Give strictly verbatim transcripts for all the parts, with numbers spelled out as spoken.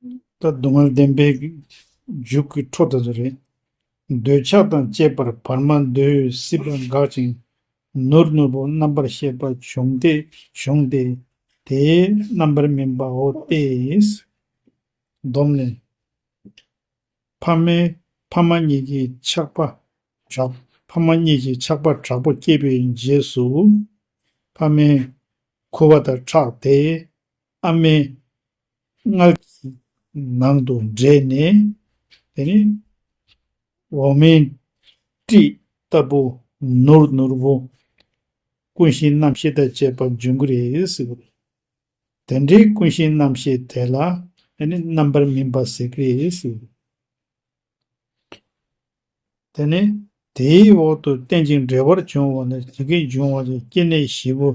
ད་སྡུག་བསྔལ་བདེན་པའི་མཇུག་གི་འཕྲོ་དེ་ཚོ་རེད། འདོད་ཆགས་དང་བཅས་པར་བར་མ་འདོད་སྲིད་པ་འགག་ཅིང་ནོར་ནོར་བུ་རྣམ་པར་ཤེས་པ་བྱུང་སྟེ་བྱུང་སྟེ་དེའི་རྣམ་པར་སྨིན་པའོ་སྟེ། སྡོམ་ནི། ཕ་མའི་ཕ་མ་གཉིས་ཀྱི་ཆགས་པ་དྲག་ཕ་མ་གཉིས་ཀྱི་ཆགས་པ་དྲག་པོ་སྐྱེས་པའི་རྗེས་སུ། ཕ་མའི་ཁུ་བ་དང་ཁྲག་དེ་ཨ་མའི་མངལ་གྱི་ནང་དུ་འདྲེས་ནས། དེ་ནི་འོ་མའི་སྤྲིས་ལྟ་བུ་ནོར་ནོར་བུ་ཀུན་གཞིའི་རྣམ་ཤེས་དང་བཅས་པ་འབྱུང་གི་རེད་ཟེར་བ་རེད། དེ་འདྲའི་ཀུན་གཞིའི་རྣམ་ཤེས་དེ་ལ་ཨ་ནི་རྣམ་པར་སྨིན་པ་ཟེར་གི་རེད་ཟེར། དེ་ནས་དེའི་འོག་ཏུ་རྟེན་ཅིང་འབྲེལ་བར་འབྱུང་བ་ལ་ཇི་སྐད་འབྱུང་བ་ཞིག་སྐྱེ་གནས་བཞི་པོ།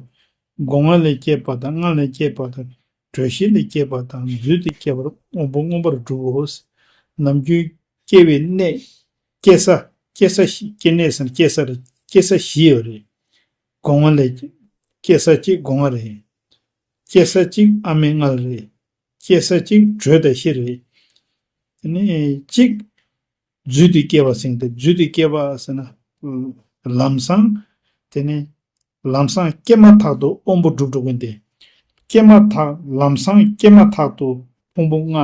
སྒོ་ལྔ་ལས་སྐྱེས་པ་དང་། མངལ་ལས་སྐྱེས་པ་དང་། དྲོད་གཤེར་ལས་སྐྱེས་པ་དང་། རྫུས་ཏེ་སྐྱེས་པར་དབང་པོ་མངོན་པར་སྒྲུབ་བོ། ནམ་རྒྱུན་སྐྱེ་བའི་གནས། སྐྱེ་ས། སྐྱེ་ས་བཞི། སྐྱེ་གནས་ཟེར་ན་སྐྱེ་ས་རེད། སྐྱེ་ས་བཞི་ཡོད་རེད། སྒོ་ལྔ་ལས་སྐྱེ་ས་གཅིག་སྒོ་ལྔ་རེད། སྐྱེ་ས་གཅིག་ཨ་མའི་མངལ་རེད། སྐྱེ་ས་གཅིག་དྲོད་དང་གཤེར་རེད། དེ་ནས་གཅིག་རྫུས་ཏེ་སྐྱེ་བ་ཟེར་ཏེ། རྫུས་ཏེ་སྐྱེ་བ་ཟེར་ན་ལམ་སང་། དེ་ནས་ལམ་སང་སྐྱེས་མ་ཐག་ཏུ་དབང་པོ་འགྲུབ་འགྲོ་མཁན་དེ། སྐྱེས་མ་ཐག་ལམ་སང་སྐྱེས་མ་ཐག་ཏུ་ཕུང་པོ་ལྔ་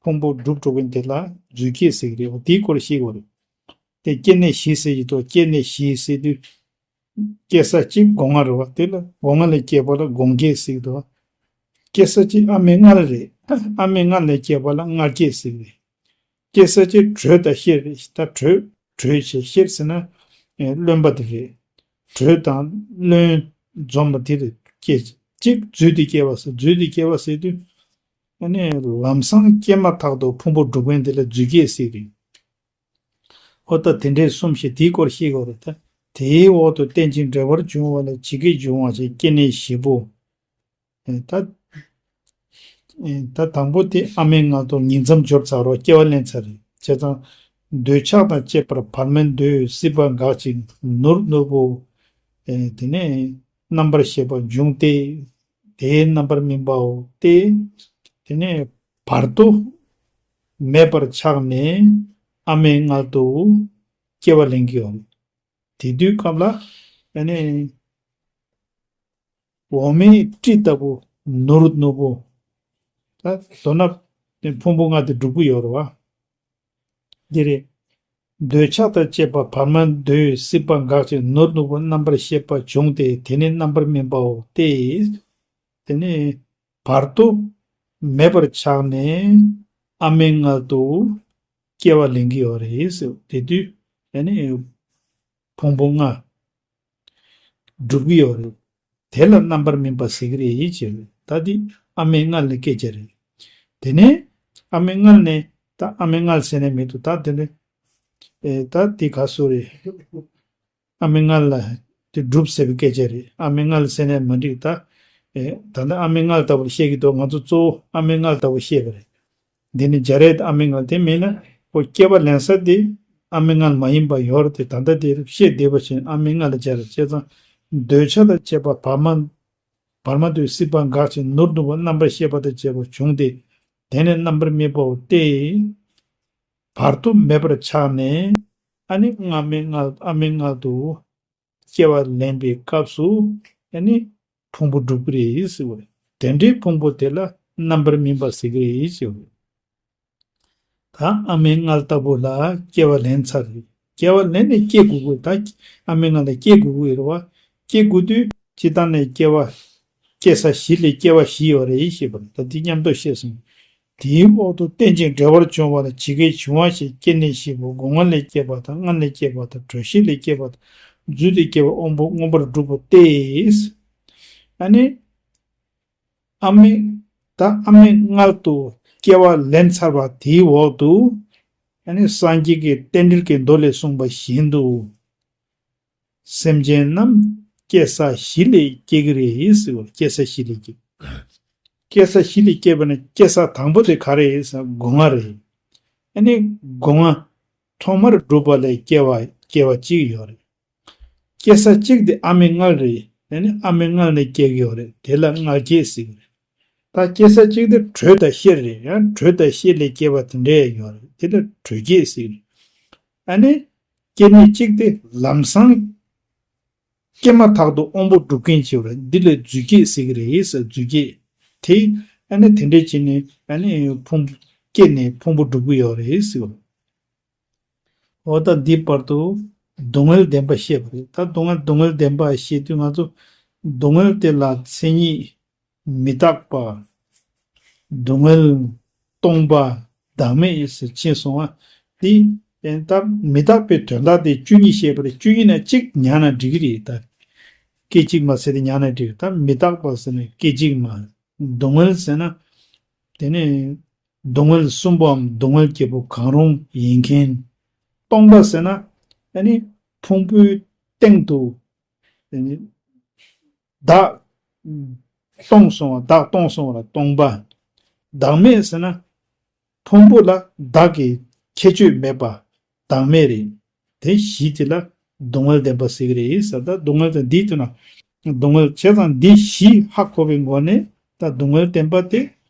ཕུང་པོ་འགྲུབ་འགྲོ་མཁན་དེ་ལ་རྫུས་སྐྱེས་ཟེར་གི་རེད་བ། དེའི་སྐོར་ཤེས་དགོས་རེད། དེ་སྐྱེ་གནས་བཞི་ཟེར་གྱི་འདུག་སྐྱེ་གནས་བཞི་ཟེར་དུས། སྐྱེ་ས་གཅིག་སྒོ་ལྔ་རེད་བ། དེ་ལ་སྒོ་ལྔ་ལས་སྐྱེས་པ་ལ་སྒོ་ལྔ་སྐྱེས་ཟེར་གྱི་འདུག་སྐྱེ་ས་གཅིག་ཨ་མའི་མངལ་རེད། ཨ་མའི་མངལ་ལས་སྐྱེས་པ་ལ་མངལ་སྐྱེས་ཟེར་གྱི་རེད། སྐྱེ་ས་གཅིག་དྲོད་དང་གཤེར་རེད། ད་དྲོད་དྲོད་བྱས་གཤེར་ཟེར་ན་རློན་པ་དེ་རེད། དྲོད་དང་རློན་འཛོམས་པ་དེ་རེད། སྐྱེ་གཅིག་རྫུས་ཏེ་སྐྱེ་བ་ཟེར། རྫུས་ཏེ་སྐྱེ་བ་ཟེར་དུས་ཨ་ནི་ལམ་སང་སྐྱེས་མ་ཐག་ཏུ་ཕུང་པོ་འགྲུབ་མཁན་དེ་ལ་རྫུས་སྐྱེས་ཟེར་གྱི་རེད། ཨོ་ད་དེ་འདྲའི་གསུམ་ཞིག་དེའི་སྐོར་ཤེས་དགོས་རེད་ད། དེའི་འོག་ཏུ་རྟེན་ཅིང་འབྲེལ་བར་འབྱུང་བ་ལ་ཇི་སྐད་འབྱུང་བ་ཞིག་སྐྱེ་གནས་བཞི་པོ། ཨེ་ད། ཨེ་ད་དང་པོ་དེ་ཨ་མའི་མངལ་དུ་ཉིང་མཚམས་སྦྱོར་ཚར་རོ། སྐྱེ་བ་ལེན་ཚར་རེད། བྱས་ཙང་། འདོད་ཆགས་དང་བཅས་པར་བར་མ་འདོད་སྲིད་པ་འགག་ཅིང་ནོར་ནོར་བུ། ཨེ་དེ་ནས་རྣམ་པར་ཤེས་པ་འབྱུང་སྟེ། དེའི་རྣམ་པར་སྨིན་པའོ་སྟེ། དེ་ནས་བར་དོ་མེད་པར་ཆགས་ནས་ཨ་མའི་མངལ་དུ་སྐྱེ་བ་ལེན་གྱི་ཡོད། དེ་དུས་སྐབས་ལ་ཨ་ནི་འོ་མའི་སྤྲིས་ལྟ་བུ་ནོར་ནོར་བུ། ད་དོ་ན་ཕུང་པོ་ལྔ་དེ་འགྲུབ་ཀྱི་ཡོད་རེད་བ། འདི་རེད། འདོད་ཆགས་དང་བཅས་པ་བར་མ་འདོད་སྲིད་པ་འགག་ཅིང་ནོར་ནོར་བུ་རྣམ་པར་ཤེས་པ་བྱུང་སྟེ། དེ་ནི་རྣམ་པར་སྨིན་པའོ་སྟེ། དེ་ནི་བར་དོ་མེད་པར་ཆགས་ནས་ཨ་མའི་མངལ་དུ་སྐྱེ་བ་ལེན་གྱི་ཡོད་རེད་ཟེར། དེ་དུས་ཨ་ནི་ཕུང་པོ་ལྔ་འགྲུབ་ཀྱི་ཡོད་རེད། དེ་ལ་རྣམ་པར་སྨིན་པ་ཟེར་གྱི་རེད་ཅེས། ད་འདི་ཨ་མའི་མངལ་ནས་སྐྱེས་ཀྱི་རེད། དེ་ནས་ཨ་མའི་མངལ་ནས། ད་ཨ་མའི་མངལ་ཟེར་ནས་མི་འདུག་ད་དེ་ནས་ཨེ་ད་དེ་ག་སུ་རེད། ཨ་མའི་མངལ་ལ་དེ་སྒྲུབ་ཟེར་བའི་སྐད་ཆ་རེད། ཨ་མའི་མངལ་ཟེར་ནས་མ་འགྲིག་ད། ཨེ་ད་ལྟ་ཨ་མའི་མངལ་ལྟ་བུར་བཤད་ཀྱི་འདུག་ང་ཚོ་གཙོ་བོ་ཨ་མའི་མངལ་ལྟ་བུ་བཤད་པ་རེད། འདི་ནི་སྦྱར་ཡས་ཨ་མའི་མངལ་དེ་མིན་ན། ཁོ་སྐྱེ་བ་ལེན་ས་དེ་ཨ་མའི་མངལ་མ་ཡིན་པ་ཡོད་རེད་དེ། ད་ལྟ་དེ་བཤད་བསྡད་པ་བཞིན་ཨ་མའི་མངལ་ལ་སྦྱར་རེད། བྱས་ཙང་འདོད་ཆགས་དང་བཅས་པ་བར་མ་བར་མ་དུ་སྲིད་པ་འགག་ཅིང་ནོར་ནོར་བུ་རྣམ་པར་ཤེས་པ་དང་བཅས་པ་བྱུང་སྟེ། དེ་ནི་རྣམ་པར་སྨིན་པའོ་སྟེ། བར་དོ་མེད་པར་ཆགས་ནས་ཨ་ནི་ཨ་མའི་མངལ་ཨ་མའི་མངལ་དུ་སྐྱེ་བ་ལེན་པའི་སྐབས་སུ་ཨ་ནི་ཕུང་པོ་འགྲུབ་ཀྱི་རེད་ཟེར་བ་རེད། དེ་འདྲའི་ཕུང་པོ་དེ་ལ་རྣམ་པར་སྨིན་པ་ཟེར་གྱི་རེད་ཟེར་བ་རེད། ད་ཨ་མའི་མངལ་ལྟ་བུ་ལ་སྐྱེ་བ་ལེན་ཚར་རེད། སྐྱེ་བ་ལེན་ནས་སྐྱེ་དགོས་དགོས། ད་ཨ་མའི་མངལ་ལ་སྐྱེ་དགོས་དགོས་རེད་བ། སྐྱེ་དགོས་དུས་སྤྱིར་བཏང་ནས་སྐྱེ་བ་སྐྱེ་ས་བཞི་ལས་སྐྱེ་བ་བཞི་ཡོད་རེད་ཞེས་པ་རེད། ད་འདི་མཉམ་དུ་བཤད་སོང་། དེའི་འོག་ཏུ་རྟེན་ཅིང་འབྲེལ་བར་འབྱུང་བ་ལ་ཇི་སྐད་འབྱུང་བ་ཞེས་སྐྱེ་གནས་བཞི་པོ། སྒོ་ལྔ་ལས་སྐྱེས་པ་དང་། མངལ་ལས་སྐྱེས་པ་དང་། དྲོད་གཤེར་ལས་སྐྱེས་པ་དང་། རྫུས་ཏེ་སྐྱེས་པ་དབང་པོ་མངོན་པར་སྒྲུབ་པ་སྟེ། ཨ་ནི། ཨ་མའི། ད་ཨ་མའི་མངལ་དུ་སྐྱེ་བ་ལེན་ཚར་བ་དེའི་འོག་ཏུ། ཨ་ནི་སངས་རྒྱས་ཀྱི་རྟེན་འབྲེལ་གྱི་མདོ་ལས་གསུངས་པ་བཞིན་དུ། སེམས་ཅན་རྣམས་སྐྱེ་ས་བཞི་ལས་སྐྱེ་གི་རེད་ཟེར་བ། སྐྱེ་ས་བཞི་ལས་སྐྱེ། སྐྱེ་ས་བཞི་ལས་སྐྱེས་པ་ནི་སྐྱེ་ས་དང་པོ་དེ་ག་རེ་ཡིན་ཟེར་ན་སྒོ་ལྔ་རེད། ཨ་ནི་སྒོ་ལྔ་ཐོག་མར་བསྒྲུབས་པ་ལས་སྐྱེ་བ་སྐྱེ་བ་གཅིག་ཡོད་རེད། སྐྱེ་ས་གཅིག་དེ་ཨ་མའི་མངལ་རེད། ཨ་ནི་ཨ་མའི་མངལ་ནས་སྐྱེ་གི་ཡོད་རེད། དེ་ལ་མངལ་སྐྱེས་ཟེར་གི་རེད། ད་སྐྱེ་ས་གཅིག་དེ་དྲོད་དང་གཤེར་རེད། ཡང་དྲོད་དང་གཤེར་ལས་སྐྱེ་བ་དེ་འདྲ་ཡང་ཡོད་རེད། དེ་ལ་དྲོད་སྐྱེད་ཟེར་གི་རེད། ཨ་ནི་སྐྱེ་གནས་གཅིག་དེ་ལམ་སང་སྐྱེས་མ་ཐག་ཏུ་དབང་པོ་འགྲུབ་མཁན་བྱེད་པ་རེད། འདི་ལ་རྫུས་སྐྱེད་ཟེར་གི་རེད་ཟེར། རྫུས་སྐྱེད་དེ་ཨ་ནི་དེ་འདྲ་བྱས་ནས་ཨ་ནི་ཕུང་སྐྱེས་ནས་ཕུང་པོ་འགྲུབ་ཀྱི་ཡོད་རེད་ཟེར་བ། འོ་ད་འདི་བར་དུ་སྡུག་བསྔལ་བདེན་པ་བཤད་པ་རེད། ད་སྡུག་བསྔལ་སྡུག་བསྔལ་བདེན་པ་བཤད་དུས་ང་ཚོ་སྡུག་བསྔལ་དེ་ལ་མཚན་ཉིད་མི་རྟག་པ། སྡུག་བསྔལ་སྟོང་པ། བདག་མེད་ཟེར་ཕྱིན་སོང་བ། འདི་ད་མི་རྟག་པའི་དོན་དག་དེ་བཅུ་གཉིས་བཤད་པ་རེད། བཅུ་གཉིས་ནས་གཅིག་ཉར་ན་འགྲིག་གི་རེད། ད་སྐད་ཅིག་མ་ཟེར་དེ་ཉར་ན་འགྲིག་ད་མི་རྟག་པ་ཟེར་ནས་སྐད་ཅིག་མ། སྡུག་བསྔལ་ཟེར་ན། དེ་ནས་སྡུག་བསྔལ་གསུམ་པའམ་སྡུག་བསྔལ་བརྒྱད་པོ་གང་རུང་ཡིན་མཁན། སྟོང་པ་ཟེར་ན་ཨ་ནི་ཕུང་པོའི་སྟེང་དུ་ཨ་ནི་བདག་སྟོང་སོང་བ། བདག་སྟོང་སོང་བ་ལ་སྟོང་པ། བདག་མེད་ཟེར་ན་ཕུང་པོ་ལ་བདག་གི་ཁྱད་ཆོས་མེད་པ། བདག་མེད་རེད། དེ་བཞི་དེ་ལ་སྡུག་བསྔལ་བདེན་པ་ཟེར་གི་རེད་ཟེར། ད་སྡུག་བསྔལ་དང་འདིའི་དོན་ན་སྡུག་བསྔལ་བྱས་ཙང་འདི་བཞི་ཧ་གོ་བའི་སྒོ་ནས་ད་སྡུག་བསྔལ་བདེན་པ་དེ་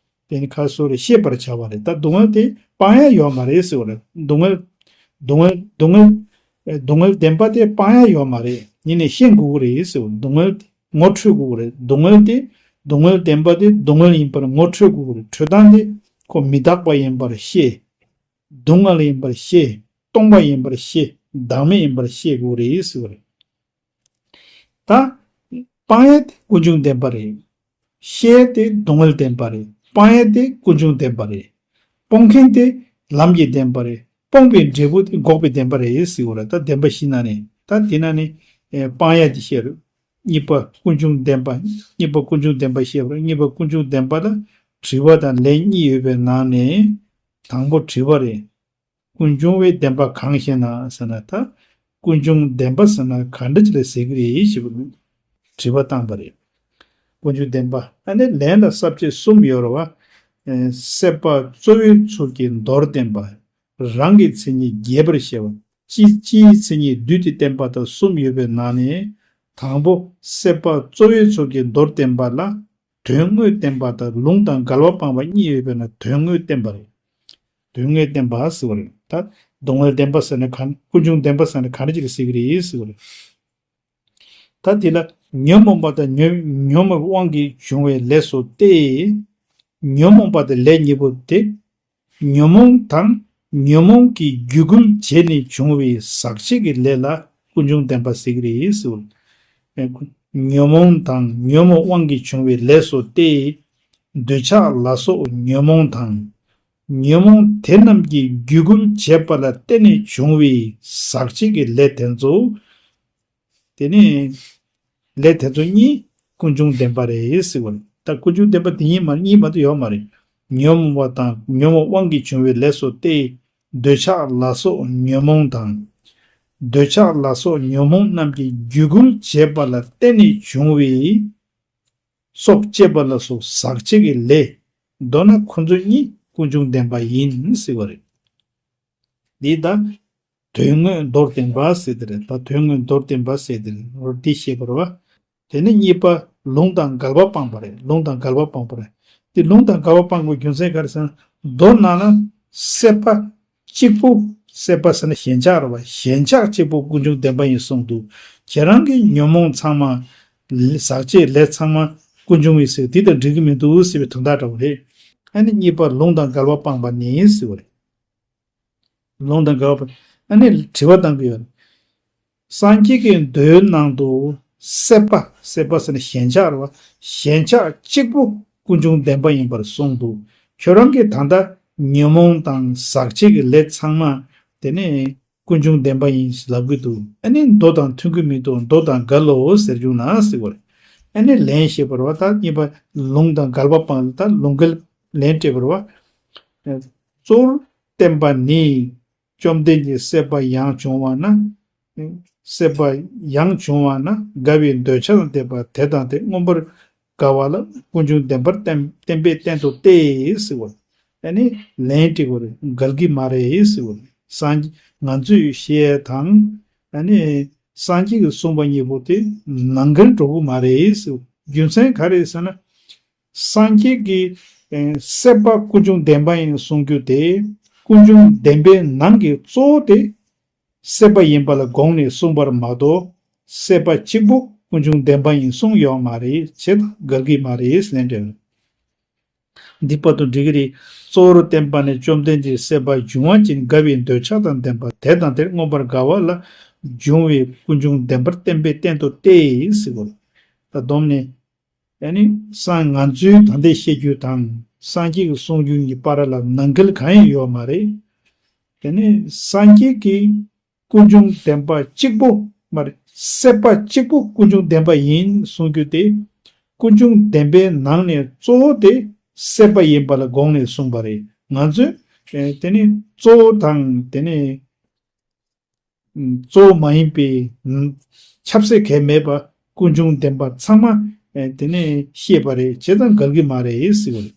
དེ་ནི་ཁ་སོ་རེ་ཤེས་པར་བྱ་བ་རེད། ད་སྡུག་བསྔལ་དེ་སྤང་ཡ་ཡོད་མ་རེད་ཟེར་བ་རེད། སྡུག་བསྔལ་སྡུག་བསྔལ་སྡུག་བསྔལ་སྡུག་བསྔལ་བདེན་པ་དེ་སྤང་ཡ་ཡོད་མ་རེད། ཡིན་ནའི་ཤེས་དགོས་ཀྱི་རེད་ཟེར་བ། སྡུག་བསྔལ་དེ་ངོ་འཕྲོད་དགོས་ཀྱི་རེད། སྡུག་བསྔལ་དེ་སྡུག་བསྔལ་བདེན་པ་དེ་སྡུག་བསྔལ་ཡིན་པར་ངོ་འཕྲོད་དགོས་ཀྱི་རེད། འཕྲོད་སྟངས་དེ་ཁོ་མི་རྟག་པ་ཡིན་པར་ཤེས། སྡུག་བསྔལ་ཡིན་པར་ཤེས། སྟོང་པ་ཡིན་པར་ཤེས། བདག་མེད་ཡིན་པར་ཤེས་དགོས་རེད་ཟེར་བ་རེད། ད་སྤང་ཡས་དེ་ཀུན་འབྱུང་བདེན་པ་རེད། ཤེས་ཡས་དེ་སྡུག་བསྔལ་བདེན་པ་རེད། སྤང་ཡས་དེ་ཀུན་འབྱུང་བདེན་པ་རེད། སྤོང་མཁན་དེ་ལམ་གྱི་བདེན་པ་རེད། སྤོང་བའི་འབྲས་བུ་དེ་འགོག་པའི་བདེན་པ་རེད་ཟེར་བ་རེད། ད་བདེན་པ་བཞི་ནང་ནས་ད་དེ་ནང་ནས་ཨེ་སྤང་ཡས་དེ་བཤད་རེད། གཉིས་པ་ཀུན་འབྱུང་བདེན་པ། གཉིས་པ་ཀུན་འབྱུང་བདེན་པ་བཤད་པ་རེད། གཉིས་པ་ཀུན་འབྱུང་བདེན་པ་ལ་དྲི་བ་དང་ལན་གཉིས་ཡོད་པའི་ནང་ནས་དང་པོ་དྲི་བ་རེད། ཀུན་འབྱུང་བའི་བདེན་པ་གང་ཞེ་ན་ཟེར་ན། ད་ཀུན་འབྱུང་བདེན་པ་ཟེར་ན་ག་འདྲ་ཅིག་ལ་ཟེར་གི་རེད་ཞེས་པ་དྲི་བ་བཏང་པ་རེད། ཀུན་འབྱུང་བདེན་པ་ཨ་ནི་ལན་ལ་ས་བཅད་གསུམ་ཡོད་རེད་བ། ཨེ་སྲེད་པ་གཙོ་བོའི་ཚུལ་གྱིས་མདོར་བསྟན་པ། རང་གི་མཚན་ཉིད་རྒྱས་པར་བཤད་པ། སྤྱི་སྤྱིའི་མཚན་ཉིད་བསྡུས་ཏེ་བསྟན་པ་དང་གསུམ་ཡོད་པའི་ནང་ནས། དང་པོ་སྲེད་པ་གཙོ་བོའི་ཚུལ་གྱིས་མདོར་བསྟན་པ་ལ། དོན་དངོས་བསྟན་པ་དང་ལུང་དང་འགལ་བ་སྤངས་པ་གཉིས་ཡོད་པའི་ནང་དོན་དངོས་བསྟན་པ་རེད། དོན་དངོས་བསྟན་པ་ཟེར་བ་རེད། ད་སྡུག་བསྔལ་བདེན་པ་ཟེར་ན་ག་ཀུན་འབྱུང་བདེན་པ་ཟེར་ན་ག་འདྲ་ཅིག་ཟེར་གི་རེད་ཟེར་བ་རེད། ད་དེ་ལ་ཉོན་མོངས་པ་དང་ཉོན་ཉོན་མོངས་དབང་གིས་བྱུང་བའི་ལས་སོ་སྟེ། ཉོན་མོངས་པ་དང་ལས་གཉིས་པོ་སྟེ། ཉོན་མོངས་དང་ཉོན་མོངས་ཀྱི་རྒྱུ་རྐུན་བྱས་ནས་བྱུང་བའི་ཟག་བཅས་ཀྱི་ལས་ལ་ཀུན་འབྱུང་བདེན་པ་ཟེར་གྱི་རེད་ཟེར། ཉོན་མོངས་དང་ཉོན་མོངས་དབང་གིས་བྱུང་བའི་ལས་སོ་སྟེ། འདོད་ཆགས་ལ་སོགས་ཉོན་མོངས་དང་། ཉོན་མོངས་དེ་རྣམས་ཀྱི་རྒྱུ་རྐུན་བྱས་པ་ལ་བརྟེན་ནས་བྱུང་བའི་ཟག་བཅས་ཀྱི་ལས་དེ་ཚོ། དེ་ནས་ལས་དེ་ཚོ་གཉིས་ཀུན་འབྱུང་བདེན་པ་རེད་ཟེར་བ་རེད། ད་ཀུན་འབྱུང་བདེན་པ་དེ་གཉིས་མ་གཉིས་མ་གཏོགས་ཡོད་མ་རེད། ཉོན་མོངས་པ་དང་ཉོན་མོངས་དབང་གིས་བྱུང་བའི་ལས་སོ་སྟེ། འདོད་ཆགས་ལ་སོགས་ཉོན་མོངས་དང་། འདོད་ཆགས་ལ་སོགས་ཉོན་མོངས་རྣམས་ཀྱི་རྒྱུ་རྐུན་བྱས་པ་ལ་བརྟེན་ནས་བྱུང་བའི་སྲོག་བཅད་པ་ལ་སོགས་ཟག་བཅས་ཀྱི་ལས། མདོར་ན་ཁོ་ཚོ་གཉིས་ཀུན་འབྱུང་བདེན་པ་ཡིན་ཟེར་བ་རེད། འདི་ལྟར། དོན་དངོས་མདོར་བསྟན་པ་ཟེར་དེ་རེད། ད་དོན་དངོས་མདོར་བསྟན་པ་ཟེར་དེ་རེད། འོ་འདི་བཤད་པ་རེད་བ། དེ་ནས་གཉིས་པ་ལུང་དང་འགལ་བ་སྤངས་པ་རེད། ལུང་དང་འགལ་བ་སྤངས་པ་རེད། དེ་ལུང་དང་འགལ་བ་སྤངས་པའི་རྒྱུ་མཚན་ག་རེ་ཟེར་ན། མདོར་ན་ན་སྲེད་པ་གཅིག་པུ། སྲེད་པ་ཟེར་ན་ཞེན་ཆགས་རེད་བ། ཞེན་ཆགས་གཅིག་པུ་ཀུན་འབྱུང་བདེན་པ་ཡིན་གསུངས་འདུག་ཁྱེད་རང་གི་ཉོན་མོངས་ཚང་མ། ཟག་བཅས་ལས་ཚང་མ་ཀུན་འབྱུང་ཡིན་ཟེར་དེ་དང་འགྲིག་གི་མི་འདུག་ཟེར་བའི་དོན་དག་འདྲ་བོ་རེད། ཨ་ནི་གཉིས་པ་ལུང་དང་འགལ་བ་སྤངས་པ་ནི་ཟེར་བ་རེད། ལུང་དང་འགལ་བ། ཨ་ནི་དྲི་བ་བཏང་གི་ཡོད། སངས་རྒྱས་ཀྱི་མདོའི་ནང་དུ་སྲེད་པ། སྲེད་པ་ཟེར་ན་ཞེན་ཆགས་རེད་བ། ཞེན་ཆགས་གཅིག་པུ་ཀུན་འབྱུང་བདེན་པ་ཡིན་པར་གསུངས་འདུག་ཁྱོད་རང་གིས་ད་ལྟ་ཉོན་མོངས་དང་ཟག་བཅས་ཀྱི་ལས་ཚང་མ་དེ་ནི་ཀུན་འབྱུང་བདེན་པ་ཡིན་ཞེས་ལབ་ཀྱི་འདུག་ཨ་ནི་མདོ་དང་མཐུན་གྱི་མི་འདུག་མདོ་དང་འགལ་ལོ་ཟེར་བྱུང་ན་ཟེར་བ་རེད། ཨ་ནི་ལན་ཞེས་པ་རེད་བ། ད་གཉིས་པ་ལུང་དང་འགལ་བ་སྤངས། ད་ལུང་འགལ་ལན་སྤྲད་པ་རེད་བ། གཙོ་བོར་བསྟན་པ་ནི། བཅོམ་ལྡན་གྱིས་སྲེད་པ་ཡང་བྱུང་བ་ན། སྲེད་པ་ཡང་བྱུང་བ་ན་དགའ་བའི་འདོད་ཆགས་དང་ལྡན་པ་དེ་དང་དེ་མངོན་པར་དགའ་བ་ལ་ཀུན་འབྱུང་བདེན་པར་བསྟན་བསྟན་པས་བསྟན་ཏོ་སྟེ་ཟེར་བ། ཨ་ནི་ལན་སྤྲད་པ་རེད། འགལ་གྱི་མ་རེད་ཟེར་བ། སངས་ང་ཚོས་བཤད་དང་། ཨ་ནི་སངས་རྒྱས་ཀྱིས་གསུངས་པ་གཉིས་པོ་དེ་ནང་འགལ་འགྲོ་གི་མ་རེད་ཟེར་བ། རྒྱུ་མཚན་ག་རེ་ཟེར་ན། སངས་རྒྱས་ཀྱིས་ཨེ་སྲེད་པ་ཀུན་འབྱུང་བདེན་པ་ཡིན་གསུང་རྒྱུ་དེ། ཀུན་འབྱུང་བདེན་པའི་ནང་གི་གཙོ་བོ་དེ་སྲེད་པ་ཡིན་པ་ལ་དགོངས་ནས་གསུངས་པར་མ་གཏོགས། སྲེད་པ་གཅིག་པུ་ཀུན་འབྱུང་བདེན་པ་ཡིན་གསུངས་ཡོད་མ་རེད། བྱས་ཙང་འགལ་གྱི་མ་རེད་ཟེར་ནས་འགྲེལ། འདི་བར་དུ་འགྲིག་གི་རེད། གཙོ་བོར་བསྟན་པ་ནི་བཅོམ་ལྡན་འདས་སྲེད་པ་འབྱུང་བ་ཅན་དགའ་བའི་འདོད་ཆགས་དང་ལྡན་པ་དེ་དང་དེར་མངོན་པར་དགའ་བ་ལ་འབྱུང་བའི་ཀུན་འབྱུང་བདེན་པར་བསྟན་པའི་སྟེང་དུ་སྟེ་ཟེར་གོ། ད་སྡོམ་ནི། ཨ་ནི་སང་ང་ཚོའི་ད་ལྟའི་བཤད་རྒྱུ་དང་སངས་རྒྱས་ཀྱི་གསུང་རྒྱུ་གཉིས་བར་ལ་ནང་འགལ་གང་ཡང་ཡོད་མ་རེད། དེ་ནས་སངས་རྒྱས་ཀྱིས་ཀུན་འབྱུང་བདེན་པ་གཅིག་པོ་མ་རེད། སྲེད་པ་གཅིག་པོ་ཀུན་འབྱུང་བདེན་པ་ཡིན་གསུང་རྒྱུ་དེ། ཀུན་འབྱུང་བདེན་པའི་ནང་ནས་གཙོ་བོ་དེ་སྲེད་པ་ཡིན་པ་ལ་དགོངས་ནས་གསུངས་པ་རེད། ང་ཚོས་ཨེ་དེ་ནི་གཙོ་བོ་དང་དེ་ནི་གཙོ་བོ་མ་ཡིན་པའི་ཁྱབ་ཚད་གང་ཡང་མེད་པ་ཀུན་འབྱུང་བདེན་པ་ཚང་མ་ཨེ་དེ་ནི་བཤད་པ་རེད། བྱས་ཙང་འགལ་གྱི་མ་རེད་ཟེར་བ་རེད།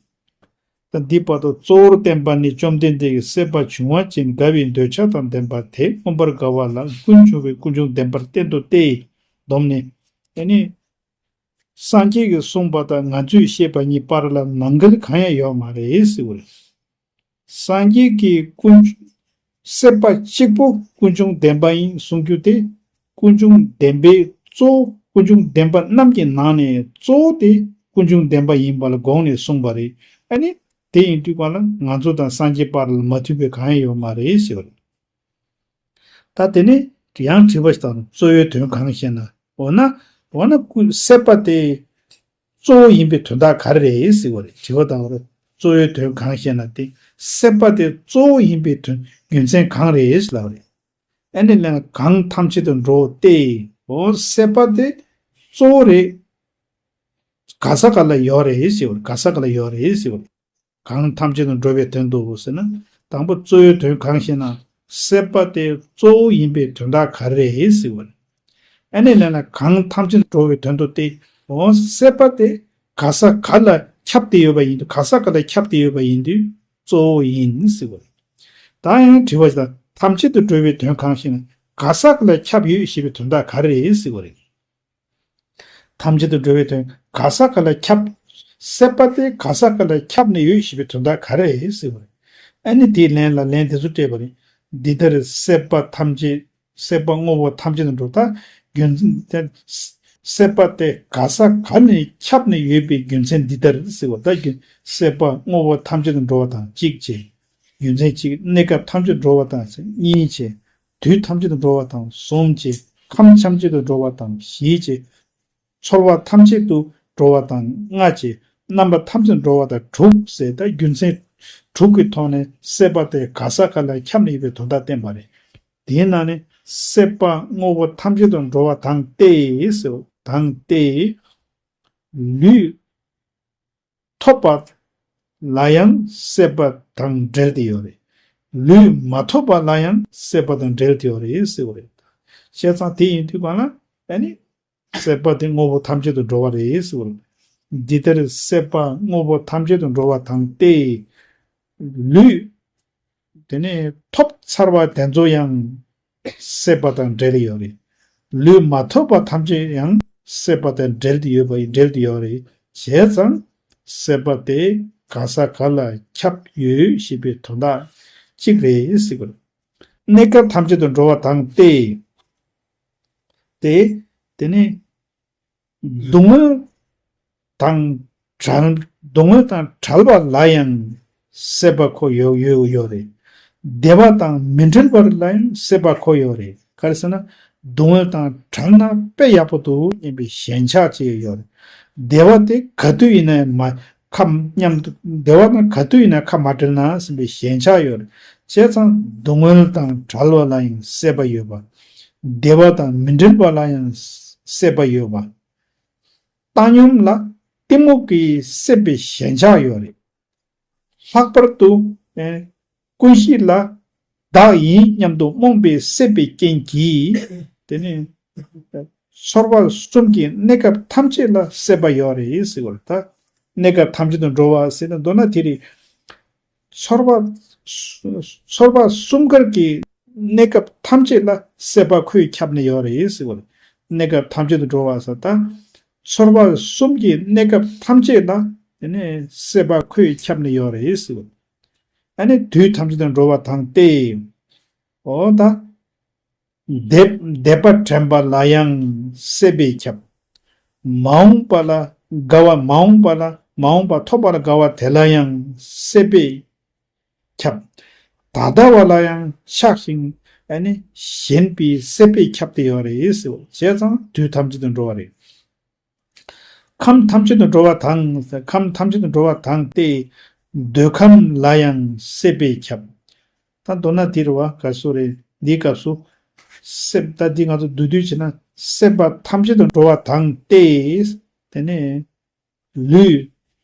ད་འདི་བར་དུ་གཙོ་བོར་བསྟན་པ་ནི་བཅོམ་ལྡན་འདས་ཀྱིས་སྲེད་པ་འབྱུང་བ་ཅན་དགའ་བའི་འདོད་ཆགས་དང་ལྡན་པ་དེ་མངོན་པར་དགའ་བ་ལ་ཀུན་འབྱུང་བའི་ཀུན་འབྱུང་བདེན་པར་བསྟན་ཏོ་སྟེ། སྡོམ་ནི། ཨེ་ནི། སངས་རྒྱས་ཀྱིས་གསུངས་པ་དང་ང་ཚོས་བཤད་པ་གཉིས་བར་ལ་ནང་འགལ་གང་ཡང་ཡོད་མ་རེད་ཟེར་བ་རེད། སངས་རྒྱས་ཀྱིས་ཀུན། སྲེད་པ་གཅིག་པུ་ཀུན་འབྱུང་བདེན་པ་ཡིན་གསུང་རྒྱུ་དེ། ཀུན་འབྱུང་བདེན་པའི་གཙོ་བོ་ཀུན་འབྱུང་བདེན་པ་རྣམས་ཀྱི་ནང་ནས་གཙོ་བོ་དེ་ཀུན་འབྱུང་བདེན་པ་ཡིན་པ་ལ་དགོངས་ནས་གསུངས་པ་རེད། ཨ་ནི། དེ་ཡིན་དུས་གང་ལ་ང་ཚོ་དང་སངས་རྒྱས་བར་ལ་མ་མཐུན་པའི་གང་ཡང་ཡོད་མ་རེད་ཟེར་བ་རེད། ད་དེ་ནས་ཡང་དྲི་བ་ཞིག་དང་གཙོ་བོའི་དོན་གང་ཞེ་ན། འོ་ན། འོ་ན་ཀུན་སྲེད་པ་དེ་གཙོ་བོ་ཡིན་པའི་དོན་དག་ག་རེ་རེད་ཟེར་བ་རེད། དྲི་བ་དང་པོར་གཙོ་བོའི་དོན་གང་ཞེ་ན་དེ་སྲེད་པ་དེ་གཙོ་བོ་ཡིན་པའི་དོན་རྒྱུ་མཚན་གང་རེད་ལབ་རེད། ཨ་ནི་ལན་གང་ཐམས་ཅད་དུ་འགྲོ་སྟེ། འོ་སྲེད་པ་དེ་གཙོ་བོ་རེད། ག་ས་ག་ལ་ཡོད་རེད་ཟེར་བ་རེད། ག་ས་ག་ལ་ཡོད་རེད་ཟེར་བ་རེད། གང་ཐམས་ཅད་དུ་འགྲོ་བའི་དོན་དུ་ཟེར་ན། དང་པོ་གཙོ་བོའི་དོན་གང་ཞེ་ན། སྲེད་པ་དེ་གཙོ་བོ་ཡིན་པའི་དོན་དག་ག་རེ་རེད་ཟེར་བ་རེད། ཨ་ནི་ལན་ལ་གང་ཐམས་ཅད་དུ་འགྲོ་བའི་དོན་དུ་སྟེ། འོ་སྲེད་པ་དེ་ག་ས་ག་ལ་ཁྱབ་སྟེ་ཡོད་པ་ཡིན་དུས། ག་ས་ག་ལ་ཁྱབ་སྟེ་ཡོད་པ་ཡིན་དུས་གཙོ་བོ་ཡིན་ཟེར་བ་རེད། ད་ཡང་དྲི་བ་ཞིག་དང་། ཐམས་ཅད་དུ་འགྲོ་བའི་དོན་གང་ཞེ་ན། ག་ས་ག་ལ་ཁྱབ་ཡོད་ཞེས་པའི་དོན་དག་ག་རེ་རེད་ཟེར་བ་རེད། ཐམས་ཅད་དུ་འགྲོ་བའི་དོན་ག་ས་ག་ལ་ཁྱབ། སྲེད་པ་དེ་ག་ས་ག་ལ་ཁྱབ་ནས་ཡོད་ཞེས་པའི་དོན་དག་ག་རེ་ཟེར་བ་རེད། ཨ་ནི་དེའི་ལན་ལ་ལན་དེ་ཚོ་སྤྲད་པ་རེད། འདི་ལྟར་སྲེད་པ་ཐམས་ཅད། སྲེད་པ་དངོས་པོ་ཐམས་ཅད་དུ་འགྲོ། ད་རྒྱུ་མཚན་དེ། སྲེད་པ་དེ་ག་ས་ག་ནས་ཁྱབ་ནས་ཡོད་པའི་རྒྱུ་མཚན་འདི་ལྟར་ཟེར་བ། ད་རྒྱུ། སྲེད་པ་དངོས་པོ་ཐམས་ཅད་དུ་འགྲོ་བ་དང་གཅིག་བྱས། རྒྱུ་མཚན་གཅིག་གནས་སྐབས་ཐམས་ཅད་འགྲོ་བ་དང་གཉིས་བྱས། དུས་ཐམས་ཅད་དུ་འགྲོ་བ་དང་གསུམ་བྱས། ཁམས་ཐམས་ཅད་དུ་འགྲོ་བ་དང་བཞི་བྱས། ཚོར་བ་ཐམས་ཅད་དུ་འགྲོ་བ་དང་ལྔ་བྱས། རྣམ་པ་ཐམས་ཅད་དུ་འགྲོ་བ་དང་དྲུག་ཟེར། ད་རྒྱུ་མཚན་དྲུག་གི་ཐོག་ནས་སྲེད་པ་དེ་ག་ས་ག་ལ་ཁྱབ་ནས་ཡོད་པའི་དོན་དག་བསྟན་པ་རེད། དེའི་ནང་ནས་སྲེད་པ་དངོས་པོ་ཐམས་ཅད་དུ་འགྲོ་བ་དང་སྟེ་ཟེར། དང་སྟེ། ལུས་ཐོབ་པ་ལ་ཡང་སྲེད་པ་དང་འབྲེལ་ཏེ་ཡོད་རེད། ལུས་མ་ཐོབ་པ་ལ་ཡང་སྲེད་པ་དང་འབྲེལ་ཏེ་ཡོད་རེད་ཟེར་བ་རེད། བྱས་ཙང་དེ་ཡིན་དུས་གང་ལ་ཨ་ནི་སྲེད་པ་དེ་དངོས་པོ་ཐམས་ཅད་དུ་འགྲོ་བ་རེད་ཟེར་བ་རེད། འདི་ལྟར་སྲེད་པ་དངོས་པོ་ཐམས་ཅད་དུ་འགྲོ་བ་དང་སྟེ། ལུས། དེ་ནས་ཐོབ་ཚར་བ་དེ་ཚོ་ཡང་སྲེད་པ་དང་འབྲེལ་ཡོད་རེད། ལུས་མ་ཐོབ་པ་ཐམས་ཅད་ཡང་སྲེད་པ་དང་འབྲེལ་ཏེ་ཡོད་པ་ཡིན། འབྲེལ་ཏེ་ཡོད་རེད། བྱས་ཙང་སྲེད་པ་དེ་ག་ས་ག་ལ་ཁྱབ་ཡོད་ཞེས་པའི་དོན་དག་གཅིག་རེད་ཟེར་བ་རེད། གནས་སྐབས་ཐམས་ཅད་དུ་འགྲོ་བ་དང་སྟེ། དེ། དེ་ནི། སྡུག་བསྔལ་དང་བྲལ། སྡུག་བསྔལ་དང་བྲལ་བ་ལ་ཡང་སྲེད་པ་འཁོར་ཡོད་ཡོད་ཡོད་རེད། བདེ་བ་དང་མི་འབྲལ་བ་ལ་ཡང་སྲེད་པ་འཁོར་ཡོད་རེད། ག་རེ་ཟེར་ན། སྡུག་བསྔལ་དང་བྲལ་ན་དཔེ་ཡག་པོ་འདུག་སྙམ་པའི་ཞེན་ཆགས་ཅིག་ཡོད་རེད། བདེ་བ་དེ་ག་དུས་ཡིན་ན་མ། ཁ་མཉམ་དུ་བདེ་བ་དང་ག་དུས་ཡིན་ན་ཁ་མ་བྲལ་ན་སྙམ་པའི་ཞེན་ཆགས་ཡོད་རེད། བྱས་ཙང་སྡུག་བསྔལ་དང་བྲལ་བ་ལ་ཡང་སྲེད་པ་ཡོད་པ། བདེ་བ་དང་མི་འབྲལ་བ་ལ་ཡང་སྲེད་པ་ཡོད་པ། བཏང་སྙོམས་ལ་གཏི་མུག་གིས་སྲེད་པའི་ཞེན་ཆགས་ཡོད་རེད། ལྷག་པར་དུ། ཨེ། ཀུན་གཞི་ལ་བདག་ཡིན་སྙམ་དུ་རྨོངས་པའི་སྲེད་པའི་རྐྱེན་གྱིས། དེ་ནི། ཚོར་བ་གསུམ་གྱི་གནས་སྐབས་ཐམས་ཅད་ལ་སྲེད་པ་ཡོད་རེད་ཟེར་བ་རེད། ད་གནས་སྐབས་ཐམས་ཅད་དུ་འགྲོ་བ་ཟེར་ན་མདོར་ན་དེ་རེད། ཚོར་བ། ཚོར་བ་གསུམ་ཀར་གྱི་གནས་སྐབས་ཐམས་ཅད་ལ་སྲེད་པ་ཁོས་ཁྱབ་ནས་ཡོད་རེད་ཟེར་བ་རེད། གནས་སྐབས་ཐམས་ཅད་དུ་འགྲོ་བ་ཟེར་ད། ཚོར་བ་གསུམ་གྱི་གནས་སྐབས་ཐམས་ཅད་ལ་ དེ་ནས་སྲེད་པ་ཁོས་ཁྱབ་ནས་ཡོད་རེད་ཟེར། ཨ་ནི་དུས་ཐམས་ཅད་དུ་འགྲོ་བ་དང་སྟེ། འོ་ད། འདོད་འདོད་པ་དྲན་པ་ལ་ཡང་སྲེད་པས་ཁྱབ། མ་འོངས་པ་ལ་དགའ་བ་མ་འོངས་པ་ལ་མ་འོངས་པ་ཐོབ་པ་ལ་དགའ་བ་དེ་ལ་ཡང་སྲེད་པས་ཁྱབ། ད་ལྟ་བ་ལ་ཡང་ཆགས་ཤིང་ཨ་ནི་ཞེན་པའི་སྲེད་པས་ཁྱབ་སྟེ་ཡོད་རེད་ཟེར། བྱས་ཙང་དུས་ཐམས་ཅད་དུ་འགྲོ་བ་རེད། ཁམས་ཐམས་ཅད་དུ་འགྲོ་བ་དང་། ཁམས་ཐམས་ཅད་དུ་འགྲོ་བ་དང་སྟེ། འདོད་ཁམས་ལ་ཡང་སྲེད་པས་ཁྱབ། ད་མདོར་ན་འདི་རེད་བ། ག་སུ་རེད། འདིའི་སྐབས་སུ། སྲེད། ད་འདི་ང་ཚོ་བསྡུས་བསྡུས་བྱས་ན། སྲེད་པ་ཐམས་ཅད་དུ་འགྲོ་བ་དང་སྟེ། དེ་ནས། ལུས་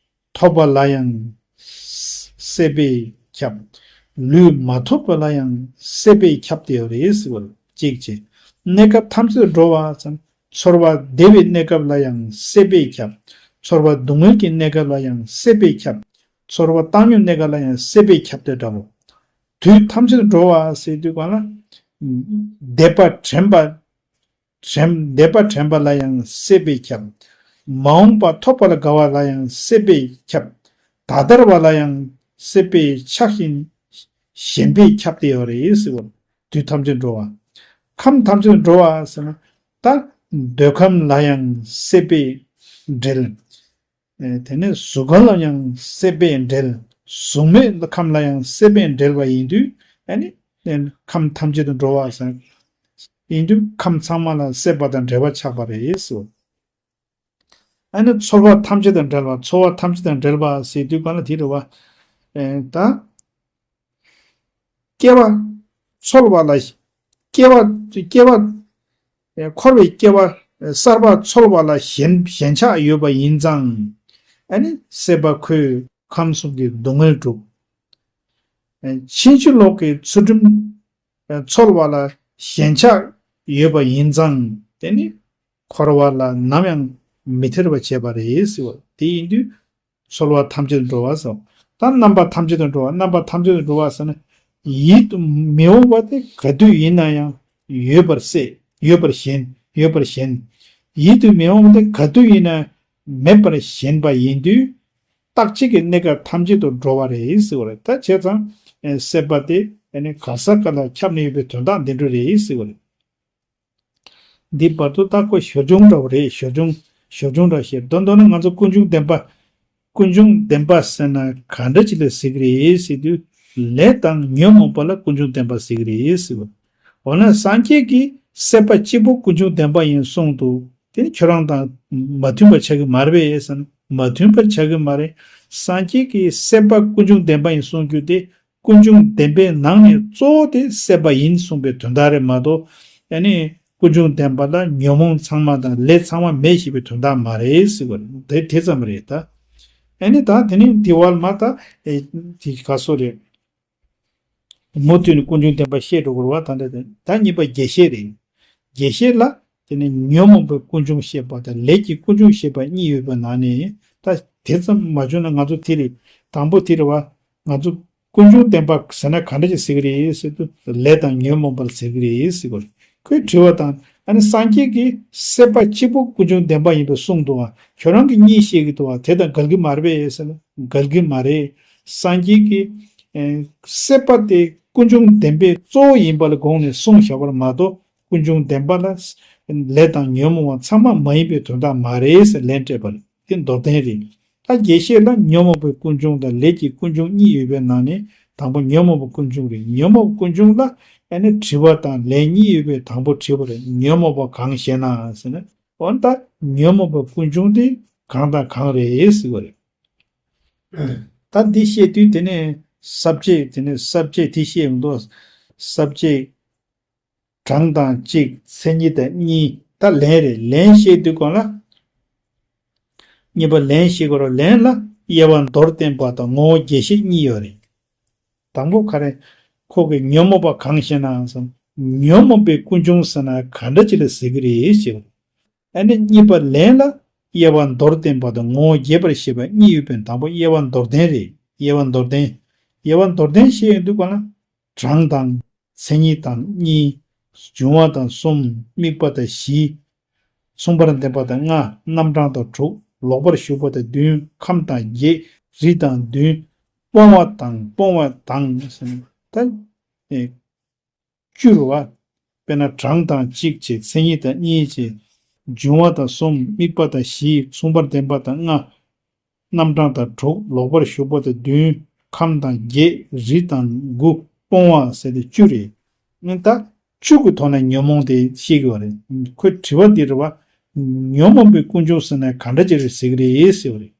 ཐོབ་པ་ལ་ཡང་སྲེད་པས་ཁྱབ། ལུས་མ་ཐོབ་པ་ལ་ཡང་སྲེད་པས་ཁྱབ་སྟེ་ཡོད་རེད་ཟེར་བ་གཅིག་བྱས། གནས་སྐབས་ཐམས་ཅད་དུ་འགྲོ་བ་ཙམ། ཚོར་བ་བདེ་བའི་གནས་སྐབས་ལ་ཡང་སྲེད་པས་ཁྱབ། ཚོར་བ་སྡུག་བསྔལ་གྱི་གནས་སྐབས་ལ་ཡང་སྲེད་པས་ཁྱབ། ཚོར་བ་བཏང་སྙོམས་གནས་སྐབས་ལ་ཡང་སྲེད་པས་ཁྱབ་དེ་འདྲ་བོ། དུས་ཐམས་ཅད་དུ་འགྲོ་བ་ཟེར་དུས་གང་ལ། འདོད་པ་དྲན་པ། དྲན། འདོད་པ་དྲན་པ་ལ་ཡང་སྲེད་པས་ཁྱབ། མ་འོངས་པ་ཐོབ་པ་ལ་དགའ་བ་ལ་ཡང་སྲེད་པས་ཁྱབ། ད་ལྟར་བ་ལ་ཡང་སྲེད་པས་ཆགས་ཤིང་ཞེན་པས་ཁྱབ་སྟེ་ཡོད་རེད་ཟེར་བ། དུས་ཐམས་ཅད་འགྲོ་བ། ཁམས་ཐམས་ཅད་འགྲོ་བ་ཟེར་ན། ད་འདོད་ཁམས་ལ་ཡང་སྲེད་པས་འབྲེལ། ཨེ། དེ་ནས་གཟུགས་ཁམས་ལ་ཡང་སྲེད་པས་འབྲེལ། གཟུགས་མེད་ཁམས་ལ་ཡང་སྲེད་པས་འབྲེལ་བ་ཡིན་དུས། ཨ་ནི་ཁམས་ཐམས་ཅད་དུ་འགྲོ་བ་ཟེར། ཡིན་དུས་ཁམས་ཚང་མ་ལ་སྲེད་པ་དང་འབྲེལ་བ་ཆགས་པ་རེད་ཟེར། ཨ་ནི་ཚོར་བ་ཐམས་ཅད་དང་འབྲེལ་བ། ཚོར་བ་ཐམས་ཅད་དང་འབྲེལ་བ་ཟེར་དུས་གང་ལ་དེ་རེད་བ། ཨེ། ད། སྐྱེ་བ་ཚོལ་བ་ལ། སྐྱེ་བ། སྐྱེ་བ། འཁོར་བའི་སྐྱེ་བ་གསར་པ་ཚོལ་བ་ལ་ཞེན་ཞེན་ཆགས་ཡོད་པ་ཡིན་ཙང་། ཨ་ནི་སྲེད་པ་ཁོས་ཁམས་གསུམ་གྱི་སྡུག་བསྔལ་སྒྲུབ། ཕྱིན་ཅི་ལོག་གི་ཚུལ་ཁྲིམས་ཚོལ་བ་ལ་ཞེན་ཆགས་ཡོད་པ་ཡིན་ཙང་། དེ་ནི་འཁོར་བ་ལ་ནམ་ཡང་མི་ཐར་བར་བྱེད་པ་རེད་ཟེར་བ་དེ་ཡིན་དུས། ཚོལ་བ་ཐམས་ཅད་དུ་འགྲོ་བ་ཟེར། ད་རྣམ་པ་ཐམས་ཅད་དུ་འགྲོ་བ། རྣམ་པ་ཐམས་ཅད་དུ་འགྲོ་བ་ཟེར་ན། ཡིད་དུ་མི་འོང་བ་དེ་ག་དུས་ཡིན་ན་ཡང་ཡོད་པར་སྲེད། ཡོད་པར་ཞེན། ཡོད་པར་ཞེན། ཡིད་དུ་མི་འོང་བ་དེ་ག་དུས་ཡིན་ན་མེད་པར་ཞེན་པ་ཡིན་དུས། རྟག་གཅིག་གི་གནས་སྐབས་ཐམས་ཅད་དུ་འགྲོ་བ་རེད་ཟེར་བ་རེད། ད་བྱས་ཙང་སྲེད་པ་དེ་ཨ་ནི་ག་ས་ག་ལ་ཁྱབ་ནས་ཡོད་པའི་དོན་དག་འདི་འདྲ་རེད་ཟེར་བ་རེད། འདི་བར་དུ་ད་ཁོ་ཞར་བྱུང་འདྲ་བོ་རེད། ཞར་བྱུང་། ཞར་བྱུང་འདྲ་བཤད། མདོར་མདོར་ན་ང་ཚོ་ཀུན་འབྱུང་བདེན་པ། ཀུན་འབྱུང་བདེན་པ་ཟེར་ན་ག་འདྲ་ཅིག་ལ་ཟེར་གི་རེད་ཟེར་དུས། ལས་དང་ཉོན་མོངས་པ་ལ་ཀུན་འབྱུང་བདེན་པ་ཟེར་གི་རེད་ཟེར་བ། འོ་ན་སངས་རྒྱས་ཀྱིས་སྲེད་པ་གཅིག་པོ་ཀུན་འབྱུང་བདེན་པ་ཡིན་གསུངས་འདུག་དེ་ནི་ཁྱོད་རང་དང་མ་མཐུན་པ་ཆགས་ཀྱི་མ་རེད་པས་ཟེར་ན། མ་མཐུན་པ་ཆགས་ཀྱི་མ་རེད། སངས་རྒྱས་ཀྱིས་སྲེད་པ་ཀུན་འབྱུང་བདེན་པ་ཡིན་གསུངས་རྒྱུ་དེ། ཀུན་འབྱུང་བདེན་པའི་ནང་ནས་གཙོ་བོ་དེ་སྲེད་པ་ཡིན་གསུངས་པའི་དོན་དག་རེད་མ་གཏོགས། ཨ་ནི་ཀུན་འབྱུང་བདེན་པ་ལ་ཉོན་མོངས་ཚང་མ་དང་ལས་ཚང་མ་མེད་ཞེས་པའི་དོན་དག་མ་རེད་ཟེར་བ་རེད། དེ་དེ་ཙམ་རེད་ད། ཨ་ནི་ད་དེ་ནི་དེ་བར་མ་ད། ཨེ། དེ་ག་སོ་རེད། མུ་མཐུད་ནས་ཀུན་འབྱུང་བདེན་པ་བཤད་འགྲོ་དགོས་རེད་བ། ད་འདྲ་དེ་ད་གཉིས་པ་རྒྱས་བཤད་རེད། རྒྱས་བཤད་ལ་དེ་ནི་ཉོན་མོངས་པའི་ཀུན་འབྱུང་བཤད་པ་དང་ལས་ཀྱི་ཀུན་འབྱུང་བཤད་པ་གཉིས་ཡོད་པའི་ནང་ནས། ད་དེ་ཙམ་མ་བྱུང་ན་ང་ཚོ་དེ་རེད། དང་པོ་དེ་རེད་བ། ང་ཚོ་ཀུན་འབྱུང་བདེན་པ་ཟེར་ན་ག་འདྲ་ཞིག་ཟེར་གི་རེད་ཟེར་དུས། ལས་དང་ཉོན་མོངས་པ་ལ་ཟེར་གི་རེད་ཟེར་གི་རེད། ཁོས་དྲི་བ་དང་། ཨ་ནི་སངས་རྒྱས་ཀྱིས་སྲེད་པ་གཅིག་པོ་ཀུན་འབྱུང་བདེན་པ་ཡིན་པ་གསུངས་འདུག་བ། ཁྱོད་རང་གིས་གཉིས་བཤད་ཀྱི་འདུག་བ། དེ་དང་འགལ་གྱི་མ་རེད་པས་ཟེར་ན་འགལ་གྱི་མ་རེད། སངས་རྒྱས་ཀྱིས། ཨེ། སྲེད་པ་དེ་ཀུན་འབྱུང་བདེན་པའི་གཙོ་བོ་ཡིན་པ་ལ་དགོངས་ནས་གསུངས་བཞག་པ་རེད་མ་གཏོགས། ཀུན་འབྱུང་བདེན་པ་ལ་ལས་དང་ཉོན་མོངས་པ་ཚང་མ་མ་ཡིན་པའི་དོན་དག་མ་རེད་ཟེར་ལན་སྤྲད་པ་རེད། དེ་མདོར་བསྟན་རེད། ད་རྒྱས་བཤད་ལ་ཉོན་མོངས་པའི་ཀུན་འབྱུང་དང་ལས་ཀྱི་ཀུན་འབྱུང་གཉིས་ཡོད་པའི་ནང་ནས་དང་པོ་ཉོན་མོངས་པའི་ཀུན་འབྱུང་རེད། ཉོན་མོངས་པའི་ཀུན་འབྱུང་ལ་ཨ་ནི་དྲི་བ་དང་ལན་གཉིས་ཡོད་པའི་དང་པོ་དྲི་བ་རེད། ཉོན་མོངས་པ་གང་ཞེ་ན་ཟེར་ན། འོ་ན་ད་ཉོན་མོངས་པའི་ཀུན་འབྱུང་དེ་གང་དང་གང་རེད་ཟེར་བ་རེད། ད་འདི་བཤད་དུས་དེ་ནས་ས་བཅད། དེ་ནས་ས་བཅད་དེ་བཤད་ཡོང་དུས། ས་བཅད། གྲངས་དང་གཅིག་མཚན་ཉིད་དང་གཉིས། ད་ལན་རེད། ལན་བཤད་དུས་གོང་ལ། གཉིས་པ་ལན་བཤད་དགོས་རེད། ལན་ལ་དབྱེ་བ་མདོར་བསྟན་པ་དང་ངོ་བོ་རྒྱས་བཤད་གཉིས་ཡོད་རེད། དང་པོ་ག་རེ། ཁོ་གི་ཉོན་མོངས་པ་གང་ཞེ་ན་ཟེར། ཉོན་མོངས་པའི་ཀུན་འབྱུང་ཟེར་ན་ག་འདྲ་ཅིག་ལ་ཟེར་གི་རེད་ཟེར། ཨ་ནི་གཉིས་པ་ལན་ལ་དབྱེ་བ་མདོར་བསྟན་པ་དང་ངོ་བོ་རྒྱས་པར་བཤད་པ་གཉིས་ཡོད་པའི་དང་པོ་དབྱེ་བ་མདོར་བསྟན་རེད། དབྱེ་བ་མདོར་བསྟན། དབྱེ་བ་མདོར་བསྟན་བཤད་ཡོང་དུས་གོང་ལ། གྲངས་དང་མཚན་ཉིད་དང་གཉིས། འབྱུང་བ་དང་གསུམ། དམིགས་པ་དང་བཞི། མཚུངས་པར་ལྡན་པ་དང་ལྔ། རྣམ་གྲངས་དང་དྲུག། ལོག་པར་ཞུགས་པ་དང་བདུན། ཁམས་དང་བརྒྱད། རིས་དང་བདུན། སྤོང་བ་དང་སྤོང་བ་དང་ཟེར་ནས་ད་ཨེ་བཅུ་རུ་བ། དཔེར་ན་གྲངས་དང་གཅིག་བྱས། མཚན་ཉིད་དང་གཉིས་བྱས། འབྱུང་བ་དང་གསུམ། དམིགས་པ་དང་བཞི། མཚུངས་པར་ལྡན་པ་དང་ལྔ། རྣམ་གྲངས་དང་དྲུག་ལོག་པར་ཞུགས་པ་དང་བདུན། ཁམས་དང་བརྒྱད། རིས་དང་དགུ། སྤོང་བ་ཟེར་ཏེ་བཅུ་རེད། ཨ་ནི་ད་བཅུ་གི་ཐོག་ནས་ཉོན་མོངས་དེ་བཤད་ཀྱི་ཡོད་རེད། ཁོའི་དྲི་བ་འདི་རེད་བ། ཉོན་མོངས་པའི་ཀུན་འབྱུང་ཟེར་ན་ག་འདྲ་ཅིག་རེད་ཟེར་གྱི་རེད་ཟེར་བ་རེད།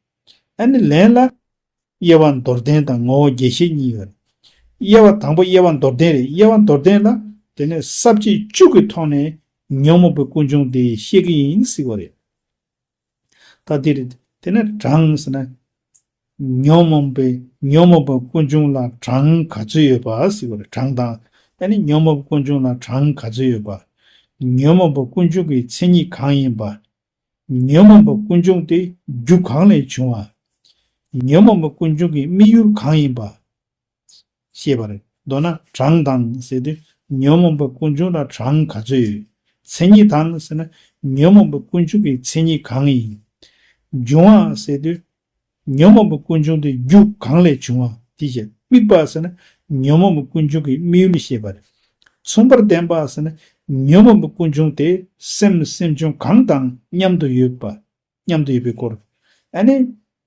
ཨ་ནི་ལན་ལ། དབྱེ་བ་མདོར་བསྟན་དང་ངོ་བོ་རྒྱས་བཤད་གཉིས་ཡོད་རེད། དབྱེ་བ་དང་པོ་དབྱེ་བ་མདོར་བསྟན་རེད། དབྱེ་བ་མདོར་བསྟན་ལ་དེ་ནས་ས་བཅད་བཅུ་གི་ཐོག་ནས་ཉོན་མོངས་པའི་ཀུན་འབྱུང་དེ་བཤད་ཀྱི་ཡིན་ཟེར་བ་རེད། ད་དེ་རེད། དེ་ནས་གྲངས་ཟེར་ན། ཉོན་མོངས་པའི་ཉོན་མོངས་པའི་ཀུན་འབྱུང་ལ་གྲངས་ག་ཚོད་ཡོད་པ་ཟེར་བ་རེད། གྲངས་དང་། ཨ་ནི་ཉོན་མོངས་པའི་ཀུན་འབྱུང་ལ་གྲངས་ག་ཚོད་ཡོད་པ། ཉོན་མོངས་པའི་ཀུན་འབྱུང་གི་མཚན་ཉིད་གང་ཡིན་པ། ཉོན་མོངས་པའི་ཀུན་འབྱུང་དེ་རྒྱུ་གང་ལས་བྱུང་བ། ཉོན་མོངས་པའི་ཀུན་འབྱུང་གི་དམིགས་ཡུལ་གང་ཡིན་པ། ཤེས་པ་རེད། མདོར་ན་གྲངས་དང་ཟེར་དུས་ཉོན་མོངས་པའི་ཀུན་འབྱུང་ལ་གྲངས་ག་ཚོད་ཡོད། མཚན་ཉིད་དང་ཟེར་ན་ཉོན་མོངས་པའི་ཀུན་འབྱུང་གི་མཚན་ཉིད་གང་ཡིན། འབྱུང་བ་ཟེར་དུས་ཉོན་མོངས་པའི་ཀུན་འབྱུང་དེ་རྒྱུ་གང་ལས་བྱུང་བ་དེ་བཤད། དམིགས་པ་ཟེར་ན་ཉོན་མོངས་པའི་ཀུན་འབྱུང་གི་དམིགས་ཡུལ་བཤད་པ་རེད། མཚུངས་པར་ལྡན་པ་ཟེར་ན་ཉོན་མོངས་པའི་ཀུན་འབྱུང་དེ་སེམས་སེམས་བྱུང་གང་དང་མཉམ་དུ་ཡོད་པ། མཉམ་དུ་ཡོད་པའི་སྐོར། ཨ་ནི་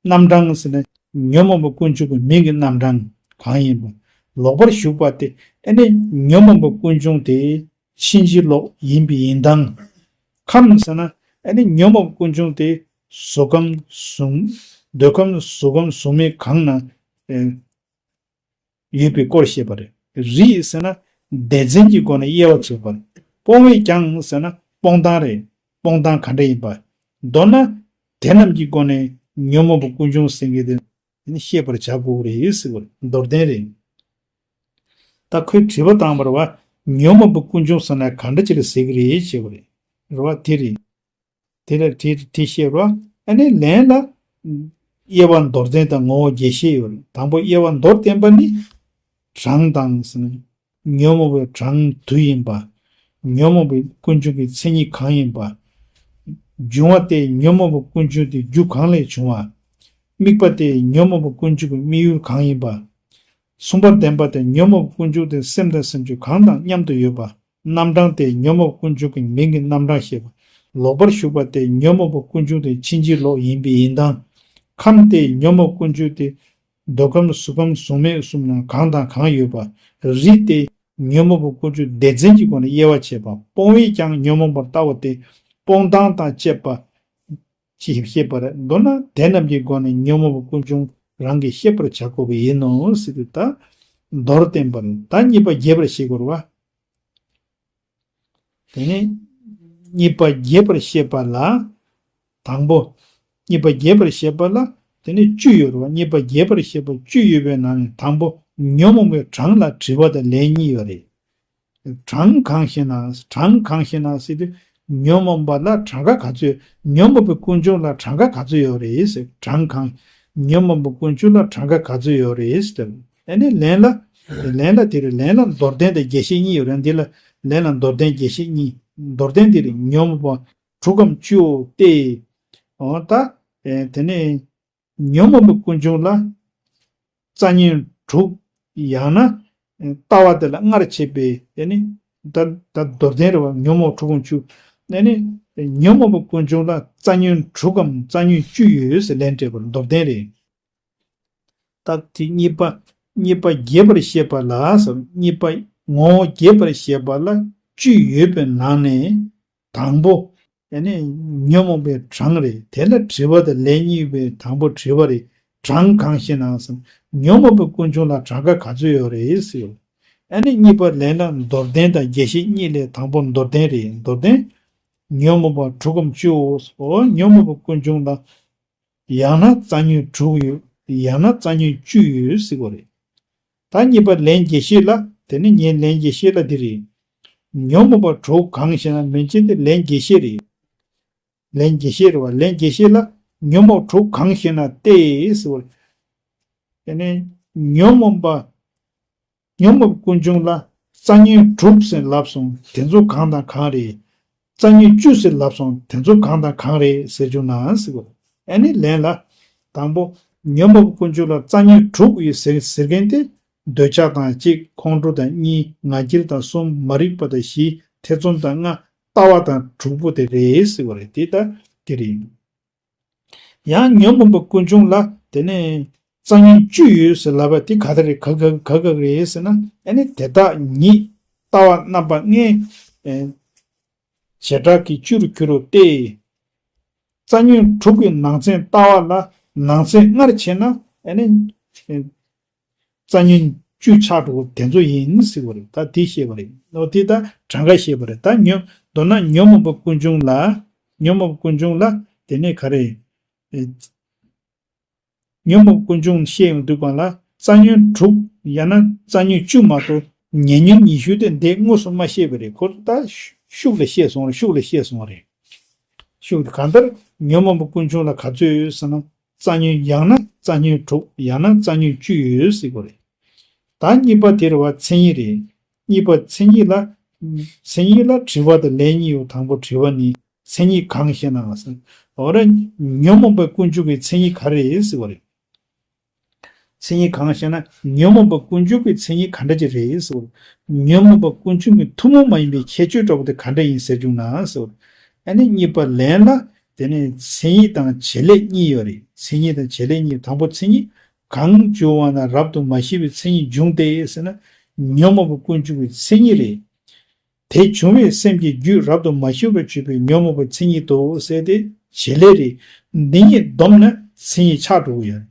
རྣམ་གྲངས་ཟེར་ན་ཉོན་མོངས་པའི་ཀུན་འབྱུང་གི་མིང་གི་རྣམ་གྲངས་གང་ཡིན་པ། ལོག་པར་ཞུགས་པ་སྟེ། ཨ་ནི་ཉོན་མོངས་པའི་ཀུན་འབྱུང་དེ་ཕྱིན་ཅི་ལོག་ཡིན་པའི་ཡིན་སྟངས། ཁམས་ཟེར་ན་ཨ་ནི་ཉོན་མོངས་པའི་ཀུན་འབྱུང་དེ་གཟུགས་ཁམས་གཟུགས། འདོད་ཁམས་གཟུགས་ཁམས་གཟུགས་མེད་གང་ན། ཨེ། ཡོད་པའི་སྐོར་བཤད་པ་རེད། རིས་ཟེར་ན་སྡེ་ཚན་གྱི་སྒོ་ནས་དབྱེ་བ་ཕྱེ་བ་རེད། སྤོང་བས་ཀྱང་ཟེར་ན་སྤོང་སྟངས་རེད། སྤོང་སྟངས་ག་འདྲ་ཡིན་པ། མདོར་ན་དེ་རྣམས་ཀྱི་སྒོ་ནས་ཉོན་མོངས་པའི་ཀུན་འབྱུང་ཟེར་མཁན་དེ་ཤེས་པར་བྱ་དགོས་རེད་ཟེར་བ་རེད། མདོར་བསྟན་རེད། ད་ཁོས་དྲི་བ་བཏང་བ་རེད་བ། ཉོན་མོངས་པའི་ཀུན་འབྱུང་ཟེར་ན་ག་འདྲ་ཅིག་ལ་ཟེར་གི་རེད་ཞེས་པ་རེད། རེད་བ། དེ་རེད། དེ་ལ་དེ་དེ་བཤད་རོགས། ཨ་ནི་ལན་ལ། དབྱེ་བ་མདོར་བསྟན་དང་ངོ་བོ་རྒྱས་བཤད་ཡོད་རེད། དང་པོ་དབྱེ་བ་མདོར་བསྟན་པ་ནི། གྲངས་དང་ཟེར་ན། ཉོན་མོངས་པའི་གྲངས་དུ་ཡིན་པ། ཉོན་མོངས་པའི་ཀུན་འབྱུང་གི་མཚན་ཉིད་གང་ཡིན་པ། འབྱུང་བ་སྟེ་ཉོན་མོངས་པའི་ཀུན་འབྱུང་དེ་རྒྱུ་གང་ལས་བྱུང་བ། དམིགས་པ་སྟེ་ཉོན་མོངས་པའི་ཀུན་འབྱུང་གི་དམིགས་ཡུལ་གང་ཡིན་པ། མཚུངས་པར་ལྡན་པ་སྟེ་ཉོན་མོངས་པའི་ཀུན་འབྱུང་དེ་སེམས་དང་སེམས་བྱུང་གང་དང་མཉམ་དུ་ཡོད་པ། རྣམ་གྲངས་ཏེ་ཉོན་མོངས་ཀུན་འབྱུང་གི་མིང་གི་རྣམ་གྲངས་བཤད་པ། ལོག་པར་ཞུགས་པ་སྟེ་ཉོན་མོངས་པའི་ཀུན་འབྱུང་དེ་ཕྱིན་ཅི་ལོག་ཡིན་པའི་ཡིན་སྟངས། ཁམས་ཏེ་ཉོན་མོངས་ཀུན་འབྱུང་དེ་འདོད་ཁམས་གཟུགས་ཁམས་གཟུགས་མེད་གསུམ་ན་གང་དང་གང་ཡོད་པ། རིས་ཏེ་ཉོན་མོངས་པའི་ཀུན་འབྱུང་སྡེ་ཚན་གྱི་སྒོ་ནས་དབྱེ་བ་ཕྱེ་བ། སྤོང་བས་ཀྱང་ཉོན་མོངས་པར་ལྟ་བ་སྟེ་སྤོང་སྟངས་དང་བཅས་པ་ཅེས་བཤད་པ་རེད། མདོར་ན་དེ་རྣམས་ཀྱི་སྒོ་ནས་ཉོན་མོངས་པའི་ཀུན་འབྱུང་རང་གིས་ཤེས་པར་བྱ་དགོས་པ་ཡིན་ནོ་ཟེར་དུས་ད་མདོར་བསྟན་པ་རེད། ད་གཉིས་པ་རྒྱས་པར་བཤད་དགོས་རེད་བ། དེ་ནས་གཉིས་པ་རྒྱས་པར་བཤད་པ་ལ། དང་པོ། གཉིས་པ་རྒྱས་པར་བཤད་པ་ལ་དེ་ནས་བཅུ་ཡོད་རེད་བ། གཉིས་པ་རྒྱས་པར་བཤད་པ་བཅུ་ཡོད་པའི་ནང་ནས་དང་པོ། ཉོན་མོངས་པའི་གྲངས་ལ་དྲི་བ་དང་ལན་གཉིས་ཡོད་རེད། གྲངས་གང་ཞེ་ན། གྲངས་གང་ཞེ་ན་ཟེར་དུས་ཉོན་མོངས་པ་ལ་གྲངས་ཀ་ག་ཚོད། ཉོན་མོངས་པའི་ཀུན་འབྱུང་ལ་གྲངས་ཀ་ག་ཚོད་ཡོད་རེད་ཟེར། གྲངས་གང་། ཉོན་མོངས་པའི་ཀུན་འབྱུང་ལ་གྲངས་ཀ་ག་ཚོད་ཡོད་རེད་ཟེར། ཨ་ནི་ལན་ལ། ལན་ལ་དེ་རེད། ལན་ལ་མདོར་བསྟན་དང་རྒྱས་བཤད་གཉིས་ཡོད་རེད། འདི་ལ་ལན་ལ་མདོར་བསྟན་རྒྱས་བཤད་གཉིས། མདོར་བསྟན་དེ་རེད། ཉོན་མོངས་པ་དྲུག་གམ་བཅུའོ་སྟེ། འོ་ད། ཨེ་དེ་ནས་ཉོན་མོངས་པའི་ཀུན་འབྱུང་ལ་རྩ་ཉོན་དྲུག་ཡང་ན་ལྟ་བ་དེ་ལ་སྔར་བྱས་པའི་དེ་ནི་ད་ད་མདོར་བསྟན་རེད་བ། ཉོན་མོངས་དྲུག་གམ་བཅུ། དེ་ནི་ཉོན་མོངས་པའི་ཀུན་འབྱུང་ལ་རྩ་ཉོན་དྲུག་གམ་རྩ་ཉོན་བཅུ་ཡོད་ཟེར་ལན་སྤྲད་པར་མདོར་བསྟན་རེད། ད་དེ་གཉིས་པ། གཉིས་པ་རྒྱས་པར་བཤད་པ་ལ་ཟེར། གཉིས་པ་ངོ་བོ་རྒྱས་པར་བཤད་པ་ལ་བཅུ་ཡོད་པའི་ནང་ནས་དང་པོ། ཨ་ནི་ཉོན་མོངས་པའི་གྲངས་རེད། དེ་ལ་དྲི་བ་དང་ལན་གཉིས་པའི་དང་པོ་དྲི་བ་རེད། གྲངས་གང་ཞེ་ན་ཟེར། ཉོན་མོངས་པའི་ཀུན་འབྱུང་ལ་གྲངས་ཀ་ག་ཚོད་ཡོད་རེད་ཟེར། ཨ་ནི་གཉིས་པ་ལན་ལ་མདོར་བསྟན་དང་རྒྱས་བཤད་གཉིས་ལས་དང་པོ་མདོར་བསྟན་རེད། མདོར་བསྟན། ཉོན་མོངས་པ་དྲུག་གམ་བཅུའོ། ཉོན་མོངས་པའི་ཀུན་འབྱུང་ལ། ཡང་ན་རྩ་ཉོན་དྲུག་ཡོད། ཡང་ན་རྩ་ཉོན་བཅུ་ཡོད་ཟེར་གོ་རེད། ད་གཉིས་པ་ལན་རྒྱས་བཤད་ལ། དེ་ནི་ངའི་ལན་རྒྱས་བཤད་ལ་འདི་རེད། ཉོན་མོངས་པ་དྲུག་གང་ཞེ་ན། མན་ཆད་འདི་ལན་རྒྱས་བཤད་རེད། ལན་རྒྱས་བཤད་རེད་བ། ལན་རྒྱས་བཤད་ལ་ཉོན་མོངས་དྲུག་གང་ཞེ་ན་སྟེ་ཟེར་བ་རེད། དེ་ནི་ཉོན་མོངས་པ། ཉོན་མོངས་པའི་ཀུན་འབྱུང་ལ་རྩ་ཉོན་དྲུག་ཟེར་ལབ་སོང་། དེ་ཚོ་གང་དང་གང་རེད། རྩ་ཉོན་བཅུ་ཟེར་ལབ་སོང་། དེ་ཚོ་གང་དང་གང་རེད་ཟེར་བྱུང་ན་ཟེར་གོ། ཨ་ནི་ལན་ལ། དང་པོ། ཉོན་མོངས་པའི་ཀུན་འབྱུང་ལ་རྩ་ཉོན་དྲུག་ཡོད་ཟེར་ཟེར་མཁན་དེ། འདོད་ཆགས་དང་གཅིག་ཁོང་ཁྲོ་དང་གཉིས། ང་རྒྱལ་དང་གསུམ། མ་རིག་པ་དང་བཞི། ཐེ་ཚོམ་དང་ལྔ། ལྟ་བ་དང་དྲུག་པོ་དེ་རེད་ཟེར་བ་རེད། དེ་ལྟ་དེ་རེད། ཡང་ཉོན་མོངས་པའི་ཀུན་འབྱུང་ལ་དེ་ནས་རྩ་ཉོན་བཅུ་ཡོད་ཟེར་ལབ་པ་དེ་ག་དེ་རེད། ག་ག་ག་ག་རེད་ཟེར་ན། ཨ་ནི་དེ་དག་ཉིད་ལྟ་བ་རྣམ་པ་ལྔའི་ཨེ་བྱེ་བྲག་གི་བཅུ་རུ་འགྱུར་རོ་སྟེ། རྩ་ཉོན་དྲུག་གི་ནང་ཚན་ལྟ་བ་ལ་ནང་ཚན་ལྔར་ཕྱེ་ན་ཨ་ནི་ཨེ་རྩ་ཉོན་བཅུ་ཆགས་འགྲོ་དེ་ཚོ་ཡིན་ཟེར་བ་རེད། ད་དེ་བཤད་པ་རེད། ཨོ་དེ་ད་གྲངས་ཀ་བཤད་པ་རེད། ད་ཉོན་མདོར་ན་ཉོན་མོངས་པའི་ཀུན་འབྱུང་ལ། ཉོན་མོངས་པའི་ཀུན་འབྱུང་ལ་དེ་ནས་ག་རེ། ཨེ། ཉོན་མོངས་ཀུན་འབྱུང་བཤད་ཡོང་དུས་སྒང་ལ་རྩ་ཉོན་དྲུག་ཡང་ན་རྩ་ཉོན་བཅུ་མ་གཏོགས་ཉེ་ཉོན་ཉི་ཤུ་དེ་འདི་དངོས་སུ་མ་བཤད་པ་རེད། ཁོ་ད་ཤུགས་ལ་བཤད་སོང་རེད། ཤུགས་ལ་བཤད་སོང་རེད། ཤུགས་ལ་གང་ལྟར་ཉོན་མོངས་པའི་ཀུན་འབྱུང་ལ་ག་ཚོད་ཡོད་ཟེར་ན། རྩ་ཉོན་ཡང་ན་རྩ་ཉོན་དྲུག་ཡང་ན་རྩ་ཉོན་བཅུ་ཡོད་ཟེར་གོ་རེད། ད་གཉིས་པ་དེ་རེད་བ། མཚན་ཉིད་རེད། གཉིས་པ་མཚན་ཉིད་ལ། མཚན་ཉིད་ལ་དྲི་བ་དང་ལན་གཉིས་ཡོད། དང་པོ་དྲི་བ་ནི། མཚན་ཉིད་གང་ཞེ་ན་ཟེར། འོ་རེད། ཉོན་མོངས་པའི་ཀུན་འབྱུང་གི་མཚན་ཉིད་ག་རེ་རེད་ཟེར་བ་རེད། མཚན་ཉིད་གང་ཞེ་ན། ཉོན་མོངས་པའི་ཀུན་འབྱུང་གི་མཚན་ཉིད་ག་འདྲ་ཅིག་རེད་ཟེར་བ། ཉོན་མོངས་པའི་ཀུན་འབྱུང་གི་ཐུན་མོང་མ་ཡིན་པའི་ཁྱད་ཆོས་འདྲ་པོ་དེ་ག་འདྲ་ཡིན་ཟེར་བྱུང་ན་ཟེར་བ། ཨ་ནི་གཉིས་པ་ལན་ལ། དེ་ནས་མཚན་ཉིད་དང་བྱེད་ལས་གཉིས་ཡོད་རེད། མཚན་ཉིད་དང་བྱེད་ལས་གཉིས། དང་པོ་མཚན་ཉིད། གང་བྱུང་བ་ན་རབ་ཏུ་མ་ཞི་བའི་མཚན་ཉིད་འབྱུང་སྟེ་ཟེར་ན། ཉོན་མོངས་པའི་ཀུན་འབྱུང་གི་མཚན་ཉིད་རེད། དེ་བྱུང་བའི་སེམས་ཀྱི་རྒྱུད་རབ་ཏུ་མ་ཞི་བར་གྱུར་པའི་ཉོན་མོངས་པའི་མཚན་ཉིད་དོ་ཟེར་ཏེ་བྱེད་ལས་རེད། འདི་གཉིས་བསྡོམས་ན་མཚན་ཉིད་ཆགས་འགྲོ་གི་ཡོད།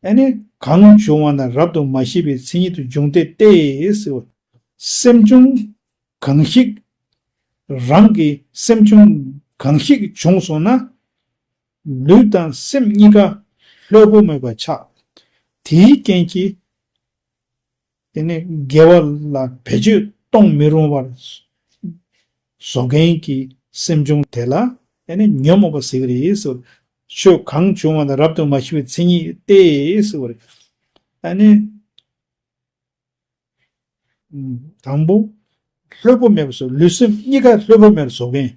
ཨ་ནི་གང་བྱུང་བ་ན་རབ་ཏུ་མ་ཞི་བའི་མཚན་ཉིད་དུ་འབྱུང་སྟེ་སྟེ་ཟེར་བ། སེམས་བྱུང་གང་ཞིག་རང་གི་སེམས་བྱུང་གང་ཞིག་བྱུང་སོང་ན། ལུས་དང་སེམས་གཉིས་ཀ་ལྷོད་པོ་མེད་པར་ཆགས། དེའི་རྐྱེན་གྱིས། དེ་ནས་དགེ་བ་ལ་བེད་སྤྱོད་གཏོང་མི་རུང་བར་བཟོ་མཁན་གྱི་སེམས་བྱུང་དེ་ལ་ཨ་ནི་ཉོན་མོངས་པ་ཟེར་གྱི་རེད་ཟེར། ཆོས་གང་བྱུང་བ་ན་རབ་ཏུ་མ་ཞི་བའི་མཚན་ཉིད་སྟེ་ཟེར་བ་རེད། ཨ་ནི། དང་པོ། ལྷོད་པོ་མེད་པར་བཟོ། ལུས་སེམས་གཉིས་ཀ་ལྷོད་པོ་མེད་པར་བཟོ་མཁན།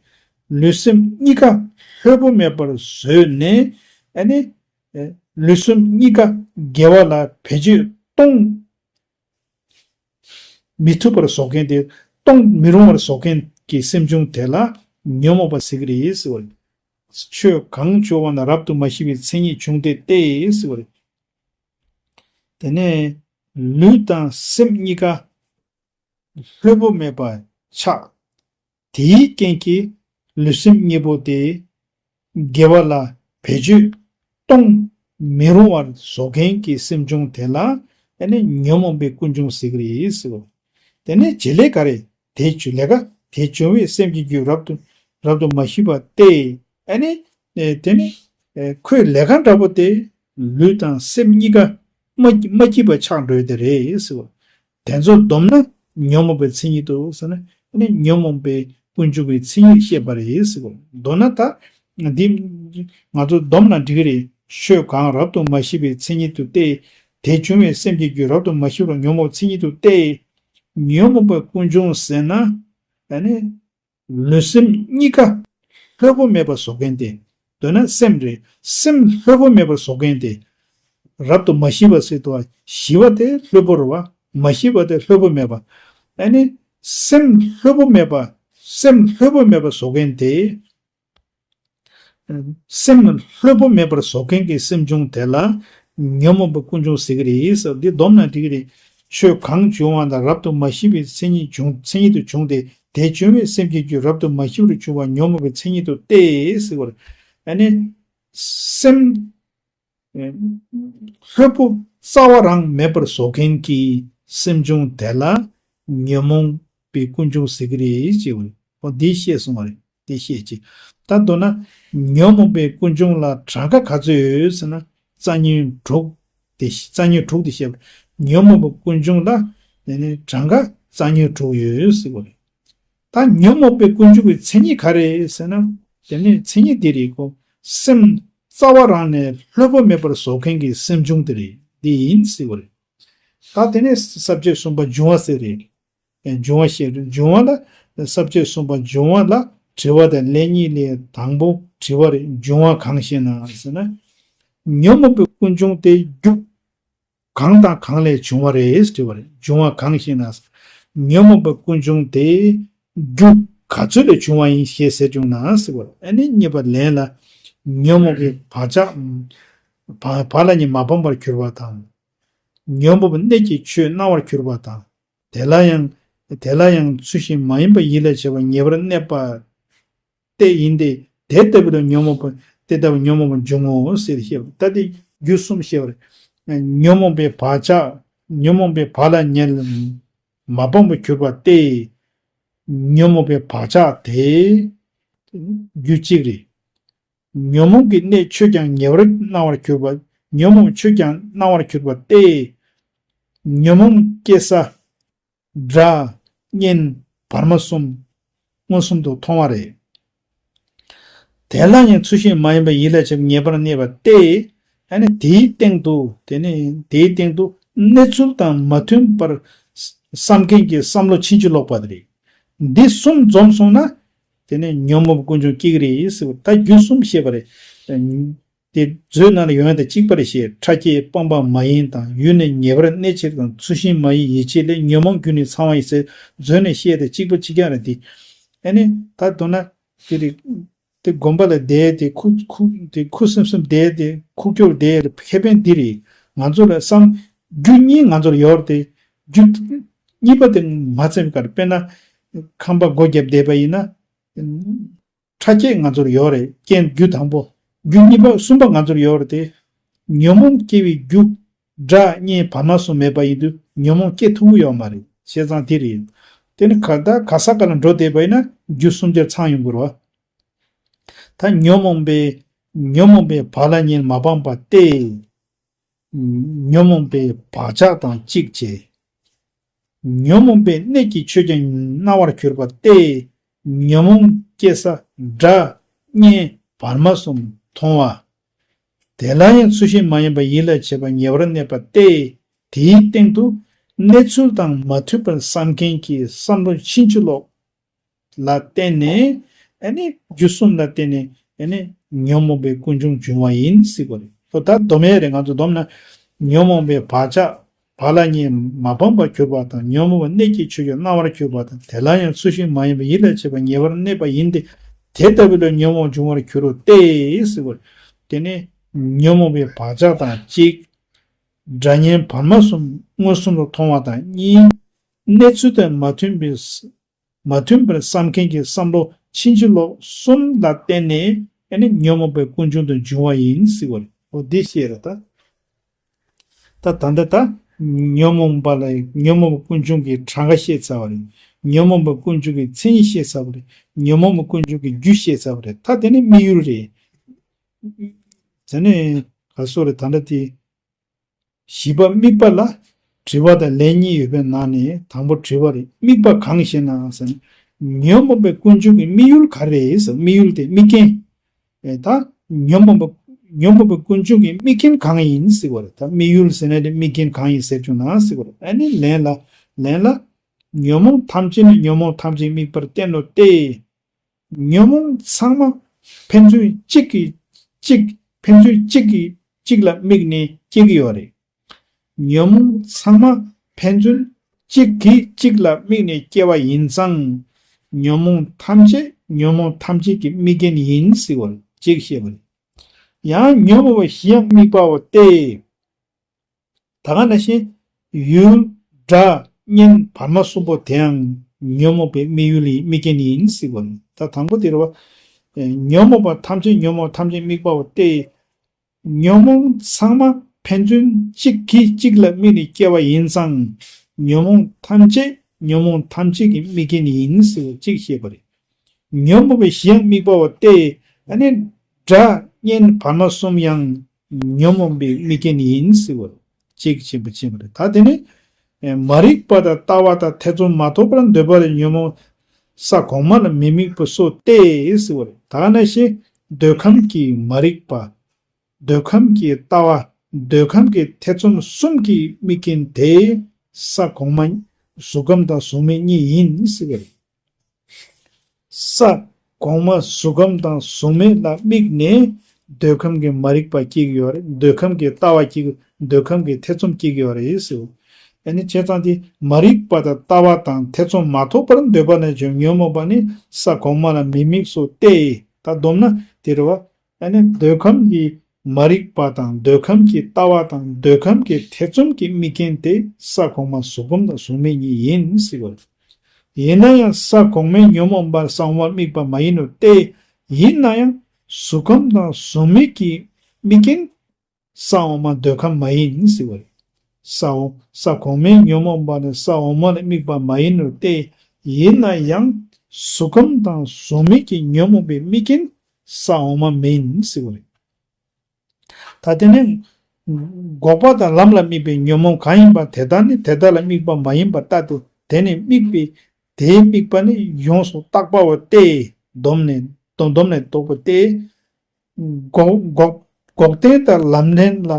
ལུས་སེམས་གཉིས་ཀ་ལྷོད་པོ་མེད་པར་བཟོས་ནས། ཨ་ནི། ལུས་སེམས་གཉིས་ཀ་དགེ་བ་ལ་བེད་སྤྱོད་གཏོང་མི་ཐུབ་པར་བཟོ་མཁན་དེ། གཏོང་མི་རུང་བར་བཟོ་མཁན་གྱི་སེམས་བྱུང་དེ་ལ་ཉོན་མོངས་པ་ཟེར་གྱི་རེད་ཟེར་བ་རེད། ཆོས་གང་བྱུང་བ་ན་རབ་ཏུ་མ་ཞི་བའི་མཚན་ཉིད་བྱུང་སྟེ་སྟེ་ཟེར་བ་རེད། དེ་ནས་ལུས་དང་སེམས་གཉིས་ཀ་ལྷོད་པོ་མེད་པར་ཆགས། དེའི་རྐྱེན་གྱིས་ལུས་སེམས་གཉིས་པོ་དེ་དགེ་བ་ལ་བེད་སྤྱོད་གཏོང་མི་རུང་བར་བཟོ་མཁན་གྱི་སེམས་བྱུང་དེ་ལ་ཨ་ནི་ཉོན་མོངས་པའི་ཀུན་འབྱུང་ཟེར་གྱི་རེད་ཟེར་བ། དེ་ནས་བྱེད་ལས་ག་རེ། དེ་བྱུང་ལས་ཀ་དེ་བྱུང་བའི་སེམས་ཀྱི་རྒྱུད་རབ་ཏུ་རབ་ཏུ་མ་ཞི་བ་སྟེ། ཨ་ནི། ཨེ་དེ་ནི། ཨེ་ཁོའི་ལས་ཀ་འདྲ་པོ་དེ་ལུས་དང་སེམས་གཉིས་ཀ་མ་མ་སྐྱིད་པ་ཆགས་འགྲོ་ཡི་དེ་རེད་ཟེར་བ། དེ་ཚོ་བསྡོམས་ན་ཉོན་མོངས་པའི་མཚན་ཉིད་དོ་ཟེར་ན། ཨ་ནི་ཉོན་མོངས་པའི་ཀུན་འབྱུང་གི་མཚན་ཉིད་བཤད་པ་རེད་ཟེར་བ། མདོར་ན་ད་འདི་ང་ཚོ་བསྡོམས་ན་འགྲིག་གི་རེད། ཆོས་གང་རབ་ཏུ་མ་ཞི་བའི་མཚན་ཉིད་དུ་སྟེ། དེ་བྱུང་བའི་སེམས་ཀྱི་རྒྱུད་རབ་ཏུ་མ་ཞི་བར་ཉོན་མོངས་མཚན་ཉིད་དུ་སྟེ། ཉོན་མོངས་པའི་ཀུན་འབྱུང་ཟེར་ན། ཨ་ནི། ལུས་སེམས་གཉིས་ཀ་ལྷོད་པོ་མེད་པར་བཟོ་མཁན་དེ། མདོར་ན་སེམས་རེད། སེམས་ལྷོད་པོ་མེད་པར་བཟོ་མཁན་དེ། རབ་ཏུ་མ་ཞི་བ་ཟེར་དུས། ཞི་བ་དེ་ལྷོད་པོ་རེད་བ། མ་ཞི་བ་དེ་ལྷོད་པོ་མེད་པ། ཨ་ནི། སེམས་ལྷོད་པོ་མེད་པ། སེམས་ལྷོད་པོ་མེད་པར་བཟོ་མཁན་དེ། སེམས་ལྷོད་པོ་མེད་པར་བཟོ་མཁན་གྱི་སེམས་བྱུང་དེ་ལ་ཉོན་མོངས་པའི་ཀུན་འབྱུང་ཟེར་གྱི་རེད་ཟེར། འདི་བསྡོམས་ན་འགྲིག་གི་རེད། ཆོས་གང་བྱུང་བ་དང་རབ་ཏུ་མ་ཞི་བའི་མཚན་ཉིད་བྱུང་མཚན་ཉིད་དུ་བྱུང་སྟེ། དེ་བྱུང་བའི་སེམས་ཀྱི་རྒྱུད་རབ་ཏུ་མ་ཞི་བར་གྱུར་པ་ཉོན་མོངས་པའི་མཚན་ཉིད་དུ་སྟེ་ཟེར་བ་རེད། ཨ་ནི། སེམས། ལྷོད་པོ་རྩ་བ་རང་མེད་པར་བཟོ་མཁན་གྱི་སེམས་བྱུང་དེ་ལ་ཉོན་མོངས་པའི་ཀུན་འབྱུང་ཟེར་གྱི་རེད་ཅེས་པ་རེད། འོ་འདི་བཤད་སོང་བ་རེད། དེ་བཤད་ཅིག་ད་མདོར་ན་ཉོན་མོངས་པའི་ཀུན་འབྱུང་ལ་གྲངས་ཀ་ག་ཚོད་ཡོད་ཟེར་ན། རྩ་ཉོན་དྲུག་དེ་རྩ་ཉོན་དྲུག་དེ་བཤད་པ་རེད། ཉོན་མོངས་པའི་ཀུན་འབྱུང་ལ་དེ་ནི་གྲངས་ཀ་རྩ་ཉོན་དྲུག་ཡོད་ཟེར་བ་རེད། ད་ཉོན་མོངས་པའི་ཀུན་འབྱུང་གི་མཚན་ཉིད་ག་རེ་ཟེར་ན། དེ་ནི་མཚན་ཉིད་འདི་རེད་གོ། སེམས་རྩ་བ་རང་ནས་ལྷོད་པོ་མེད་པར་བཟོ་མཁན་གྱི་སེམས་བྱུང་དེ་རེད། འདི་ཡིན་ཟེར་བ་རེད། ད་དེ་ནས་ས་བཅད་གསུམ་པ་འབྱུང་བ་ཟེར་རེད། འབྱུང་བ་ཞེས་རེད། འབྱུང་བ་ལ་ས་བཅད་གསུམ་པ་འབྱུང་བ་ལ་དྲི་བ་དང་ལན་གཉིས་ལས་དང་པོ་དྲི་བ་རེད། འབྱུང་བ་གང་ཞེ་ན་ཟེར་ན། ཉོན་མོངས་པའི་ཀུན་འབྱུང་དེ་རྒྱུ་གང་དང་གང་ལས་བྱུང་བ་རེད་དྲི་བ་རེད། འབྱུང་བ་གང་ཞེ་ན། ཉོན་མོངས་པའི་ཀུན་འབྱུང་དེ་རྒྱུ་ག་ཚོད་ལས་བྱུང་བ་ཡིན་ཞེས་ཟེར་བྱུང་ན་ཟེར་བ་རེད། ཨ་ནི་གཉིས་པ་ལན་ལ། ཉོན་མོངས་པའི་བག་ཆགས་བག་བག་ལ་ཉལ་མ་སྤངས་པར་གྱུར་པ་དང་། ཉོན་མོངས་པའི་གནས་ཀྱི་ཆོས་སྣང་བར་གྱུར་པ་དང་། དེ་ལ་ཡང་དེ་ལ་ཡང་ཚུལ་བཞིན་མ་ཡིན་པ་ཡིད་ལ་བྱེད་པ་ངེས་པར་གནས་པ་སྟེ་ཡིན་ཏེ། དེ་ལྟ་བུ་ལ་ཉོན་མོངས་པ་དེ་ལྟ་བུ་ཉོན་མོངས་པ་འབྱུང་ངོ་ཟེར་བཤད་པ། ད་དེ་རྒྱུ་གསུམ་བཤད་པ་རེད། ཉོན་མོངས་པའི་བག་ཆགས་ཉོན་མོངས་པའི་བག་ལ་ཉལ་མ་སྤངས་པར་གྱུར་པ་སྟེ། ཉོན་མོངས་པའི་བག་ཆགས་དེ་རྒྱུ་གཅིག་རེད། ཉོན་མོངས་ཀྱི་གནས་ཆོས་ཀྱང་ངེས་པར་སྣང་བར་གྱུར་པ། ཉོན་མོངས་ཆོས་ཀྱང་སྣང་བར་གྱུར་པ་སྟེ། ཉོན་མོངས་སྐྱེ་ས་སྒྲ་གཉན་བར་མ་གསུམ་མངོན་སུམ་དུ་མཐོང་བ་རེད། དེ་ལ་ཡང་ཚུལ་བཞིན་མ་ཡིན་པ་ཡིད་ལ་བྱེད་པ་ངེས་པར་གནས་པ་སྟེ། ཨ་ནི་དེའི་སྟེང་དུ་དེ་ནི་དེའི་སྟེང་དུ་གནས་ཚུལ་དང་མ་མཐུན་པར་བསམ་མཁན་གྱི་བསམ་བློ་ཕྱིན་ཅི་ལོག་པ་དེ་རེད། འདི་གསུམ་འཛོམས་སོང་ན། དེ་ནས་ཉོན་མོངས་པའི་ཀུན་འབྱུང་སྐྱེ་གི་རེད་ཟེར་བ། ད་རྒྱུ་གསུམ་བཤད་པ་རེད། དེ་མཛོད་ནང་ལ་ཡོང་ཡ་དང་གཅིག་པ་རེད་ཞེས། ཕྲ་རྒྱས་སྤངས་པ་མ་ཡིན་དང་། ཡུལ་ནས་ངེས་པར་གནས་ཕྱིར་དང་། ཚུལ་བཞིན་མ་ཡིན་ཡིད་བྱེད་ལས། ཉོན་མོངས་རྒྱུ་ནི་ཚང་བ་ཡིན་ཟེར། མཛོད་ནས་བཤད་དེ་གཅིག་པ་གཅིག་རྐྱང་རེད་དེ། ཨ་ནི་ད་མདོར་ན་དེ་རེད། དེ་དགོན་པ་ལ་བསྡད་དེ་ཁུ་ཁུ་དེ་ཁུ་སིམ་སིམ་བསྡད་དེ་ཁུག་ཀྱོག་བསྡད་དེ་ཁེ་ཕན་འདི་རེད། ང་ཚོ་ལ་བསམ་རྒྱུ་གཉིས་ང་ཚོར་ཡོད་རེད་དེ། རྒྱུ་གཉིས་པ་དེ་མ་ཚིམ་ཀར་དཔེར་ན་ཁང་པ་སྒོ་བརྒྱབ་བསྡད་པ་ཡིན་ན། ཕྲ་རྒྱས་ང་ཚོར་ཡོད་རེད། རྐྱེན་རྒྱུ་དང་པོ། རྒྱུ་གཉིས་པ་གསུམ་པ་ང་ཚོར་ཡོད་རེད་དེ། ཉོན་མོངས་སྐྱེ་བའི་རྒྱུ་སྒྲ་གཉན་བར་མ་གསུམ་མེད་པ་ཡིན་དུས་ཉོན་མོངས་སྐྱེ་ཐུབ་ཀྱི་ཡོད་མ་རེད། བྱས་ཙང་དེ་རེད། དེ་ནི་ག་ད་ག་ས་ག་ལ་འགྲོ་བསྡད་པ་ཡིན་ན་རྒྱུ་གསུམ་ཆར་ཚང་ཡོང་དགོས་རེད་བ། ད་ཉོན་མོངས་པའི་ཉོན་མོངས་པའི་བག་ལ་ཉལ་མ་སྤངས་པ་སྟེ། ཉོན་མོངས་པའི་བག་ཆགས་དང་གཅིག་བྱས། ཉོན་མོངས་པའི་གནས་ཀྱི་ཆོས་ཀྱང་སྣང་བར་གྱུར་པ་སྟེ། ཉོན་མོངས་སྐྱེ་ས་སྒྲ་གཉན་བར་མ་གསུམ་མཐོང་བ། དེ་ལ་ཡང་ཚུལ་བཞིན་མ་ཡིན་པ་ཡིད་ལ་བྱེད་པ་ངེས་པར་གནས་པ་སྟེ། དེའི་སྟེང་དུ་གནས་ཚུལ་དང་མ་མཐུན་པར་བསམ་མཁན་གྱི་བསམ་བློ་ཕྱིན་ཅི་ལོག་ལ་བརྟེན་ནས། ཨ་ནི་རྒྱུ་གསུམ་ལ་བརྟེན་ནས་ཨ་ནི་ཉོན་མོངས་པའི་ཀུན་འབྱུང་འབྱུང་བ་ཡིན་ཟེར་བ་རེད། ད་སྡོམ་ཡས་རེད། ང་ཚོ་སྡོམ་ན། ཉོན་མོངས་པའི་བག་ཆགས་བག་ལ་ཉལ་མ་སྤངས་པར་གྱུར་པ་དང་། ཉོན་མོངས་པའི་གནས་ཀྱི་ཆོས་ཀྱང་སྣང་བར་གྱུར་པ་དང་། དེ་ལ་ཡང་ཚུལ་བཞིན་མ་ཡིན་པ་ཡིད་ལ་བྱེད་པ་ངེས་པར་གནས་པ་ཡིན་ཏེ། དེ་ལྟ་བུ་ལ་ཉོན་མོངས་འབྱུང་བར་འགྱུར་རོ་སྟེ་ཟེར་བ་རེད། དེ་ནི་ཉོན་མོངས་པའི་བག་ཆགས་དང་གཅིག་སྒྲ་གཉན་བར་མ་གསུམ་མངོན་སུམ་དུ་མཐོང་བ་དང་གཉིས། གནས་ཚུལ་དང་མ་མཐུན་པའི་མ་མཐུན་པར་བསམ་མཁན་གྱི་བསམ་བློ་ཕྱིན་ཅི་ལོག་གསུམ་ལ་བརྟེན་ནས་ཨ་ནི་ཉོན་མོངས་པའི་ཀུན་འབྱུང་དུ་འབྱུང་བ་ཡིན་ཟེར་བ་རེད། འོ་འདི་བཤད་རེད་ད། ད་ད་ལྟ་ད་ཉོན་མོངས་པ་ལ་ཉོན་མོངས་པའི་ཀུན་འབྱུང་གི་གྲངས་ཀ་བཤད་ཚར་བ་རེད། ཉོན་མོངས་པའི་ཀུན་འབྱུང་གི་མཚན་ཉིད་བཤད་ཚར་བ་རེད། ཉོན་མོངས་པའི་ཀུན་འབྱུང་གི་རྒྱུ་བཤད་ཚར་བ་རེད། ད་དེ་ནི་དམིགས་ཡུལ་རེད། དེ་ནི་ག་སོ་རེད། ད་ལྟ་དེ། བཞི་པ་དམིགས་པ་ལ་དྲི་བ་དང་ལན་གཉིས་ཡོད་པའི་ནང་ནས་དང་པོ་དྲི་བ་རེད། དམིགས་པ་གང་ཞེ་ན་ཟེར་ན། ཉོན་མོངས་པའི་ཀུན་འབྱུང་གི་དམིགས་ཡུལ་ག་རེ་རེད་ཟེར། དམིགས་ཡུལ་དེ་དམིགས་རྐྱེན། ཨེ་ད་ཉོན་མོངས་པ་ཉོན་མོངས་པའི་ཀུན་འབྱུང་གི་དམིགས་རྐྱེན་གང་ཡིན་ཟེར་བ་རེད། ད་དམིགས་ཡུལ་ཟེར་ན་དེ་དམིགས་རྐྱེན་གང་ཡིན་ཟེར་བྱུང་ན་ཟེར་བ་རེད། ཨ་ནི་ལན་ལ་ལན་ལ། ཉོན་མོངས་ཐམས་ཅད་ནི་ཉོན་མོངས་ཐམས་ཅད་དམིགས་པར་བསྟན་ནོ་སྟེ། ཉོན་མོངས་ཚང་མ་ཕན་ཚུན་གཅིག་གིས་གཅིག་ཕན་ཚུན་གཅིག་གིས་གཅིག་ལ་དམིགས་ནས་སྐྱེ་གི་ཡོད་རེད། ཉོན་མོངས་ཚང་མ་ཕན་ཚུན་གཅིག་གིས་གཅིག་ལ་དམིགས་ནས་སྐྱེ་བ་ཡིན་ཙང་། ཉོན་མོངས་ཐམས་ཅད་ཉོན་མོངས་ཐམས་ཅད་ཀྱི་དམིགས་རྐྱེན་ཡིན་ཟེར་བ་གཅིག་བཤད་པ་རེད། ཡང་ཉོན་མོངས་པ་བཞི་ཡང་དམིགས་པའོ་སྟེ། ད་ག་ནང་བཞིན་ཡུལ་སྒྲ་གཉན་བར་མ་གསུམ་པོ་དེའང་ཉོན་མོངས་པའི་དམིགས་ཡུལ་ཡིན་དམིགས་རྐྱེན་ཡིན་ཟེར་བ་ནི། ད་དང་པོ་དེ་རེད་བ། ཉོན་མོངས་པ་ཐམས་ཅད་ཉོན་མོངས་ཐམས་ཅད་དམིགས་པའོ་སྟེ། ཉོན་མོངས་ཚང་མ་ཕན་ཚུན་གཅིག་གིས་གཅིག་ལ་དམིགས་ནས་སྐྱེ་བ་ཡིན་ཙང་། ཉོན་མོངས་ཐམས་ཅད་ཉོན་མོངས་ཐམས་ཅད་ཀྱི་དམིགས་རྐྱེན་ཡིན་ཟེར་བ་གཅིག་བཤད་པ་རེད། ཉོན་མོངས་པའི་གཞི་ཡང་དམིགས་པའོ་སྟེ། ཨ་ནི་སྒྲ་གཉན་བར་མ་གསུམ་ཡང་ཉོན་མོངས་པའི་དམིགས་རྐྱེན་ཡིན་ཟེར་བ་གཅིག་ཕྱིན་པ་ཕྱིན་པ་རེད། ད་དེ་ནི་མ་རིག་པ་དང་ལྟ་བ་དང་ཐེ་ཚོམ་མ་ཐོབ་པར་འདོད་པ་ལས་ཉོན་མོངས་ས་གོང་མ་ལ་མི་དམིགས་པ་སོགས་ཏེ་ཟེར་བ་རེད། ད་ནང་བཞིན་འདོད་ཁམས་ཀྱི་མ་རིག་པ། འདོད་ཁམས་ཀྱི་ལྟ་བ། འདོད་ཁམས་ཀྱི་ཐེ་ཚོམ་གསུམ་གྱི་དམིགས་རྐྱེན་དེ་ས་གོང་མ་གཟུགས་ཁམས་དང་གཟུགས་མེད་གཉིས་ཡིན་ཟེར་བ་རེད། ས་གོང་མ་གཟུགས་ཁམས་དང་གཟུགས་མེད་ལ་དམིགས་ནས་ འདོད་ཁམས་ཀྱི་མ་རིག་པ་སྐྱེ་གི་ཡོད་རེད། འདོད་ཁམས་ཀྱི་ལྟ་བ་སྐྱེ་གི། འདོད་ཁམས་ཀྱི་ཐེ་ཚོམ་སྐྱེ་གི་ཡོད་རེད་ཟེར། ཨ་ནི་བྱས་ཙང་དེ་མ་རིག་པ་དང་ལྟ་བ་དང་ཐེ་ཚོམ་མ་ཐོབ་པར་འདོད་པ་ན་བྱུང་ཉོན་མོངས་པ་ནི་ས་གོང་མ་ལ་མི་དམིགས་སོ་སྟེ། ད་བསྡོམས་ན་དེ་རེད་བ། ཨ་ནི་འདོད་ཁམས་ཀྱི་མ་རིག་པ་དང་འདོད་ཁམས་ཀྱི་ལྟ་བ་དང་འདོད་ཁམས་ཀྱི་ཐེ་ཚོམ་གྱི་དམིགས་རྐྱེན་དེ་ས་གོང་མ་གཟུགས་ཁམས་དང་གཟུགས་མེད་གཉིས་ཡིན་ཟེར་བ་རེད། ཡིན་ན་ཡང་ས་གོང་མའི་ཉོན་མོངས་པ་ས་འོག་མར་དམིགས་པ་མ་ཡིན་ནོ་སྟེ། ཡིན་ན་ཡང་གཟུགས་ཁམས་དང་གཟུགས་མེད་ཀྱི་དམིགས་རྐྱེན་ས་འོག་མ་འདོད་ཁམས་མ་ཡིན་ཟེར་བ་རེད། ས་འོག་ས་གོང་མའི་ཉོན་མོངས་པ་ནི་ས་འོག་མ་ལ་དམིགས་པ་མ་ཡིན་ནོ་སྟེ། ཡིན་ན་ཡང་གཟུགས་ཁམས་དང་གཟུགས་མེད་ཀྱི་ཉོན་མོངས་པའི་དམིགས་རྐྱེན་ས་འོག་མ་མིན་ཟེར་བ་རེད། ད་དེ་ནས་འགོག་པ་དང་ལམ་ལ་དམིགས་པའི་ཉོན་མོངས་གང་ཡིན་པ་དེ་དག་ནི་དེ་དག་ལ་དམིགས་པ་མ་ཡིན་པར་ལྟ་སྟེ། དེ་ནི་དམིགས་པའི་དེའི་དམིགས་པ་ནི་ཡོངས་སུ་བརྟགས་པའོ་སྟེ། བསྡོམས་ནས་བསྡོམས་བསྡོམས་ནས་བཟློག་པ་སྟེ། འགོག་འགོག་འགོག་བདེན་དང་ལམ་བདེན་ལ་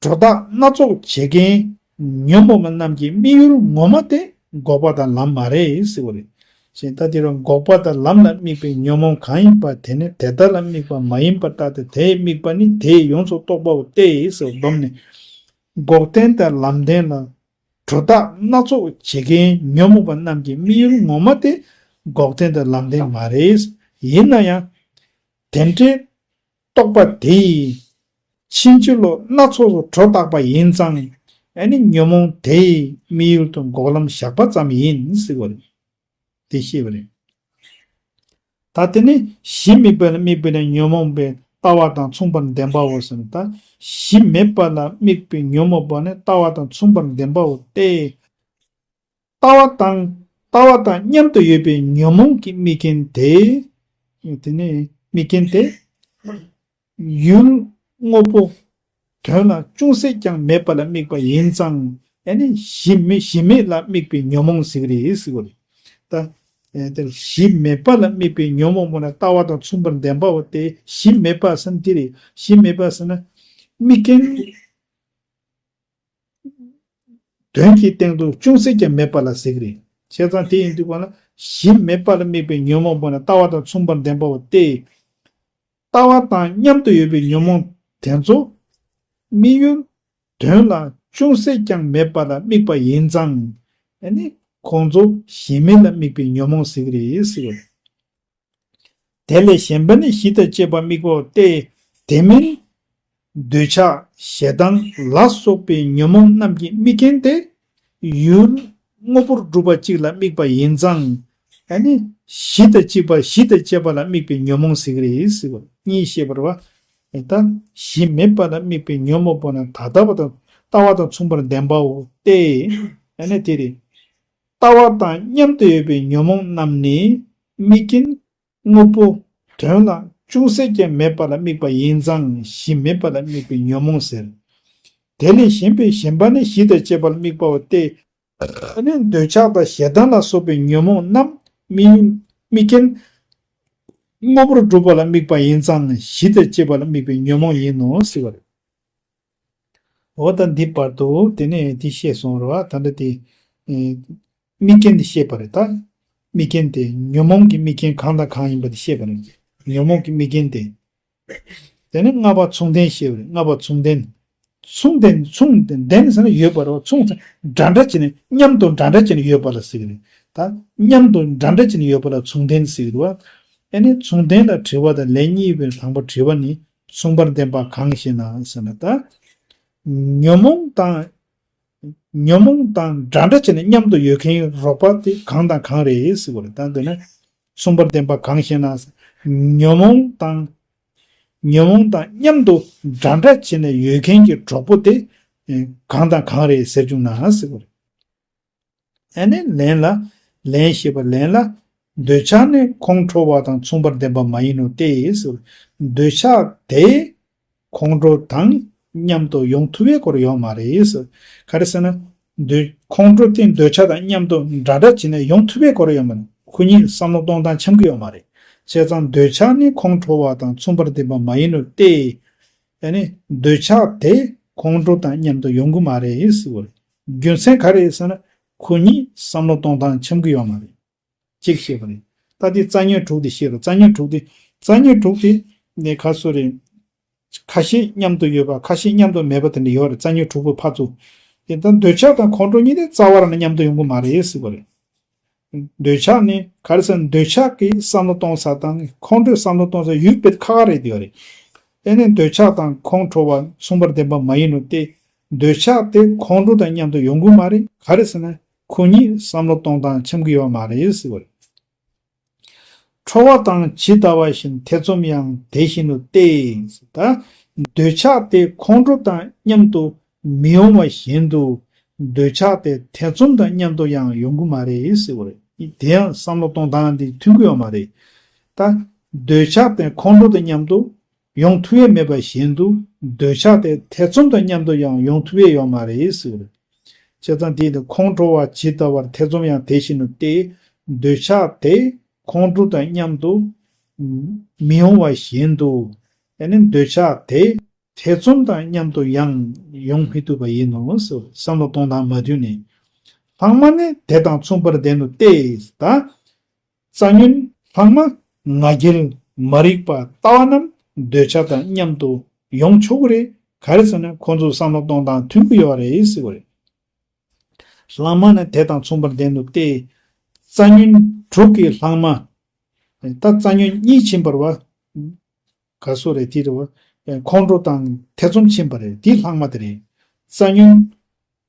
སྒྲོ་བཏགས་སྣ་ཚོགས་བྱེད་མཁན་ཉོན་མོངས་པ་རྣམས་ཀྱི་དམིགས་ཡུལ་ངོ་མ་དེ་འགོག་པ་དང་ལམ་མ་རེད་ཟེར་བ་རེད། ཞེས་ད་དེ་རུ་འགོག་པ་དང་ལམ་ལ་དམིགས་པའི་ཉོན་མོངས་གང་ཡིན་པ་དེ་ནི་དེ་དག་ལ་དམིགས་པ་མ་ཡིན་པར་ལྟ་སྟེ། དེའི་དམིགས་པ་ནི་དེའི་ཡོངས་སུ་རྟོག་པའོ་སྟེ་ཟེར་བསྡོམས་ནས། འགོག་བདེན་དང་ལམ་བདེན་ལ་སྒྲོ་བཏགས་སྣ་ཚོགས་བྱེད་མཁན་ཉོན་མོངས་པ་རྣམས་ཀྱི་དམིགས་ཡུལ་ངོ་མ་དེ་འགོག་བདེན་དང་ལམ་བདེན་མ་རེད། ཡིན་ན་ཡང་དེ་འདྲའི་རྟོག་པ་དེ་ཡིས་ཕྱིན་ཅི་ལོག་སྣ་ཚོགས་སུ་སྒྲོ་བཏགས་པ་ཡིན་ཙང་། ཨ་ནི་ཉོན་མོངས་དེ་ཡི་དམིགས་ཡུལ་དུ་འགོག་ལམ་བཞག་པ་ཙམ་ཡིན་ཟེར་བ་རེད། དེ་ཤེས་པ་རེད། ད་དེ་ནི་གཞི་དམིགས་པ་ལ་དམིགས་པའི་ནི་ཉོན་མོངས་པའི་ལྟ་བ་དང་མཚུངས་པར་ལྡན་པའོ་ཟེར་ན། ད་གཞི་མེད་པ་ལ་དམིགས་པའི་ཉོན་མོངས་པ་ནི་ལྟ་བ་དང་མཚུངས་པར་ལྡན་པའོ་སྟེ། ལྟ་བ་དང་ལྟ་བ་དང་མཉམ་དུ་ཡོད་པའི་ཉོན་མོངས་ཀྱི་དམིགས་རྐྱེན་དེ། དེ་ནི་དམིགས་རྐྱེན་དེ། ཡུལ་དངོས་པོ་དོན་ལ་ཅུང་ཟད་ཀྱང་མེད་པ་ལ་དམིགས་པ་ཡིན་ཙང་། ཨ་ནི་གཞི་མེད་གཞི་མེད་ལ་དམིགས་པའི་ཉོན་མོངས་ཟེར་གི་རེད་ཟེར་གི་རེད། ད་ཨེ་དེར་གཞི་མེད་པ་ལ་དམིགས་པའི་ཉོན་མོངས་པོ་ན་ལྟ་བ་དང་མཚུངས་པར་ལྡན་པའོ་སྟེ། གཞི་མེད་པ་ཟེར་ན་འདི་རེད། གཞི་མེད་པ་ཟེར་ན་དམིགས་རྐྱེན་དོན་གྱི་སྟེང་དུ་ཅུང་ཟད་ཀྱང་མེད་པ་ལ་ཟེར་གི་རེད། བྱས་ཙང་དེ་ཡིན་དུས་ག་ལ་གཞི་མེད་པ་ལ་དམིགས་པའི་ཉོན་མོངས་པོ་ན་ལྟ་བ་དང་མཚུངས་པར་ལྡན་པའོ་སྟེ། ལྟ་བ་དང་མཉམ་དུ་ཡོད་པའི་ཉོན་མོངས་དེ་ཚོ་དམིགས་ཡུལ་དོན་ལ་ཅུང་ཟད་ཀྱང་མེད་པ་ལ་དམིགས་པ་ཡིན་ཙང་། ཨ་ནི་ཁོང་ཚོ་གཞི་མེད་ལ་དམིགས་པའི་ཉོན་མོངས་ཟེར་གི་རེད་ཟེར་བ། དེ་ལས་གཞན་པ་ནི་གཞི་དང་བཅས་པ་དམིགས་པའོ་སྟེ། དེ་མིན་འདོད་ཆགས་ཞེ་སྡང་ལ་སོགས་པའི་ཉོན་མོངས་རྣམས་ཀྱི་དམིགས་རྐྱེན་དེ་ཡུལ་དངོས་པོར་གྲུབ་པ་གཅིག་ལ་དམིགས་པ་ཡིན་ཙང་། ཨ་ནི་གཞི་དང་གཅིག་པ་གཞི་དང་བཅས་པ་ལ་དམིགས་པའི་ཉོན་མོངས་ཟེར་གི་རེད་ཟེར་བ་གཉིས་བཤད་པ་རེད་བ། ད་གཞི་མེད་པ་ལ་དམིགས་པའི་ཉོན་མོངས་པོ་ན་ད་ལྟ་བ་དང་ལྟ་བ་དང་མཚུངས་པར་ལྡན་པའོ་སྟེ། ཨ་ནི་དེ་རེད། ལྟ་བ་དང་མཉམ་དུ་ཡོད་པའི་ཉོན་མོངས་རྣམས་ནི་དམིགས་རྐྱེན་དངོས་པོ་དོན་ལ་ཅུང་ཟད་ཀྱང་མེད་པ་ལ་དམིགས་པ་ཡིན་ཙང་གཞི་མེད་པ་ལ་དམིགས་པའི་ཉོན་མོངས་ཟེར། དེ་ལས་གཞན་པའི་གཞན་པ་ནི་གཞི་དང་བཅས་པ་ལ་དམིགས་པའོ་སྟེ། ཨ་ནི་འདོད་ཆགས་དང་ཞེ་སྡང་ལ་སོགས་པའི་ཉོན་མོངས་རྣམས་དམིགས་དམིགས་རྐྱེན་དངོས་པོར་གྲུབ་པ་ལ་དམིགས་པ་ཡིན་ཙང་གཞི་དང་བཅས་པ་ལ་དམིགས་པའི་ཉོན་མོངས་ཡིན་ནོ་ཟེར་བ་རེད། འོ་ད་འདི་བར་དུ་དེ་ནས་འདི་བཤད་སོང་རེད་བ། ད་ལྟ་དེ་ཨེ་དམིགས་རྐྱེན་དེ་བཤད་པ་རེད་ད། དམིགས་རྐྱེན་དེ་ཉོན་མོངས་ཀྱི་དམིགས་རྐྱེན་གང་དང་གང་ཡིན་པ་དེ་བཤད་པ་རེད། ཉོན་མོངས་ཀྱི་དམིགས་རྐྱེན་དེ། དེ་ནས་ལྔ་པ་མཚུངས་ལྡན་བཤད་པ་རེད། ལྔ་པ་མཚུངས་ལྡན། མཚུངས་ལྡན་མཚུངས་ལྡན་ཟེར་ན་ཡོད་པ་རེད་བ། མཚུངས་ཟེར་འདྲ་འདྲ་བྱས་ནས་མཉམ་དུ་འདྲ་འདྲ་བྱས་ནས་ཡོད་པ་ལ་ཟེར་གི་རེད། ད་མཉམ་དུ་འདྲ་འདྲ་བྱས་ནས་ཡོད་པ་ལ་མཚུངས་ལྡན་ཟེར་གི་རེད་བ། ཨ་ནི་མཚུངས་ལྡན་ལ་དྲི་བ་དང་ལན་གཉིས་པའི་དང་པོ་དྲི་བ་ནི། མཚུངས་པར་ལྡན་པ་གང་ཞེ་ན་ཟེར་ན། ད་ཉོན་མོངས་དང་ཉོན་མོངས་དང་འདྲ་འདྲ་བྱས་ནས་མཉམ་དུ་ཡོད་མཁན་རོགས་པ་དེ་གང་དང་གང་རེད་ཟེར་བ་རེད། ད་འདི་ན་མཚུངས་པར་ལྡན་པ་གང་ཞེ་ན། ཉོན་མོངས་དང་ཉོན་མོངས་དང་མཉམ་དུ་འདྲ་འདྲ་བྱས་ནས་ཡོད་མཁན་གྱི་གྲོགས་པོ་དེ་གང་དང་གང་རེད་ཟེར་བྱུང་ན་ཟེར་བ་རེད། ཨ་ནི་ལན་ལ། ལན་ཞེས་པ་ལན་ལ། འདོད་ཆགས་ནི་ཁོང་ཁྲོ་བ་དང་མཚུངས་པར་ལྡན་པ་མ་ཡིན་ནོ་སྟེ་ཟེར། འདོད་ཆགས་དེ་ཁོང་ཁྲོ་དང་མཉམ་དུ་ཡོང་ཐུབ་པའི་སྐོར་ཡོད་མ་རེད་ཟེར། ག་རེ་ཟེར་ན། འདོད་ཁོང་ཁྲོ་དེ་འདོད་ཆགས་དང་མཉམ་དུ་འདྲ་འདྲ་བྱས་ནས་ཡོང་ཐུབ་པའི་སྐོར་ཡོད་མ་རེད། ཁོ་གཉིས་བསམ་བློ་གཏོང་སྟངས་འཆམ་གྱི་ཡོད་མ་རེད། བྱས་ཙང་འདོད་ཆགས་ནི་ཁོང་ཁྲོ་བ་དང་མཚུངས་པར་ལྡན་པ་མ་ཡིན་ནོ་སྟེ། ཨ་ནི་འདོད་ཆགས་དེ་ཁོང་ཁྲོ་དང་མཉམ་དུ་ཡོང་གི་མ་རེད་ཟེར་བ་རེད། རྒྱུ་མཚན་ག་རེ་ཟེར་ན། ཁོ་གཉིས་བསམ་བློ་གཏོང་སྟངས་འཆམ་གྱི་ཡོད་མ་རེད། གཅིག་བཤད་པ་རེད། ད་དེ་རྩ་ཉོན་དྲུག་དེ་བཤད་རོགས། རྩ་ཉོན་དྲུག་དེ། རྩ་ཉོན་དྲུག་དེ་ནས་ཁ་སོ་རེད། ཁ་ཤས་མཉམ་དུ་ཡོད་པ་ཁ་ཤས་མཉམ་དུ་མེད་པ་དེ་འདྲ་ཡོད་རེད། རྩ་ཉོན་དྲུག་པོའི་ཕར་ཚུར། དེ་ལྟར་འདོད་ཆགས་དང་ཁོང་ཁྲོ་གཉིས་དེ་རྩ་བ་རང་ནས་མཉམ་དུ་ཡོང་གི་མ་རེད་ཟེར་བ་རེད། འདོད་ཆགས་ནི་ག་རེ་ཟེར་ན་འདོད་ཆགས་ཀྱིས་བསམ་བློ་གཏོང་ས་དང་ཁོང་ཁྲོས་བསམ་བློ་གཏོང་ས་ཡུལ་དཔེ་ཁག་ཁག་རེད་དེ་ཡོད་རེད། དེ་ནི་འདོད་ཆགས་དང་ཁོང་ཁྲོ་བ་མཚུངས་པར་ལྡན་པ་མ་ཡིན་ནོ་སྟེ། འདོད་ཆགས་དེ་ཁོང་ཁྲོ་དང་མཉམ་དུ་ཡོང་གི་མ་རེད། ག་རེ་ཟེར་ན་ཁོ་གཉིས་བསམ་བློ་གཏོང་སྟངས་འཆམ་གྱི་ཡོད་མ་རེད་ཟེར་བ་རེད། ཁྲོ་བ་དང་ཇི་ལྟ་བ་བཞིན་ཐེ་ཚོམ་ཡང་དེ་བཞིན་ནོ་སྟེ། ད་འདོད་ཆགས་དེ་ཁོང་ཁྲོ་དང་མཉམ་དུ་མི་ཡོང་བ་བཞིན་དུ། འདོད་ཆགས་དེ་ཐེ་ཚོམ་དང་མཉམ་དུ་ཡང་ཡོང་གི་མ་རེད་ཟེར་བ་རེད། དེ་ཡང་བསམ་བློ་གཏོང་སྟངས་དེ་མཐུན་གྱི་ཡོད་མ་རེད། ད་འདོད་ཆགས་དེ་ཁོང་ཁྲོ་དང་མཉམ་དུ་ཡོང་ཐུབ་ཡས་མེད་པ་བཞིན་དུ། འདོད་ཆགས་དེ་ཐེ་ཚོམ་དང་མཉམ་དུ་ཡང་ཡོང་ཐུབ་ཡས་ཡོད་མ་རེད་ཟེར་བ་རེད། བྱས་ཙང་དེ་ནི་ཁོང་ཁྲོ་བ་ཇི་ལྟ་བར་ཐེ་ཚོམ་ཡང་དེ་བཞིན་ནོ་སྟེ། འདོད་ཆགས་དེ་ཁོང་ཁྲོ་དང་མཉམ་དུ་མི་ཡོང་བ་བཞིན་དུ། ཨ་ནི་འདོད་ཆགས་དེ་ཐེ་ཚོམ་དང་མཉམ་དུ་ཡང་ཡོང་མི་ཐུབ་པ་ཡིན་ནོ། བསམ་བློ་གཏོང་སྟངས་མ་མཐུན་ནས། ལྷག་མ་ནི་དེ་དང་མཚུངས་པར་ལྡན་ནོ་སྟེ། ད་རྩ་ཉོན་ལྷག་མ་ང་རྒྱལ་མ་རིག་པ་ལྟ་བ་རྣམས་འདོད་ཆགས་དང་མཉམ་དུ་ཡོང་ཆོག་གི་རེད། ག་རེ་ཟེར་ན་ཁོང་ཚོ་བསམ་བློ་གཏོང་སྟངས་མཐུན་གྱི་ཡོད་རེད་ཟེར་བ་རེད། ལྷག་མ་ནི་དེ་དང་མཚུངས་པར་ལྡན་ནོ་སྟེ། རྩ་ཉོན་དྲུག་གི་ལྷག་མ། ད་རྩ་ཉོན་གཉིས་ཕྱིན་པ་རེད་བ། ག་སོ་རེད་དེ་རེད་བ། ཁོང་ཁྲོ་དང་ཐེ་ཚོམ་ཕྱིན་པ་རེད། དེ་ལྷག་མ་དེ་རེད། རྩ་ཉོན་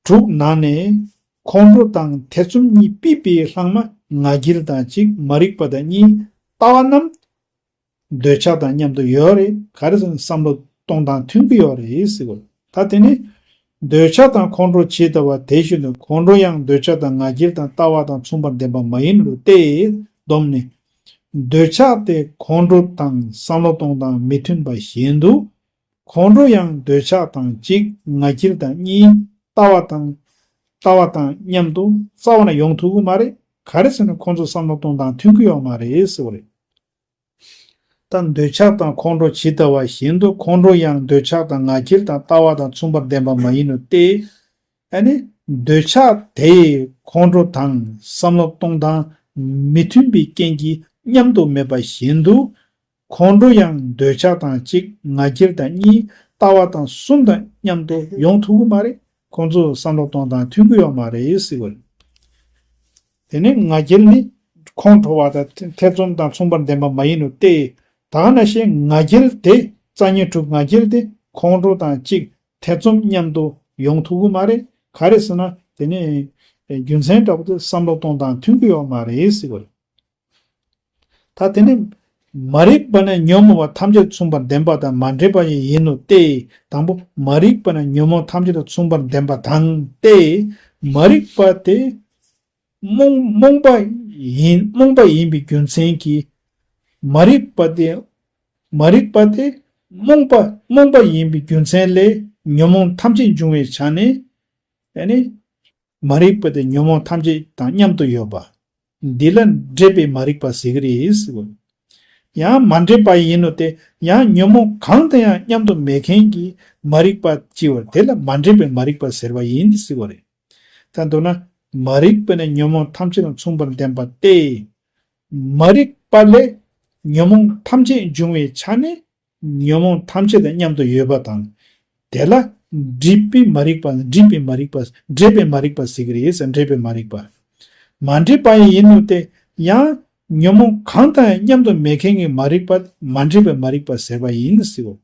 དྲུག་ནང་ནས་ཁོང་ཁྲོ་དང་ཐེ་ཚོམ་གཉིས་ཕྱིན་པའི་ལྷག་མ་ང་རྒྱལ་དང་གཅིག་མ་རིག་པ་དང་གཉིས། ལྟ་བ་རྣམས་འདོད་ཆགས་དང་མཉམ་དུ་ཡོད་རེད། ག་རེ་ཟེར་ན་བསམ་བློ་གཏོང་སྟངས་མཐུན་གྱི་ཡོད་རེད་ཟེར་བ། ད་དེ་ནི་འདོད་ཆགས་དང་ཁོང་ཁྲོ་ཇི་ལྟ་བ་དེ་བཞིན་དུ་ཁོང་ཁྲོ་ཡང་འདོད་ཆགས་དང་ང་རྒྱལ་དང་ལྟ་བ་དང་མཚུངས་པར་ལྡན་པ་མ་ཡིན་ནོ་སྟེ། སྡོམ་ནི། འདོད་ཆགས་དེ་ཁོང་ཁྲོ་དང་བསམ་བློ་གཏོང་སྟངས་མི་མཐུན་པ་བཞིན་དུ། ཁོང་ཁྲོ་ཡང་འདོད་ཆགས་དང་གཅིག་ང་རྒྱལ་དང་གཉིས། ལྟ་བ་དང་ལྟ་བ་དང་མཉམ་དུ་རྩ་བ་ནས་ཡོང་ཐུབ་ཀྱི་མ་རེད། ག་རེ་ཟེར་ན་ཁོང་ཚོ་བསམ་བློ་གཏོང་སྟངས་མཐུན་གྱི་ཡོད་མ་རེད་ཟེར་བ་རེད། ད་འདོད་ཆགས་དང་ཁོང་ཁྲོ་ཇི་ལྟ་བ་བཞིན་དུ་ཁོང་ཁྲོ་ཡང་འདོད་ཆགས་དང་ང་རྒྱལ་དང་ལྟ་བ་དང་མཚུངས་པར་ལྡན་པ་མ་ཡིན་ནོ་སྟེ། ཨ་ནི་འདོད་ཆགས་དེས་ཁོང་ཁྲོ་དང་བསམ་བློ་གཏོང་སྟངས་མི་མཐུན་པའི་རྐྱེན་གྱིས་མཉམ་དུ་མེད་པ་བཞིན་དུ། ཁོང་ཁྲོ་ཡང་འདོད་ཆགས་དང་གཅིག་ང་རྒྱལ་དང་གཉིས། ལྟ་བ་དང་གསུམ་དང་མཉམ་དུ་ཡོང་ཐུབ་ཀྱི་མ་རེད། ཁོང་ཚོ་བསམ་བློ་གཏོང་སྟངས་མཐུན་གྱི་ཡོད་མ་རེད་ཟེར་བ་རེད། དེ་ནས་ང་རྒྱལ་ནི་ཁོང་ཁྲོ་བ་དང་ཐེ་ཚོམ་དང་མཚུངས་པར་ལྡན་པ་མ་ཡིན་ནོ་སྟེ། ད་ག་ནང་བཞིན་ང་རྒྱལ་དེ་རྩ་ཉོན་དྲུག་ང་རྒྱལ་དེ་ཁོང་ཁྲོ་དང་གཅིག་ཐེ་ཚོམ་མཉམ་དུ་ཡོང་ཐུབ་ཀྱི་མ་རེད། ག་རེ་ཟེར་ན་དེ་ནས་རྒྱུ་མཚན་འདྲ་པོ་དེ་བསམ་བློ་གཏོང་སྟངས་མཐུན་གྱི་ཡོད་མ་རེད་ཟེར་བ་རེད། ད་དེ་ནི་མ་རིག་པ་ནི་ཉོན་མོངས་པ་ཐམས་ཅད་མཚུངས་པར་ལྡན་པ་དང་མ་འདྲེས་པ་ཡིན་ནོ་སྟེ། དང་པོ་མ་རིག་པ་ནི་ཉོན་མོངས་ཐམས་ཅད་དང་མཚུངས་པར་ལྡན་པ་དང་སྟེ། མ་རིག་པ་དེ་རྨོངས་རྨོངས་པ་ཡིན་རྨོངས་པ་ཡིན་པའི་རྒྱུ་མཚན་གྱིས། མ་རིག་པ་དེ་མ་རིག་པ་དེ་རྨོངས་པ་རྨོངས་པ་ཡིན་པའི་རྒྱུ་མཚན་ལས་ཉོན་མོངས་ཐམས་ཅད་འབྱུང་བའི་ཆ་ནས། ཨ་ནི། མ་རིག་པ་དེ་ཉོན་མོངས་ཐམས་ཅད་དང་མཉམ་དུ་ཡོད་པ། འདི་ལ་འདྲེས་པའི་མ་རིག་པ་ཟེར་གྱི་རེད་ཟེར་བ། ཡང་མ་འདྲེས་པ་ཡིན་ནོ་དེ་ཡང་ཉོན་མོངས་གང་དང་ཡང་མཉམ་དུ་མེད་མཁན་གྱི་མ་རིག་པ་ཅི་བ་དེ་ལ་མ་འདྲེས་པའི་མ་རིག་པ་ཟེར་བ་ཡིན་ཟེར་བ་རེད། ད་མདོར་ན་མ་རིག་པ་ནི་ཉོན་མོངས་ཐམས་ཅད་དང་མཚུངས་པར་ལྡན་པ་སྟེ། མ་རིག་པ་ལས་ཉོན་མོངས་ཐམས་ཅད་འབྱུང་བའི་ཆ་ནས། ཉོན་མོངས་ཐམས་ཅད་དང་མཉམ་དུ་ཡོད་པ་དང་། དེ་ལ་འདྲེས་པའི་མ་རིག་པ་འདྲེས་པའི་མ་རིག་པ་འདྲེས་པའི་མ་རིག་པ་ཟེར་གྱི་རེད་ཟེར། འདྲེས་པའི་མ་རིག་པ། མ་འདྲེས་པ་ཡང་ཡིན་ནོ་དེ་ཡང་ཉོན་མོངས་གང་དང་ཡང་མཉམ་དུ་མེད་མཁན་གྱི་མ་རིག་པ་མ་འདྲེས་པའི་མ་རིག་པ་ཟེར་བ་ཡིན་ཟེར་བ།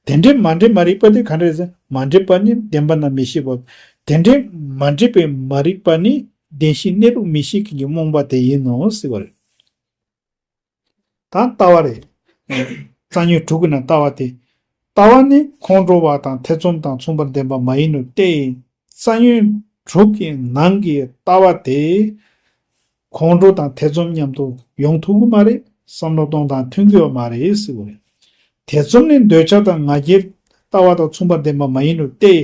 དེ་འདྲའི་མ་འདྲེས་མ་རིག་པ་དེ་ག་འདྲ་རེད་ཟེར། མ་འདྲེས་པ་ནི་བདེན་པ་རྣམས་མི་ཤེས་པ། དེ་འདྲའི་མ་འདྲེས་པའི་མ་རིག་པ་ནི་བདེན་བཞིའི་གནས་ལུགས་མི་ཤེས་མཁན་གྱི་རྨོངས་པ་དེ་ཡིན་ནོ་ཟེར་བ་རེད། ད་ལྟ་བ་རེད། རྩ་ཉོན་དྲུག་གི་ནང་ལྟ་བ་དེ། ལྟ་བ་ནི་ཁོང་ཁྲོ་བ་དང་ཐེ་ཚོམ་དང་མཚུངས་པར་ལྡན་པ་མ་ཡིན་ནོ་སྟེ། རྩ་ཉོན་དྲུག་གི་ནང་གི་ལྟ་བ་དེ། ཁོང་ཁྲོ་དང་ཐེ་ཚོམ་མཉམ་དུ་ཡོང་ཐུབ་ཀྱི་མ་རེད། བསམ་བློ་གཏོང་སྟངས་མཐུན་གྱི་ཡོད་མ་རེད་ཟེར་བ་རེད། ཐེ་ཚོམ་ནི་འདོད་ཆགས་དང་ང་རྒྱལ་ལྟ་བ་དང་མཚུངས་པར་ལྡན་པ་མ་ཡིན་ནོ་སྟེ།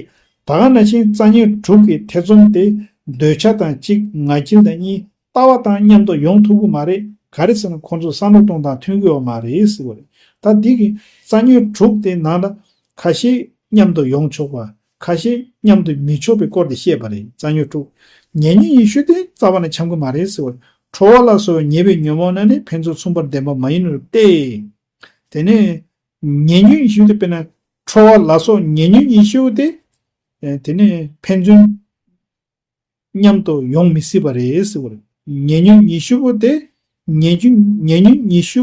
ད་ག་ནང་བཞིན་རྩ་ཉོན་དྲུག་གི་ཐེ་ཚོམ་དེ་འདོད་ཆགས་དང་གཅིག་ང་རྒྱལ་དང་གཉིས། ལྟ་བ་དང་མཉམ་དུ་ཡོང་ཐུབ་ཀྱི་མ་རེད། ག་རེ་ཟེར་ན་ཁོང་ཚོ་བསམ་བློ་གཏོང་སྟངས་མཐུན་གྱི་ཡོད་མ་རེད་ཟེར་བ་རེད། ད་འདི་གི་རྩ་ཉོན་དྲུག་དེ་ནང་ལ་ཁ་ཤས་མཉམ་དུ་ཡོང་ཆོག་པ། ཁ་ཤས་མཉམ་དུ་མི་ཆོག་པའི་སྐོར་དེ་བཤད་པ་རེད། རྩ་ཉོན་དྲུག་ཉེ་ཉོན་ཡེ་ཤེས་དེ་རྩ་བ་ནས་འཆམ་གྱི་མ་རེད་ཟེར་བ་རེད། ཁྲོ་བ་ལ་སོགས་པའི་ཉེ་བའི་ཉོན་མོངས་རྣམས་ནི་ཕན་ཚུན་མཚུངས་པར་ལྡན་པ་མ་ཡིན་ནོ་སྟེ། དེ་ནས་ཉེ་ཉོན་ཡེ་ཤེས་དེ་དཔེར་ན། ཁྲོ་བ་ལ་སོགས་ཉེ་ཉོན་ཉི་ཤུ་པོ་དེ། ཨེ་དེ་ནི་ཕན་ཚུན་མཉམ་དུ་ཡོང་མི་སྲིད་པ་རེད་ཟེར་བ་རེད། ཉེ་ཉོན་ཉི་ཤུ་པོ་དེ། ཉེ་ཉོན་ཉེ་ཉོན་ཉི་ཤུ་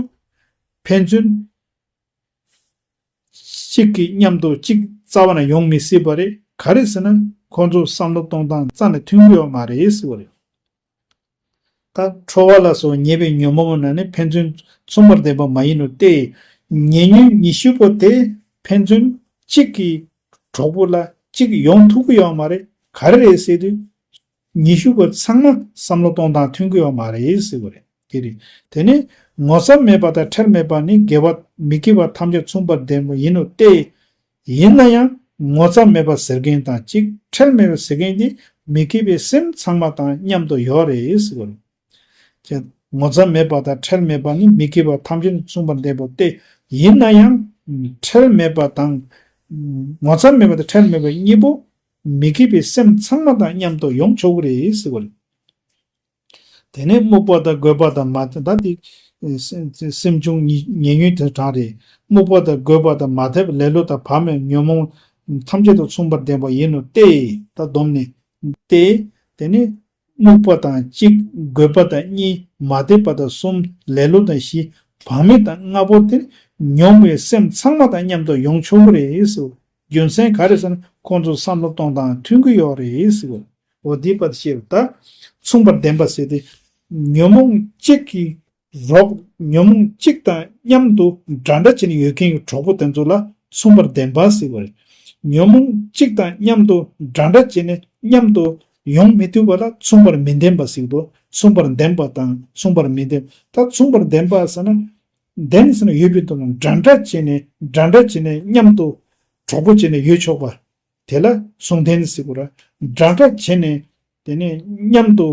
ཕན་ཚུན་གཅིག་གིས་མཉམ་དུ་གཅིག་རྩ་བ་ནས་ཡོང་མི་སྲིད་པ་རེད། ག་རེ་ཟེར་ན་ཁོང་ཚོ་བསམ་བློ་གཏོང་སྟངས་རྩ་ནས་མཐུན་གྱི་ཡོད་མ་རེད་ཟེར་བ་རེད། ད་ཁྲོ་བ་ལ་སོགས་ཉེ་བའི་ཉོན་མོངས་པ་རྣམས་ནི་ཕན་ཚུན་མཚུངས་པར་ལྡན་པ་མ་ཡིན་ནོ་སྟེ། ཉེ་ཉོན་ཉི་ཤུ་པོ་དེ་ཕན་ཚུན་གཅིག་གི་གྲོགས་པོ་ལ་གཅིག་ཡོང་ཐུབ་ཀྱི་ཡོད་མ་རེད། ག་རེ་རེད་ཟེར་དུས། ཉི་ཤུ་པོ་ཚང་མ་བསམ་བློ་གཏོང་སྟངས་མཐུན་གྱི་ཡོད་མ་རེད་ཟེར་བ་རེད། དེ་རེད། དེ་ནི་ངོ་ཚ་མེད་པ་དང་ཁྲེལ་མེད་པ་ནི་དགེ་བ་མི་དགེ་བ་ཐམས་ཅད་མཚུངས་པར་ལྡན་པ་ཡིན་ནོ་སྟེ། ཡིན་ན་ཡང་ངོ་ཚ་མེད་པ་ཟེར་མཁན་དང་གཅིག་ཁྲེལ་མེད་པ་ཟེར་མཁན་དེ་མི་དགེ་བའི་སེམས་ཚང་མ་དང་མཉམ་དུ་ཡོད་རེད་ཟེར་བ་རེད། ཅེས། ངོ་ཚ་མེད་པ་དང་ཁྲེལ་མེད་པ་ནི་མི་དགེ་བ་ཐམས་ཅད་མཚུངས་པར་ལྡན་པ་སྟེ། ཡིན་ན་ཡང་། ཁྲེལ་མེད་པ་དང་། ངོ་ཚ་མེད་པ་དང་ཁྲེལ་མེད་པ་གཉིས་པོ། མི་དགེ་བའི་སེམས་ཚང་མ་དང་མཉམ་དུ་ཡོང་ཆོག་གི་རེད་ཟེར་བ་རེད། དེ་ནས་རྨུགས་པ་དང་རྒོད་པ་དང་མ་ད་དེ། སེམས་བྱུང་ཉེ་ཉོན་དེ་གྲངས་རེད། རྨུགས་པ་དང་རྒོད་པ་དང་མ་དད་པ་ལེ་ལོ་དང་བག་མེད་ཉོན་མོངས་ཐམས་ཅད་དང་མཚུངས་པར་ལྡན་པ་ཡིན་ནོ་སྟེ། ད་སྡོམ་ནི་སྟེ། དེ་ནི། རྨུགས་པ་དང་གཅིག་རྒོད་པ་དང་གཉིས། མ་དད་པ་དང་གསུམ། ལེ་ལོ་དང་བཞི། བག་མེད་དང་ལྔ་པོ་དེ་ཉོན་མོངས་པའི་སེམས་ཚང་མ་དང་མཉམ་དུ་ཡོང་ཆོག་གི་རེད་ཟེར། རྒྱུ་མཚན་ག་རེ་ཟེར་ན་ཁོང་ཚོ་བསམ་བློ་གཏོང་སྟངས་མཐུན་གྱི་ཡོད་རེད་ཟེར། འོ་འདི་པར་བཤད་པ་ད། མཚུངས་པར་ལྡན་པ་ཟེར་ཏེ། ཉོན་མོངས་གཅིག་གི་རོགས། ཉོན་མོངས་གཅིག་དང་མཉམ་དུ་འདྲ་འདྲ་བྱས་ནས་ཡོད་མཁན་གྱི་གྲོགས་པོ་དེ་ཚོ་ལ་མཚུངས་པར་ལྡན་པ་ཟེར་བ་རེད། ཉོན་མོངས་གཅིག་དང་མཉམ་དུ་འདྲ་འདྲ་བྱས་ནས་མཉམ་དུ་ཡོང་མི་ཐུབ་པ་ལ་མཚུངས་པར་མི་ལྡན་པ་ཟེར་གྱི་འདུག་མཚུངས་པར་ལྡན་པ་དང་མཚུངས་པར་མི་ལྡན། ད་མཚུངས་པར་ལྡན་པ་ཟེར་ན། ལྡན་ཟེར་ན་ཡོད་པའི་དོན་ལ་འདྲ་འདྲ་བྱས་ནས་འདྲ་འདྲ་བྱས་ནས་མཉམ་དུ་གྲོགས་པོ་བྱས་ནས་ཡོད་ཆོག་པ། དེ་ལ་མཚུངས་ལྡན་ཟེར་དགོས་ར། འདྲ་འདྲ་བྱས་ནས་དེ་ནས་མཉམ་དུ་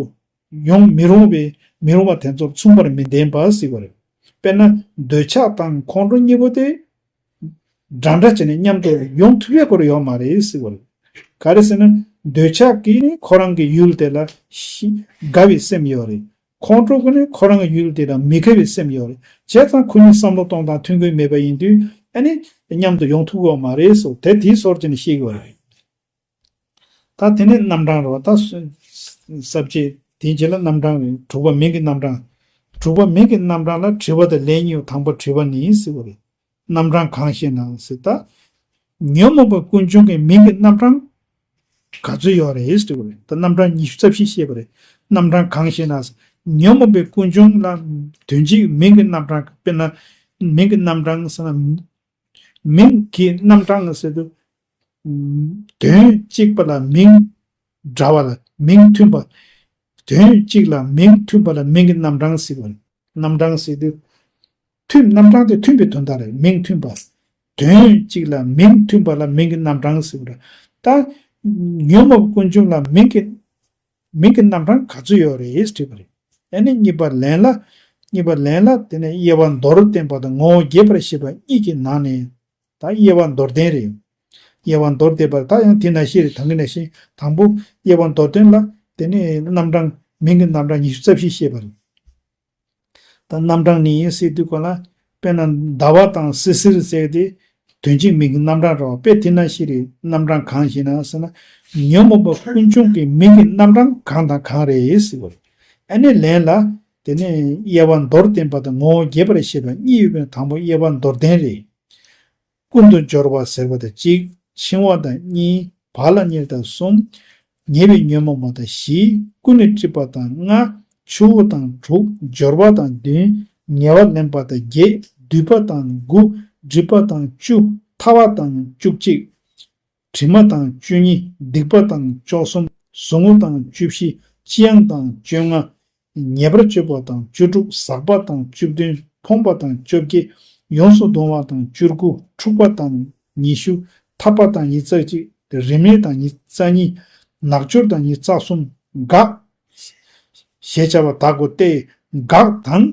ཡོང་མི་རུང་བའི་མི་རུང་བ་དེ་ཚོར་མཚུངས་པར་མི་ལྡན་པ་ཟེར་དགོས་རེད། དཔེར་ན་འདོད་ཆགས་དང་ཁོང་ཁྲོ་གཉིས་པོ་དེ་འདྲ་འདྲ་བྱས་ནས་མཉམ་དུ་ཡོང་ཐུབ་ཡས་སྐོར་ཡོད་མ་རེད་ཟེར་དགོས་རེད། ག་རེ་ཟེར་ན་འདོད་ཆགས་ཀྱིས་ནི་ཁོ་རང་གི་ཡུལ་དེ་ལ་ཤི་དགའ་བའི་སེམས་ཡོད་རེད། ཁོང་ཁྲོ་ཀུན་ནི་ཁོ་རང་གི་ཡུལ་དེ་དང་མི་དགའ་བའི་སེམས་ཡོད་རེད། བྱས་ཙང་ཁོ་གཉིས་བསམ་བློ་གཏོང་སྟངས་མཐུན་གྱི་མེད་པ་ཡིན་དུས་ཨ་ནི་མཉམ་དུ་ཡོང་ཐུབ་ཀྱི་ཡོད་མ་རེད་ཟེར་དེ་དེའི་སོར་གྱིས་ནི་ཤེས་ཀྱི་ཡོད་རེད། ད་དེ་ནས་རྣམ་གྲངས་རེད་བ། ད་ས་བཅད་དེའི་རྗེས་ལ་རྣམ་གྲངས་རེད། དྲུག་པ་མིང་གི་རྣམ་གྲངས། དྲུག་པ་མིང་གི་རྣམ་གྲངས་ལ་དྲི་བ་དང་ལན་གཉིས་ཡོད། དང་པོ་དྲི་བ་ནི་ཟེར་བ་རེད། རྣམ་གྲངས་གང་ཞེ་ན་ཟེར་ད། ཉོན་མོངས་པ་ཀུན་འབྱུང་གི་མིང་གི་རྣམ་གྲངས་ག་ཚོད་ཡོད་རེད་ཟེར་བ་རེད། ད་རྣམ་གྲངས་ཉི་ཤུ་རྩ་བཞི་བཤད་པ་རེད། རྣམ་གྲངས་གང་ཞེ་ན་ཟེར། ཉོན་མོངས་པའི་ཀུན་འབྱུང་ལ་དོན་གཅིག་མིང་གི་རྣམ་གྲངས། དཔེར་ན་མིང་གི་རྣམ་གྲངས་ཟེར་ན། མིང་གི་རྣམ་གྲངས་ཟེར་དུས། དོན་གཅིག་པ་ལ་མིང་འདྲ་བ་ལ་མིང་མཐུན་པ། དོན་གཅིག་ལ་མིང་མཐུན་པ་ལ་མིང་གི་རྣམ་གྲངས་ཟེར་བ། རྣམ་གྲངས་ཟེར་དུས། མཐུན། རྣམ་གྲངས་དེ་མཐུན་པའི་དོན་དག་རེད། མིང་མཐུན་པ། དོན་གཅིག་ལ་མིང་མཐུན་པ་ལ་མིང་གི་རྣམ་གྲངས་ཟེར་བ་རེད། ད་ཉོན་མོངས་ཀུན་འབྱུང་ལ་མིང་གི་མིང་གི་རྣམ་གྲངས་ག་ཚོད་ཡོད་རེད་དྲིས་པ་རེད། ཨ་ནི་གཉིས་པ་ལན་ལ། གཉིས་པ་ལན་ལ་དེ་ནས་དབྱེ་བ་མདོར་བསྟན་པ་དང་ངོ་བོ་རྒྱས་པར་བཤད་པ་གཉིས་ཀྱི་ནང་ནས། ད་དབྱེ་བ་མདོར་བསྟན་རེད། དབྱེ་བ་མདོར་བསྟན་པ་ད་ཡང་དེ་ནང་བཞིན་རེད། ད་གིན་ནང་བཞིན་དང་པོ་དབྱེ་བ་མདོར་བསྟན་ལ་དེ་ནས་རྣམ་གྲངས་མིང་གི་རྣམ་གྲངས་ཉི་ཤུ་རྩ་བཞི་བཤད་པ་རེད། ད་རྣམ་གྲངས་ནི་ཟེར་དུས་ག་ལ། དཔེར་ན་ཟླ་བ་དང་སི་སིར་ཟེར་ཏེ། དོན་གཅིག་མིང་གི་རྣམ་གྲངས་རེད་བ། དཔེ་དེ་ནང་བཞིན་རེད། རྣམ་གྲངས་གང་ཞེ་ན་ཟེར་ན། ཉོན་མོངས་པ་ཀུན་འབྱུང་གི་མིང་གི་རྣམ་གྲངས་གང་དང་གང་རེད་ཟེར་བ་རེད། ཨ་ནི་ལན་ལ། དེ་ནས་དབྱེ་བ་མདོར་བསྟན་པ་དང་ངོ་བོ་རྒྱས་པར་བཤད་པ་གཉིས་ཡོད་པའི་དང་པོ་དབྱེ་བ་མདོར་བསྟན་རེད། ཀུན་ཏུ་སྦྱོར་བ་ཟེར་བ་དང་གཅིག་འཆིང་བ་དང་གཉིས། བག་ལ་ཉལ་དང་གསུམ། ཉེ་བའི་ཉོན་མོངས་པ་དང་བཞི། ཀུན་ནས་སྒྲིབ་པ་དང་ལྔ། ཆུ་བོ་དང་དྲུག་སྦྱོར་བ་དང་བདུན། ཉེ་བར་ལེན་པ་དང་བརྒྱད། སྡུད་པ་དང་དགུ། སྒྲིབ་པ་དང་བཅུ། ཐར་པ་དང་བཅུ་གཅིག་དྲི་མ་དང་བཅུ་གཉིས། སྡིག་པ་དང་བཅུ་གསུམ། ཟུག་རྔུ་དང་བཅུ་བཞི། ལྕི་ཡང་དང་བཅོ་ལྔ། ཉེས་པར་སྤྱོད་པ་དང་བཅུ་དྲུག་ཟག་པ་དང་བཅུ་བདུན། ཕོངས་པ་དང་བཅོ་བརྒྱད། ཡོངས་སུ་གདུང་བ་དང་བཅུ་དགུ། འཁྲུག་པ་དང་ཉི་ཤུ། འཐབ་པ་དང་ཉི་ཤུ་རྩ་གཅིག་རིམས་ནད་དང་ཉི་ཤུ་རྩ་གཉིས། ནག་སྦྱོར་དང་ཉི་ཤུ་རྩ་གསུམ། འགག་ཞེས་བྱ་བ་དག་གོ་སྟེ། འགག་དང་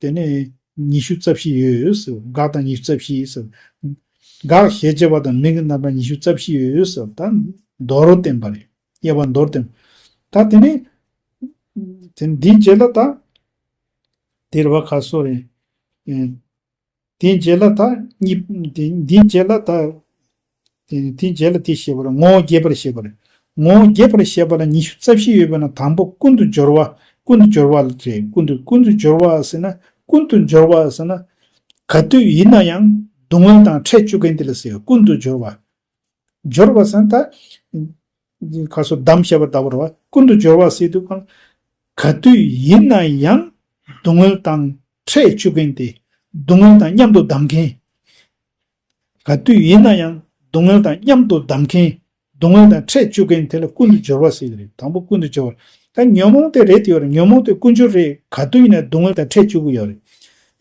དེ་ནས་ཉི་ཤུ་རྩ་བཞི་ཡོད་ཟེར། འགག་དང་ཉི་ཤུ་རྩ་བཞི་ཟེར། འགག་ཞེས་བྱ་བ་དང་མིང་གི་རྣམ་གྲངས་ཉི་ཤུ་རྩ་བཞི་ཡོད་ཟེར། ད་མདོར་བསྟན་པ་རེད། དབྱེ་བ་མདོར་བསྟན། ད་དེ་ནས་དེ་འདིའི་རྗེས་ལ་ད་དེ་རེད་བ། ཁ་སོ་རེད། ཨེ། དེའི་རྗེས་ལ་ད་གཉིས། དེ་འདིའི་རྗེས་ལ་ད་ དེ་དེའི་རྗེས་ལ་དེ་བཤད་པ་རེད། ངོ་བོ་རྒྱས་པར་བཤད་པ་རེད། ངོ་བོ་རྒྱས་པར་བཤད་པ་ལ་ཉི་ཤུ་རྩ་བཞི་ཡོད་པ་ན། དང་པོ་ཀུན་ཏུ་སྦྱོར་བ། ཀུན་ཏུ་སྦྱོར་བ་རེད། ཀུན་ཏུ་ཀུན་ཏུ་སྦྱོར་བ་ཟེར་ན། ཀུན་ཏུ་སྦྱོར་བ་ཟེར་ན། ག་དུས་ཡིན་ན་ཡང་སྡུག་བསྔལ་དང་འཕྲད་བཅུག་མཁན་དེ་ལ་ཟེར། ཀུན་ཏུ་སྦྱོར་བ། སྦྱོར་བ་ཟེར་ན་ད། ཁ་སོ་བསྡམས་བཤད་པ་ལྟ་བུ་རེད་བ། ཀུན་ཏུ་སྦྱོར་བ་ཟེར་དུས་གང་། ག་དུས་ཡིན་ན་ཡང་སྡུག་བསྔལ་དང་འཕྲད་བཅུག་མཁན་དེ། སྡུག་བསྔལ་དང་མཉམ་དུ་བསྡམ་མཁན། ག་དུས་ཡིན་ན་ཡང་སྡུག་བསྔལ་དང་མཉམ་དུ་བསྡམ་མཁན། སྡུག་བསྔལ་དང་འཕྲད་བཅུག་མཁན་དེ་ལ་ཀུན་ཏུ་སྦྱོར་བ་ཟེར་གྱི་རེད། དང་པོ་ཀུན་ཏུ་སྦྱོར་བ། ད་ཉོན་མོངས་དེ་རེད་དེ་ཡོད་རེད། ཉོན་མོངས་དེ་ཀུན་སྦྱོར་རེད། ག་དུས་ཡིན་ན་སྡུག་བསྔལ་དང་འཕྲད་བཅུག་གི་ཡོད་རེད།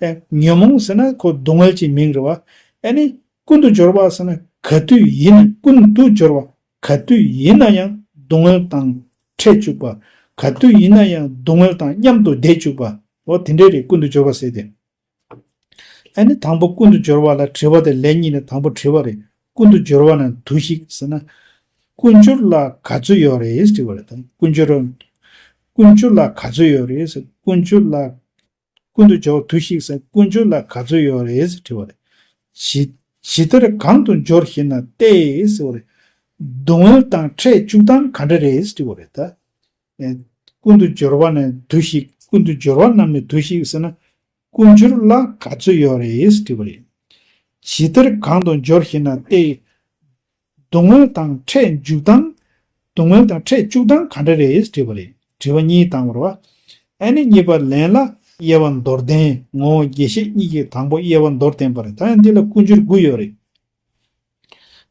ཨེ། ཉོན་མོངས་ཟེར་ན་ཁོ་སྡུག་བསྔལ་གྱི་མིང་རེད་བ། ཨ་ནི། ཀུན་ཏུ་སྦྱོར་བ་ཟེར་ན་ག་དུས་ཡིན་ན། ཀུན་ཏུ་སྦྱོར་བ། ག་དུས་ཡིན་ན་ཡང་སྡུག་བསྔལ་དང་འཕྲད་བཅུག་པ། ག་དུས་ཡིན་ན་ཡང་སྡུག་བསྔལ་དང་མཉམ་དུ་བསྡད་བཅུག་པ། འོ་དེ་འདྲས་རེད། ཀུན་ཏུ་སྦྱོར་བ་ཟེར་ཏེ། ཨ་ནི་དང་པོ་ཀུན་ཏུ་སྦྱོར་བ་ལ་དྲི་བ་དེ་ལན་གཉིས་ནས་དང་པོ་དྲི་བ་རེད། ཀུན་ཏུ་སྦྱོར་བ་ན་དུ་ཞིག་ཟེར་ན། ཀུན་སྦྱོར་ལ་ག་ཚོད་ཡོད་རེད་དྲི་བ་རེད། ད་ཀུན་སྦྱོར། ཀུན་སྦྱོར་ལ་ག་ཚོད་ཡོད་རེད་ཟེར། ཀུན་སྦྱོར་ལ། ཀུན་ཏུ་སྦྱོར་བ་དུ་ཞིག་ཟེར། ཀུན་སྦྱོར་ལ་ག་ཚོད་ཡོད་རེད་ཟེར་དྲི་བ་རེད། ཇི་ཇི་ལྟར་གང་དུ་སྦྱོར་ཞེ་ན་སྟེ་ཟེར་བ་རེད། སྡུག་བསྔལ་དང་འཕྲད་བཅུག་སྟངས་ག་འདྲ་རེད་ཟེར་དྲི་བ་རེད་ད། ཨེ། ཀུན་ཏུ་སྦྱོར་བ་ནས་དུ་ཞིག་ཀུན་ཏུ་སྦྱོར་བ་རྣམས་ནས་དུ་ཞིག་ཟེར་ན། ཀུན་སྦྱོར་ལ་ག་ཚོད་ཡོད་རེད་ཟེར་དྲི་བ་རེད། ཇི་ལྟར་གང་དུ་སྦྱོར་ཞེ་ན་སྟེ། སྡུག་བསྔལ་དང་འཕྲད་འཇུག་སྟངས། སྡུག་བསྔལ་དང་འཕྲད་བཅུག་སྟངས་ག་འདྲ་རེད་དྲི་བ་རེད། དྲི་བ་གཉིས་བཏང་བ་རེད་བ། ཨ་ནི་གཉིས་པ་ལན་ལ་དབྱེ་བ་མདོར་བསྟན། ངོ་བོ་རྒྱས་བཤད་གཉིས་ཀྱི་དང་པོ་དབྱེ་བ་མདོར་བསྟན་པ་རེད། ད་ཡང་འདི་ལ་ཀུན་སྦྱོར་དགུ་ཡོད་རེད།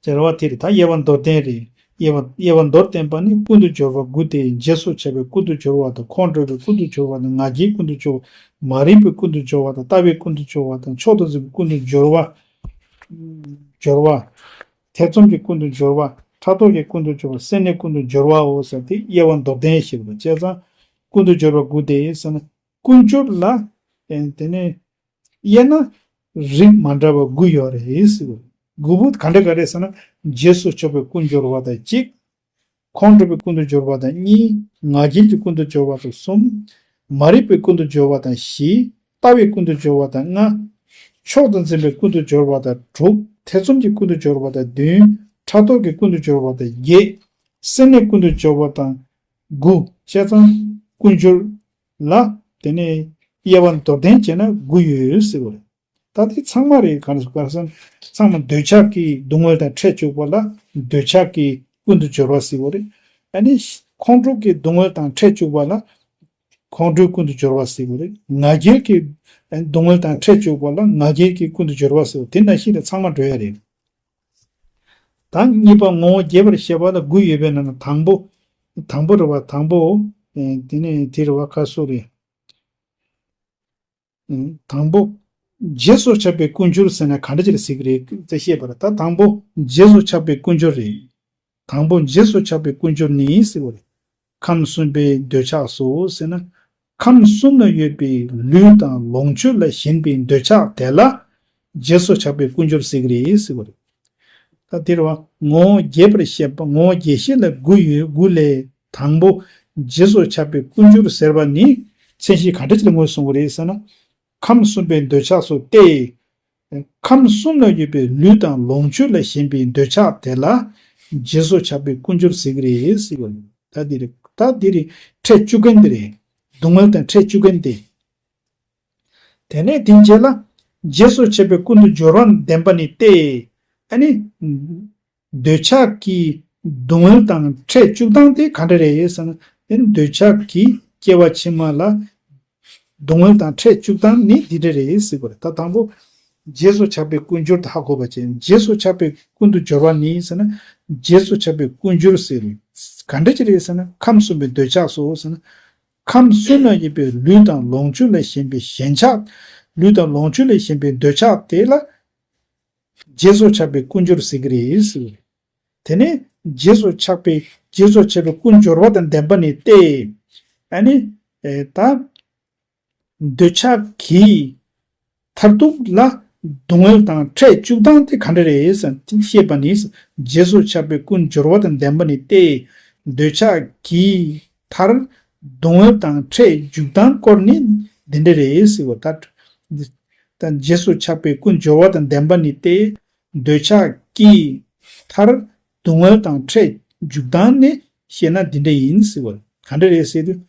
ཟེར་བ་དེ་རེད། ད་དབྱེ་བ་མདོར་བསྟན་རེད། དབྱེ་བ་དབྱེ་བ་མདོར་བསྟན་པ་ནི་ཀུན་ཏུ་སྦྱོར་བ་དགུ་སྟེ། རྗེས་སུ་ཆགས་པའི་ཀུན་ཏུ་སྦྱོར་བ་དང་། ཁོང་ཁྲོ་བའི་ཀུན་ཏུ་སྦྱོར་བ་དང་། ང་རྒྱལ་ཀུན་ཏུ་སྦྱོར་བ། མ་རིག་པའི་ཀུན་ཏུ་སྦྱོར་བ་དང་། ལྟ་བའི་ཀུན་ཏུ་སྦྱོར་བ་དང་། མཆོག་ཏུ་འཛིན་པའི་ཀུན་ཏུ་སྦྱོར་བ། སྦྱོར་བ། ཐེ་ཚོམ་གྱི་ཀུན་ཏུ་སྦྱོར་བ། ཕྲག་དོག་གི་ཀུན་ཏུ་སྦྱོར་བ། སེམས་ནད་ཀུན་ཏུ་སྦྱོར་བའོ་ཟེར་ཏེ་དབྱེ་བ་མདོར་བསྟན་ཞེས་པ་བྱས་ཙང་། ཀུན་ཏུ་སྦྱོར་བ་དགུ་སྟེ་ཟེར་ན། ཀུན་སྦྱོར་ལ། ཨེ། དེ་ནས། དབྱེ་ན། རིགས་མ་འདྲ་བ་དགུ་ཡོད་རེད་ཟེར་བ། དགུ་པོ་ག་འདྲ་ག་རེད་ཟེར་ན། རྗེས་སུ་ཆགས་པའི་ཀུན་སྦྱོར་བ་དང་གཅིག་ཁོང་ཁྲོ་བའི་ཀུན་ཏུ་སྦྱོར་བ་དང་གཉིས། ང་རྒྱལ་གྱི་ཀུན་ཏུ་སྦྱོར་བ་དང་གསུམ། མ་རིག་པའི་ཀུན་ཏུ་སྦྱོར་བ་དང་བཞི། ལྟ་བའི་ཀུན་ཏུ་སྦྱོར་བ་དང་ལྔ། མཆོག་ཏུ་འཛིན་པའི་ཀུན་ཏུ་སྦྱོར་བ་དང་དྲུག་ཐེ་ཚོམ་གྱི་ཀུན་ཏུ་སྦྱོར་བ་དང་བདུན། ཕྲག་དོག་གི་ཀུན་ཏུ་སྦྱོར་བ་དང་བརྒྱད། སེམས་ནད་ཀུན་ཏུ་སྦྱོར་བ་དང་དགུ། བྱས་ཙང་ཀུན་སྦྱོར་ལ་དེ་ནས་དབྱེ་བ་མདོར་བསྟན་བྱས་ན་དགུ་ཡོད་ཟེར་བ་རེད། ད་དེ་ཚང་མ་རེད། གང་ཟེར་གང་ཟེར་ཚང་མ་འདོད་ཆགས་ཀྱི་སྡུག་བསྔལ་དང་འཕྲད་བཅུག་པ་ལ་འདོད་ཆགས་ཀྱི་ཀུན་ཏུ་སྦྱོར་བ་ཟེར་བ་རེད། ཨ་ནི་ཁོང་ཁྲོ་གི་སྡུག་བསྔལ་དང་འཕྲད་བཅུག་པ་ལ་ཁོང་ཁྲོའི་ཀུན་ཏུ་སྦྱོར་བ་ཟེར་བ་རེད། ང་རྒྱལ་གྱི་སྡུག་བསྔལ་དང་འཕྲད་བཅུག་པ་ལ་ང་རྒྱལ་གྱི་ཀུན་ཏུ་སྦྱོར་བ་ཟེར་བ་དེ་ནང་བཞིན་དུ་ཚང་མ་འགྲོ་ཡ་རེད། ད་གཉིས་པ་ངོ་བོ་རྒྱས་པར་བཤད་པ་ལ་དགུ་ཡོད་པའི་ནང་ནས་དང་པོ། དང་པོ་རེད་བ། དང་པོ། ཨེ། དེ་ནས་དེ་རེད་བ། ཁ་སོ་རེད། ཨེ། དང་པོ། རྗེས་སུ་ཆགས་པའི་ཀུན་སྦྱོར་ཟེར་ན་ག་འདྲ་ཅིག་ལ་ཟེར་གྱི་རེད་ཅེས་བཤད་པ་རེད། ད་དང་པོ་རྗེས་སུ་ཆགས་པའི་ཀུན་སྦྱོར་རེད། དང་པོ་རྗེས་སུ་ཆགས་པའི་ཀུན་སྦྱོར་ནི་ཟེར་བ་རེད། ཁམས་གསུམ་པའི་འདོད་ཆགས་སོ་ཟེར་ན། ཁམས་གསུམ་ལ་ཡོད་པའི་ལུས་དང་ལོངས་སྤྱོད་ལ་ཞེན་པའི་འདོད་ཆགས་དེ་ལ་རྗེས་སུ་ཆགས་པའི་ཀུན་སྦྱོར་ཟེར་གྱི་རེད་ཟེར་བ་རེད། ད་དེ་རེད་བ། ངོ་བོ་རྒྱས་པར་བཤད་པ། ངོ་བོ་རྒྱས་བཤད་ལ་དགུ་ཡོད། དགུ་ལས་དང་པོ་རྗེས་སུ་ཆགས་པའི་ཀུན་སྦྱོར་ཟེར་བ་ནི་མཚན་གཞི་ག་འདྲ་ཅིག་ལ་ངོས་བཟུང་བ་རེད་ཟེར་ན། ཁམས་གསུམ་པའི་འདོད་ཆགས་སོ་སྟེ། ཁམས་གསུམ་ལ་ཡོད་པའི་ལུས་དང་ལོངས་སྤྱོད་ལ་ཞེན་པའི་འདོད་ཆགས་དེ་ལ་རྗེས་སུ་ཆགས་པའི་ཀུན་སྦྱོར་ཟེར་གྱི་རེད་ཟེར་བ་རེད། ད་འདི་རེད། ད་འདི་རེད། འཕྲད་བཅུག་མཁན་འདི་རེད། སྡུག་བསྔལ་དང་འཕྲད་བཅུག་མཁན་དེ། དེ་ནས་དེའི་རྗེས་ལ་རྗེས་སུ་ཆགས་པའི་ཀུན་ཏུ་སྦྱོར་བ་ལྡན་པ་ནི་སྟེ། ཨ་ནི། འདོད་ཆགས་ཀྱི་སྡུག་བསྔལ་དང་འཕྲད་བཅུག་སྟངས་དེ་ག་འདྲ་རེད་ཟེར་ན། དེ་ནི་འདོད་ཆགས་ཀྱི་སྐྱེ་བ་ཕྱི་མ་ལ་སྡུག་བསྔལ་དང་འཕྲད་བཅུག་སྟངས་ནི་འདི་འདྲ་རེད་ཟེར་བ་རེད། ད་དང་པོ་རྗེས་སུ་ཆགས་པའི་ཀུན་སྦྱོར་དེ་ཧ་གོ་བ་བྱས། རྗེས་སུ་ཆགས་པའི་ཀུན་ཏུ་སྦྱོར་བ་ནི་ཟེར་ན། རྗེས་སུ་ཆགས་པའི་ཀུན་སྦྱོར་ཟེར་ག་འདྲ་ཅིག་རེད་ཟེར་ན། ཁམས་གསུམ་པའི་འདོད་ཆགས་སོ་ཟེར་ན། ཁམས་གསུམ་ལ་ཡོད་པའི་ལུས་དང་ལོངས་སྤྱོད་ལ་ཞེན་པའི་ཞེན་ཆགས། ལུས་དང་ལོངས་སྤྱོད་ལ་ཞེན་པའི་འདོད་ཆགས་དེ་ལ་རྗེས་སུ་ཆགས་པའི་ཀུན་སྦྱོར་ཟེར་གྱི་རེད་ཟེར། དེ་ནས་རྗེས་སུ་ཆགས་པའི་རྗེས་སུ་ཆགས་པའི་ཀུན་སྦྱོར་བ་དང་ལྡན་པ་ནི་སྟེ། ཨ་ནི། ཨེ། ད། འདོད་ཆགས་ཀྱི་མཐར་ཐུག་ལ་སྡུག་བསྔལ་དང་འཕྲད་བཅུག་སྟངས་དེ་ག་འདྲ་རེད་ཟེར་ན། དེ་བཤད་པ་ནི། རྗེས་སུ་ཆགས་པའི་ཀུན་སྦྱོར་བ་དང་ལྡན་པ་ནི་སྟེ། འདོད་ཆགས་ཀྱི་མཐར་སྡུག་བསྔལ་དང་འཕྲད་འཇུག་སྟངས་སྐོར་ནི་འདི་འདྲ་རེད་ཟེར་བ། ད། ད་རྗེས་སུ་ཆགས་པའི་ཀུན་སྦྱོར་བ་དང་ལྡན་པ་ནི་སྟེ། འདོད་ཆགས་ཀྱི་ མཐར་སྡུག་བསྔལ་དང་ཕྲད་འཇུག་སྟངས་ནི་བཤད་ན་འདི་འདྲ་ཡིན་ཟེར་བ་རེད། ག་འདྲ་རེད་ཟེར་དུས།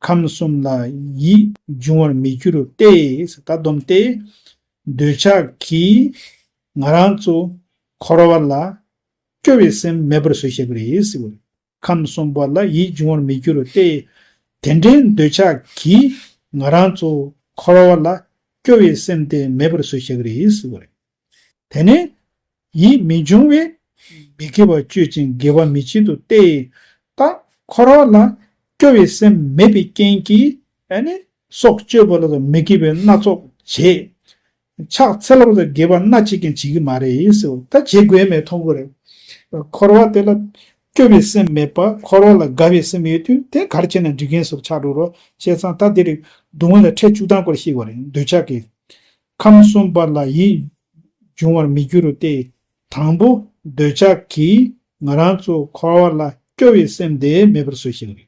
ཁམས་གསུམ་ལ་ཡིད་འབྱུང་བར་མི་འགྱུར་ཏེ། ད་སྡོམ་སྟེ། འདོད་ཆགས་ཀྱིས་ང་རང་ཚོ་འཁོར་བ་ལ་སྐྱོ་བའི་སེམས་མེད་པར་བཟོས་བཞག་གི་རེད་ཟེར་བ་རེད། ཁམས་གསུམ་པ་ལ་ཡིད་འབྱུང་བར་མི་འགྱུར་ཏེ། དེ་འདྲའི་འདོད་ཆགས་ཀྱིས་ང་རང་ཚོ་འཁོར་བ་ལ་སྐྱོ་བའི་སེམས་དེ་མེད་པར་བཟོས་བཞག་གི་རེད་ཟེར་བ་རེད། དེ་ནས་ཡིད་མི་འབྱུང་བས་མི་དགེ་བ་སྤྱོད་ཅིང་དགེ་བ་མི་བྱེད་དོ་སྟེ། ད་འཁོར་བ་ལ་སྐྱོ་བའི་སེམས་མེད་པའི་རྐྱེན་གྱིས་ཨ་ནི་སྲོག་གཅོད་པ་ལ་མི་དགེ་བའི་སྣ་ཚོགས་བྱེད། ཕྱག་འཚལ་ལ་དགེ་བ་སྣ་གཅིག་ཀྱང་བྱེད་ཀྱི་མ་རེད་ཟེར། ད་བྱེད་དགོས་མེད་མཐོང་གི་རེད། འཁོར་བ་དེ་ལ་སྐྱོ་བའི་སེམས་མེད་པ། འཁོར་བ་ལ་དགའ་བའི་སེམས་ཡོད་དུས་དེ་ག་རེ་བྱས་ན་འགྲིག་མཁན་ཟེར་ཆགས་འགྲོ་རོགས་བྱས་ཙང་། ད་དེ་རིགས་སྡུག་བསྔལ་ལ་ཕྲད་བཅུག་སྟངས་སྐོར་ཤེས་དགོས་རེད། འདོད་ཆགས་ཀྱིས། ཁམས་གསུམ་པ་ལ་ཡིད་འབྱུང་བར་མི་འགྱུར་ཏེ། དང་པོ་འདོད་ཆགས་ཀྱིས་ང་རང་ཚོ་འཁོར་བ་ལ་སྐྱོ་བའི་སེམས་དེ་མེད་པར་བཟོས་ཤིང་རེད།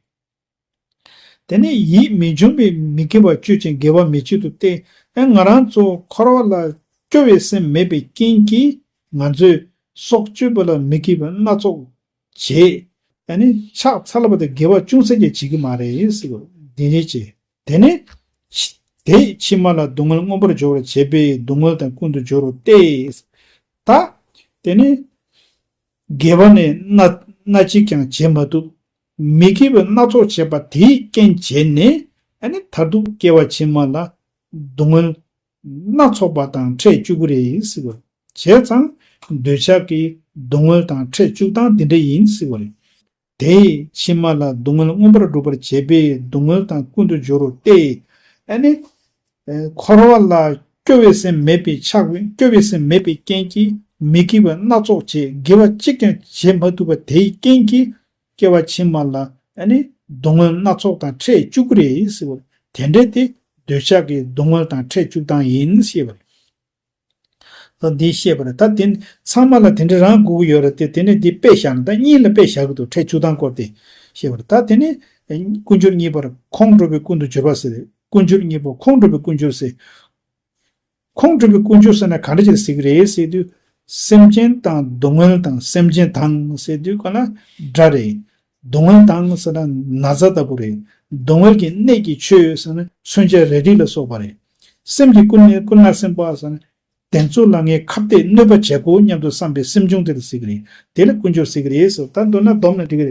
དེ་ནས་ཡིད་མི་འབྱུང་བས་མི་དགེ་བ་སྤྱོད་ཅིང་དགེ་བ་མི་བྱེད་དོ་སྟེ། ཨེ་ང་རང་ཚོ་འཁོར་བ་ལ་སྐྱོ་བའི་སེམས་མེད་པའི་རྐྱེན་གྱིས་ང་ཚོས་སྲོག་གཅོད་པ་ལ་མི་དགེ་བ་སྣ་ཚོགས་བྱེད། ཨ་ནི་ཕྱག་འཚལ་བ་དང་དགེ་བ་ཅུང་ཟད་ཀྱང་བྱེད་ཀྱི་མ་རེད་ཟེར་བ་འདི་ནས་བྱེད། དེ་ནི་དེས་ཕྱི་མ་ལ་སྡུག་བསྔལ་མངོན་པར་སྦྱོར་བར་བྱེད་པས་སྡུག་བསྔལ་དང་ཀུན་ཏུ་སྦྱོར་རོ་སྟེ། ད་དེ་ནི་དགེ་བ་ནི་སྣ་སྣ་གཅིག་ཀྱང་བྱེད་མ་ཐུབ། མི་དགེ་བ་སྣ་ཚོགས་བྱེད་པ་དེའི་རྐྱེན་བྱས་ནས་ཨ་ནི་མཐར་ཐུག་སྐྱེ་བ་ཕྱི་མ་ལ་སྡུག་བསྔལ་སྣ་ཚོགས་པ་དང་ཕྲད་བཅུག་གི་རེད་ཟེར་བ། བྱས་ཙང་འདོད་ཆགས་ཀྱི་སྡུག་བསྔལ་དང་ཕྲད་བཅུག་སྟངས་འདི་འདྲ་ཡིན་ཟེར་བ་རེད། དེས་ཕྱི་མ་ལ་སྡུག་བསྔལ་མངོན་པར་སྒྲུབ་པར་བྱེད་པས་སྡུག་བསྔལ་དང་ཀུན་ཏུ་སྦྱོར་རོ་སྟེ། ཨ་ནི། ཨེ་འཁོར་བ་ལ་སྐྱོ་བའི་སེམས་མེད་པའི་ཆགས་པའི་སྐྱོ་བའི་སེམས་མེད་པའི་རྐྱེན་གྱིས་མི་དགེ་བ་སྣ་ཚོགས་བྱེད། དགེ་བ་གཅིག་ཀྱང་བྱེད་མ་ཐུབ་པ་དེའི་རྐྱེན་གྱིས་སྐྱེ་བ་ཕྱི་མ་ལ་ཨ་ནི་སྡུག་བསྔལ་སྣ་ཚོགས་དང་ཕྲད་བཅུག་གི་རེད་ཟེར་བ། དེ་འདྲ་དེ་འདོད་ཆགས་ཀྱི་སྡུག་བསྔལ་དང་ཕྲད་བཅུག་སྟངས་ཡིན་ཞེས་པ་རེད། ད་འདི་བཤད་པ་རེད། ད་དེ་ཚང་མ་ལ་དེ་འདྲ་རང་དགོས་ཀྱི་ཡོད་རེད་དེ། དེ་ནས་འདི་དཔེ་བཞག་ན། ད་གཉིས་ལ་དཔེ་བཞག་གི་འདུག་ཕྲད་བཅུག་སྟངས་སྐོར་དེ་བཤད་པ་རེད། ད་དེ་ནས་ཀུན་སྦྱོར་གཉིས་པར་ཁོང་ཁྲོ་བའི་ཀུན་ཏུ་སྦྱོར་བ་ཟེར། ཀུན་སྦྱོར་གཉིས་པོ་ཁོང་ཁྲོ་བའི་ཀུན་སྦྱོར་ཟེར། ཁོང་ཁྲོ་བའི་ཀུན་སྦྱོར་ཟེར་ན་ག་འདྲ་ཅིག་ཟེར་གི་རེད་ཟེར་དུས། སེམས་ཅན་དང་སྡུག་བསྔལ་དང་སེམས་ཅན་དང་ཟེར་དུས་ག་ན་དགྲ་རེད། སྡུག་བསྔལ་དང་ཟེར་ན་ན་ཚ་ལྟ་བུ་རེད། སྡུག་བསྔལ་གྱི་གནས་ཀྱི་ཆོས་ཟེར་ན་མཚོན་ཆ་རལ་གྲི་ལ་སོགས་པ་རེད། སེམས་ཀྱི་ཀུན་ནས་ཀུན་ནར་སེམས་དཔའ་ཟེར་ན་དེ་ཚོ་ལ་ངས་ཁ་གཏད་གནོད་པ་བྱེད་དགོས་སྙམ་དུ་བསམ་པའི་སེམས་བྱུང་དེ་ལ་ཟེར་གི་རེད། དེ་ལ་ཀུན་སྦྱོར་ཟེར་གི་རེད་ཟེར། ད་མདོར་ན་སྡོམ་ན་འགྲིག་གི་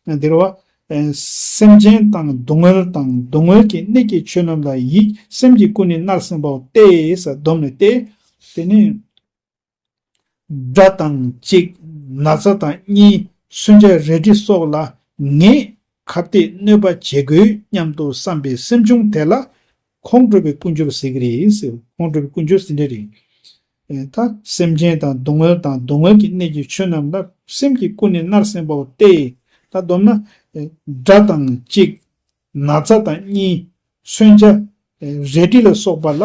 རེད། འདིར་བ། སེམས་ཅན་དང་སྡུག་བསྔལ་དང་སྡུག་བསྔལ་གྱི་གནས་ཀྱི་ཆོས་རྣམས་ལ་ཡིད་སེམས་ཀྱི་ཀུན་ནས་མནར་སེམས་པའོ་སྟེ་ཟེར་སྡོམ་ནས་ཏེ། དེ་ནི་དགྲ་དང་གཅིག་ན་ཚ་དང་གཉིས། མཚོན་ཆ་རལ་གྲི་སོགས་ལ་ངས་ཁ་གཏད་གནོད་པ་བྱེད་དགོས་སྙམ་དུ་བསམ་པའི་སེམས་བྱུང་དེ་ལ་ཁོང་ཁྲོ་བའི་ཀུན་སྦྱོར་ཟེར་གྱི་རེད་ཟེར། ཁོང་ཁྲོ་བའི་ཀུན་སྦྱོར་ཟེར་འདྲ་རེད། ད་སེམས་ཅན་དང་སྡུག་བསྔལ་དང་སྡུག་བསྔལ་གྱི་གནས་ཀྱི་ཆོས་རྣམས་ལ་སེམས་ཀྱི་ཀུན་ནས་མནར་སེམས་པའོ་སྟེ། ད་སྡོམ་ན། དགྲ་དང་གཅིག་ན་ཚ་དང་གཉིས། མཚོན་ཆ་རལ་གྲི་ལ་སོགས་པ་ལ་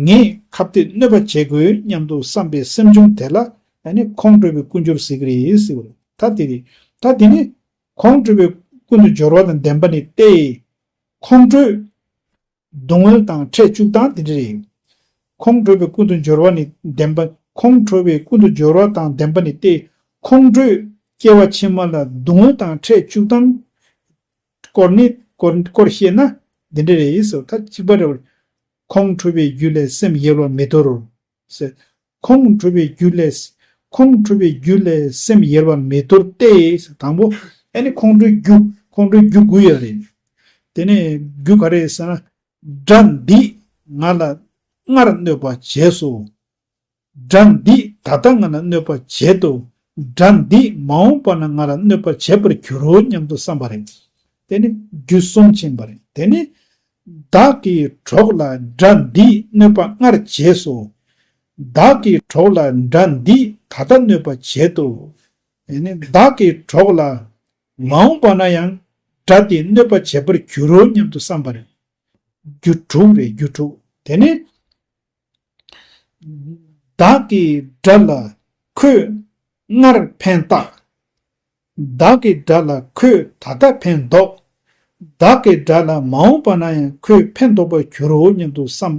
ངས་ཁ་གཏད་གནོད་པ་བྱེད་དགོས་སྙམ་དུ་བསམ་པའི་སེམས་བྱུང་དེ་ལ་ཨ་ནི་ཁོང་ཁྲོ་བའི་ཀུན་སྦྱོར་ཟེར་གྱི་རེད་ཟེར་བ་རེད། ད་དེ་རེད། ད་དེ་ནི་ཁོང་ཁྲོ་བའི་ཀུན་ཏུ་སྦྱོར་བ་དང་ལྡན་པ་ནི་སྟེ། ཁོང་ཁྲོས་སྡུག་བསྔལ་དང་ཕྲད་བཅུག་སྟངས་དེ་འདྲ་རེད། ཁོང་ཁྲོ་བའི་ཀུན་ཏུ་སྦྱོར་བ་ནི་ལྡན་པ། ཁོང་ཁྲོ་བའི་ཀུན་ཏུ་སྦྱོར་བ་དང་ལྡན་པ་ནི་སྟེ། ཁོང་ཁྲོས་སྐྱེ་བ་ཕྱི་མ་ལ་སྡུག་བསྔལ་དང་ཕྲད་བཅུག་སྟངས་སྐོར་ནི་སྐོར་སྐོར་བཤད་ན་འདི་འདྲ་རེད་ཟེར། ད་གཅིག་པ་རེད། ཁོང་ཁྲོ་བའི་རྒྱུ་ལས་སེམས་ཡལ་བར་མི་འདོར་ཟེར། ཁོང་ཁྲོ་བའི་རྒྱུ་ལས། ཁོང་ཁྲོ་བའི་རྒྱུ་ལས་སེམས་ཡལ་བར་མི་འདོར་ཏེ། དང་པོ་ཨ་ནི་ཁོང་ཁྲོའི་རྒྱུ། ཁོང་ཁྲོའི་རྒྱུ་དགུ་ཡོད་རེད། དེ་ནས་རྒྱུ་ག་རེ་ཟེར་ན། དགྲ་འདིས་ང་ལ་སྔར་གནོད་པ་བྱས་སོ། དགྲ་འདིས་ད་ལྟ་ང་ལ་གནོད་པ་བྱེད་དོ། དགྲ་འདིས་མ་འོངས་པ་ན་ང་ལ་གནོད་པ་བྱེད་པར་འགྱུར་རོ་སྙམ་དུ་བསམ་པ་རེད། དེ་ནི་རྒྱུ་གསུམ་ཕྱིན་པ་རེད། དེ་ནི་བདག་གི་གྲོགས་ལ་དགྲ་འདིས་གནོད་པ་སྔར་བྱས་སོ། བདག་གི་གྲོགས་ལ་དགྲ་འདིས་ད་ལྟ་གནོད་པ་བྱེད་དོ། དེ་ནི་བདག་གི་གྲོགས་ལ་མ་འོངས་པ་ན་ཡང་དགྲ་དེས་གནོད་པ་བྱེད་པར་འགྱུར་རོ་སྙམ་དུ་བསམ་པ་རེད། རྒྱུ་དྲུག་རེད། རྒྱུ་དྲུག་དེ་ནི། བདག་གིས་དགྲ་ལ་ཁོས་སྔར་ཕན་བཏགས། བདག་གིས་དགྲ་ལ་ཁོས་ད་ལྟ་ཕན་འདོགས། བདག་གིས་དགྲ་ལ་མ་འོངས་པ་ན་ཡང་ཁོས་ཕན་འདོགས་པར་འགྱུར་རོ་སྙམ་དུ་བསམ།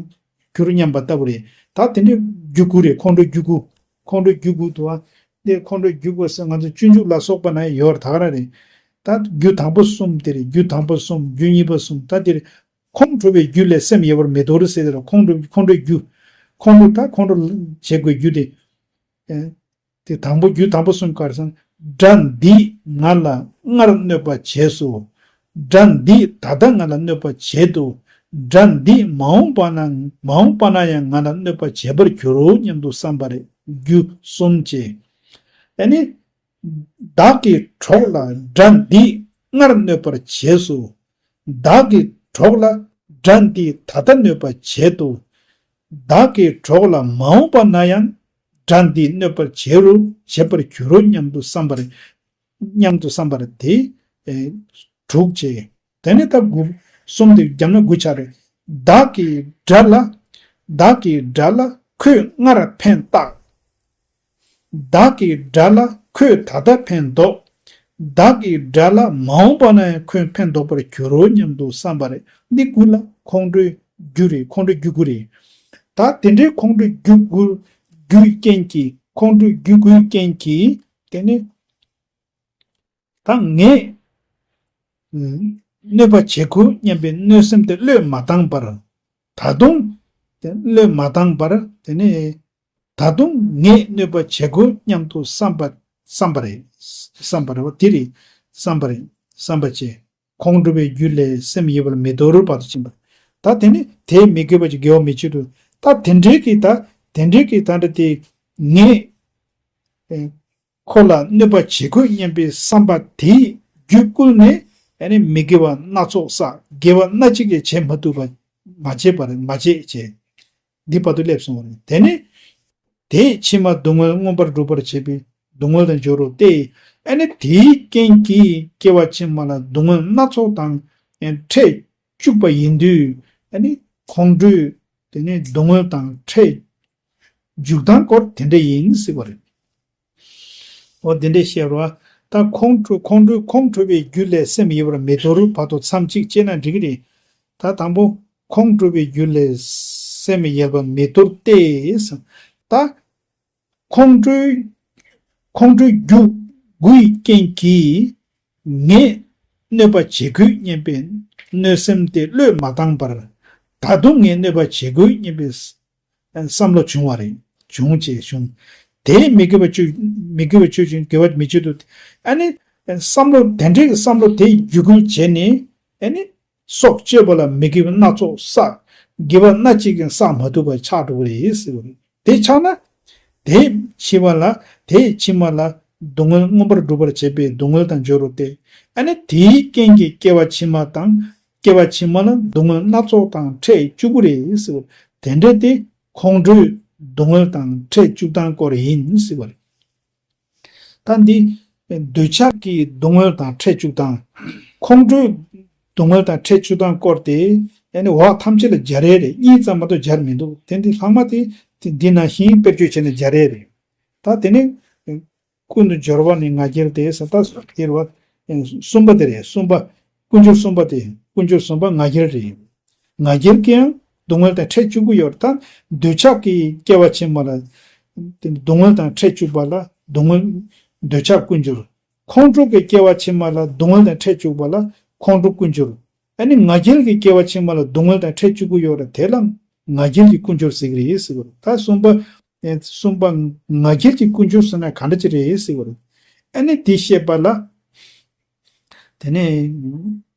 འགྱུར་སྙམ་པ་ལྟ་བུ་རེད། ད་དེ་འདྲའི་རྒྱུ་དགུ་རེད། ཁོང་ཁྲོའི་རྒྱུ་དགུ། ཁོང་ཁྲོའི་རྒྱུ་དགུ་དུ་བ། དེ་ཁོང་ཁྲོའི་རྒྱུ་དགོས་ཟེར་ང་ཚོ་སྤྱོད་འཇུག་ལ་སོགས་པ་ན་ཡོད་ད་ག་རང་རེད། ད་རྒྱུ་དང་པོ་གསུམ་དེ་རེད། རྒྱུ་དང་པོ་གསུམ། རྒྱུ་གཉིས་པ་གསུམ། ད་དེ་རེད། ཁོང་ཁྲོ་བའི་རྒྱུ་ལས་སེམས་ཡལ་བར་མི་འདོར་ཟེར་དེ་རེད། ཁོང་ཁྲོ་ཁོང་ཁྲོའི་རྒྱུ། ཁོང་ཁྲོ་ད་ཁོང་ཁྲོ་བྱེད་དགོས་རྒྱུ་དེ། ཨེ། དེ་དང་པོ་རྒྱུ་དང་པོ་གསུམ་ག་རེ་ཟེར་ན། དགྲ་འདིས་ང་ལ་སྔར་གནོད་པ་བྱས་སོ། དགྲ་འདིས་ད་ལྟ་ང་ལ་གནོད་པ་བྱེད་དོ། དགྲ་འདིས་མ་འོངས་པ་ན་མ་འོངས་པ་ན་ཡང་ང་ལ་གནོད་པ་བྱེད་པར་འགྱུར་རོ་སྙམ་དུ་བསམ་པ་རེད། རྒྱུ་གསུམ་བྱས། ཨ་ནི། བདག་གི་གྲོགས་ལ་དགྲ་འདིས་སྔར་གནོད་པར་བྱས་སོ། བདག་གི་གྲོགས་ལ་དགྲ་འདིས་ད་ལྟ་གནོད་པ་བྱེད་དོ། བདག་གི་གྲོགས་ལ་མ་འོངས་པ་ན་ཡང་དགྲ་འདིས་གནོད་པར་བྱེད་རུ་བྱེད་པར་འགྱུར་རོ་སྙམ་དུ་བསམ་པ་རེད། སྙམ་དུ་བསམ་པ་རེད་དེ། ཨེ། དྲུག་བྱས། དེ་ནས་ད་དགུ། གསུམ་དེ་བརྒྱབ་ན་དགུ་ཆགས་རེད། བདག་གི་དགྲ་ལ། བདག་གི་དགྲ་ལ་ཁོས་སྔར་ཕན་བཏགས། བདག་གི་དགྲ་ལ་ཁོས་ད་ལྟ་ཕན་འདོགས། བདག་གི་དགྲ་ལ་མ་འོངས་པ་ན་ཡང་ཁོས་ཕན་འདོགས་པར་འགྱུར་རོ་སྙམ་དུ་བསམ་པ་རེད། འདི་དགུ་ལ་ཁོང་ཁྲོའི་རྒྱུ་རེད། ཁོང་ཁྲོའི་རྒྱུ་དགུ་རེད། ད་དེ་འདྲའི་ཁོང་ཁྲོའི་རྒྱུ་དགུ། རྒྱུའི་རྐྱེན་གྱིས། ཁོང་ཁྲོའི་རྒྱུ་དགུའི་རྐྱེན་གྱིས་དེ་ནི། ད་ངས་གནོད་པ་བྱེད་དགོས་སྙམ་པའི་གནོད་སེམས་དེ་བློས་མ་བཏང་བར། ད་དུང་དེ་བློས་མ་བཏང་བར། དེ་ནས་ད་དུང་ངས་གནོད་པ་བྱེད་དགོས་སྙམ་དུ་བསམ་པ་བསམ་པ་རེད། བསམ་པ་རེད་བ། དེ་རེད། བསམ་པ་རེད། བསམ་པ་བྱས། ཁོང་ཁྲོ་བའི་རྒྱུ་ལས་སེམས་ཡལ་བར་མི་འདོར་བར་དུ་ཕྱིན་པ། ད་དེ་ནི་དེས་མི་དགེ་བ་ཅིག་དགེ་བ་མི་བྱེད་དོ། ད་དེ་འདྲའི་གི་ད་དེ་འདྲའི་གི་ད་འདྲ་དེ་ངས། ཨེ། ཁོ་ལ་གནོད་པ་བྱེད་དགོས་སྙམ་པའི་བསམ་པ་དེའི་རྒྱུ་བསྐུལ་ནས། ཨ་ནི་མི་དགེ་བ་སྣ་ཚོགས་བསགས། དགེ་བ་སྣ་གཅིག་ཀྱང་བྱེད་མ་ཐུབ་པ། མ་བྱས་པར་མ་བྱས་བྱས། འདི་བར་དུ་སླེབས་སོང་བ་རེད། དེ་ནས་དེས་ཕྱི་མ་སྡུག་བསྔལ་མངོན་པར་སྒྲུབ་པར་བྱེད་པའི་སྡུག་བསྔལ་དུ་འགྱུར་རོ་སྟེ། ཨ་ནི་དེའི་རྐྱེན་གྱིས་སྐྱེ་བ་ཕྱི་མ་ལ་སྡུག་བསྔལ་སྣ་ཚོགས་དང་འཕྲད་བཅུག་པ་ཡིན་དུས། ཨ་ནི་ཁོང་ཁྲོས་དེ་ནས་སྡུག་བསྔལ་དང་འཕྲད་འཇུག་སྟངས་སྐོར་དེ་འདྲ་ཡིན་ཟེར་བ་རེད། འོ་དེ་འདྲ་བཤད་རོགས། ད་ཁོང་ཁྲོ་ཁོང་ཁྲོ་ཁོང་ཁྲོ་བའི་རྒྱུ་ལས་སེམས་ཡལ་བར་མི་འདོར་བར་དུ་མཚམས་གཅིག་བཅད་ན་འགྲིག་གི་རེད། ད་དང་པོ་ཁོང་ཁྲོ་བའི་རྒྱུ་ལས་སེམས་ཡལ་བར་མི་འདོར་ཏེ། ད་ཁོང་ཁྲོའི་ཁོང་ཁྲོའི་རྒྱུ་དགུའི་རྐྱེན་གྱིས་ངས་གནོད་པ་བྱེད་དགོས་སྙམ་པའི་གནོད་སེམས་དེ་བློས་མ་བཏང་བར། ད་དུང་ངས་གནོད་པ་བྱེད་དགོས་སྙམ་པའི་བསམ་བློ་བྱུང་བ་རེད། བྱུང་བྱས་བྱུང་། དེས་མི་དགེ་བ་བཅུ། མི་དགེ་བ་བཅུ་བཞིན་དགེ་བ་མི་བྱེད་དོ། ཨ་ནི་བསམ་བློ་དེ་འདྲའི་བསམ་བློ་དེ་བརྒྱུད་སྐུལ་བྱས་ནས། ཨ་ནི་སྲོག་གཅོད་པ་ལ་མི་དགེ་བ་སྣ་ཚོགས་བསགས། དགེ་བ་སྣ་གཅིག་ཀྱང་བསགས་མ་ཐུབ་པ་ཆགས་འགྲོ་གི་རེད་ཟེར་བ་རེད། དེ་ཆགས་ན། དེ་ཕྱི་མ་ལ། དེ་ཕྱི་མ་ལ་སྡུག་བསྔལ་མངོན་པར་སྒྲུབ་པར་བྱེད་པའི་སྡུག་བསྔལ་དང་འབྱོར་རོ་སྟེ། ཨ་ནི་དེའི་རྐྱེན་གྱིས་སྐྱེ་བ་ཕྱི་མ་དང་། སྐྱེ་བ་ཕྱི་མ་ལ་སྡུག་བསྔལ་སྣ་ཚོགས་དང་འཕྲད་བཅུག་གི་རེད་ཟེར་བ། དེ་འདྲ་དེ་ཁོང་ཁྲོའི་སྡུག་བསྔལ་དང་འཕྲད་བཅུག་སྟངས་སྐོར་ཡིན་ཟེར་བ་རེད། ད་འདི་འདོད་ཆགས་ཀྱི་སྡུག་བསྔལ་དང་འཕྲད་བཅུག་སྟངས། ཁོང་ཁྲོའི་སྡུག་བསྔལ་དང་འཕྲད་བཅུག་སྟངས་སྐོར་དེ། ཨ་ནི་འོག་ཐམས་ཅད་ལ་སྦྱར་ཡས་རེད། གཉིས་ཙམ་མ་གཏོགས་སྦྱར་མི་འདུག་དེ་འདི་ལྷག་མ་དེ་དེ་འདི་ནང་བཞིན་དཔེར་བརྗོད་བྱས་ནས་སྦྱར་ཡས་རེད། ད་དེ་ནི། ཀུན་ཏུ་སྦྱོར་བ་ནི་ང་རྒྱལ་ཏེ་ཟེར། ད་དེ་རེད་བ། གསུམ་པ་དེ་རེད། གསུམ་པ། ཀུན་སྦྱོར་གསུམ་པ་དེ། ཀུན་སྦྱོར་གསུམ་པ་ང་རྒྱལ་རེད། ང་རྒྱལ་གྱིས་ཡང་སྡུག་བསྔལ་དང་འཕྲད་བཅུག་གི་ཡོད་རེད། ད་འདོད་ཆགས་ཀྱི་སྐྱེ་བ་ཕྱི་མ་ལ་དེ་སྡུག་བསྔལ་དང་འཕྲད་བཅུག་པ་ལ་སྡུག་བསྔལ། འདོད་ཆགས་ཀུན་སྦྱོར། ཁོང་ཁྲོ་གི་སྐྱེ་བ་ཕྱི་མ་ལ་སྡུག་བསྔལ་དང་འཕྲད་བཅུག་པ་ལ་ཁོང་ཁྲོ་ཀུན་སྦྱོར། ཨ་ནི་ང་རྒྱལ་གྱི་སྐྱེ་བ་ཕྱི་མ་ལ་སྡུག་བསྔལ་དང་འཕྲད་བཅུག་གི་ཡོད་རེད། དེ་ལ་ང་རྒྱལ་གྱི་ཀུན་སྦྱོར་ཟེར་གྱི་རེད་ཟེར་གྱི་རེད། ད་གསུམ་པ། ཨེ། གསུམ་པ་ང་རྒྱལ་གྱི་ཀུན་སྦྱོར་ཟེར་ན་ག་འདྲ་ཅིག་རེད་ཟེར་གྱི་རེད། ཨ་ནི་དེ་བཤད་པ་ལ། དེ་ནས་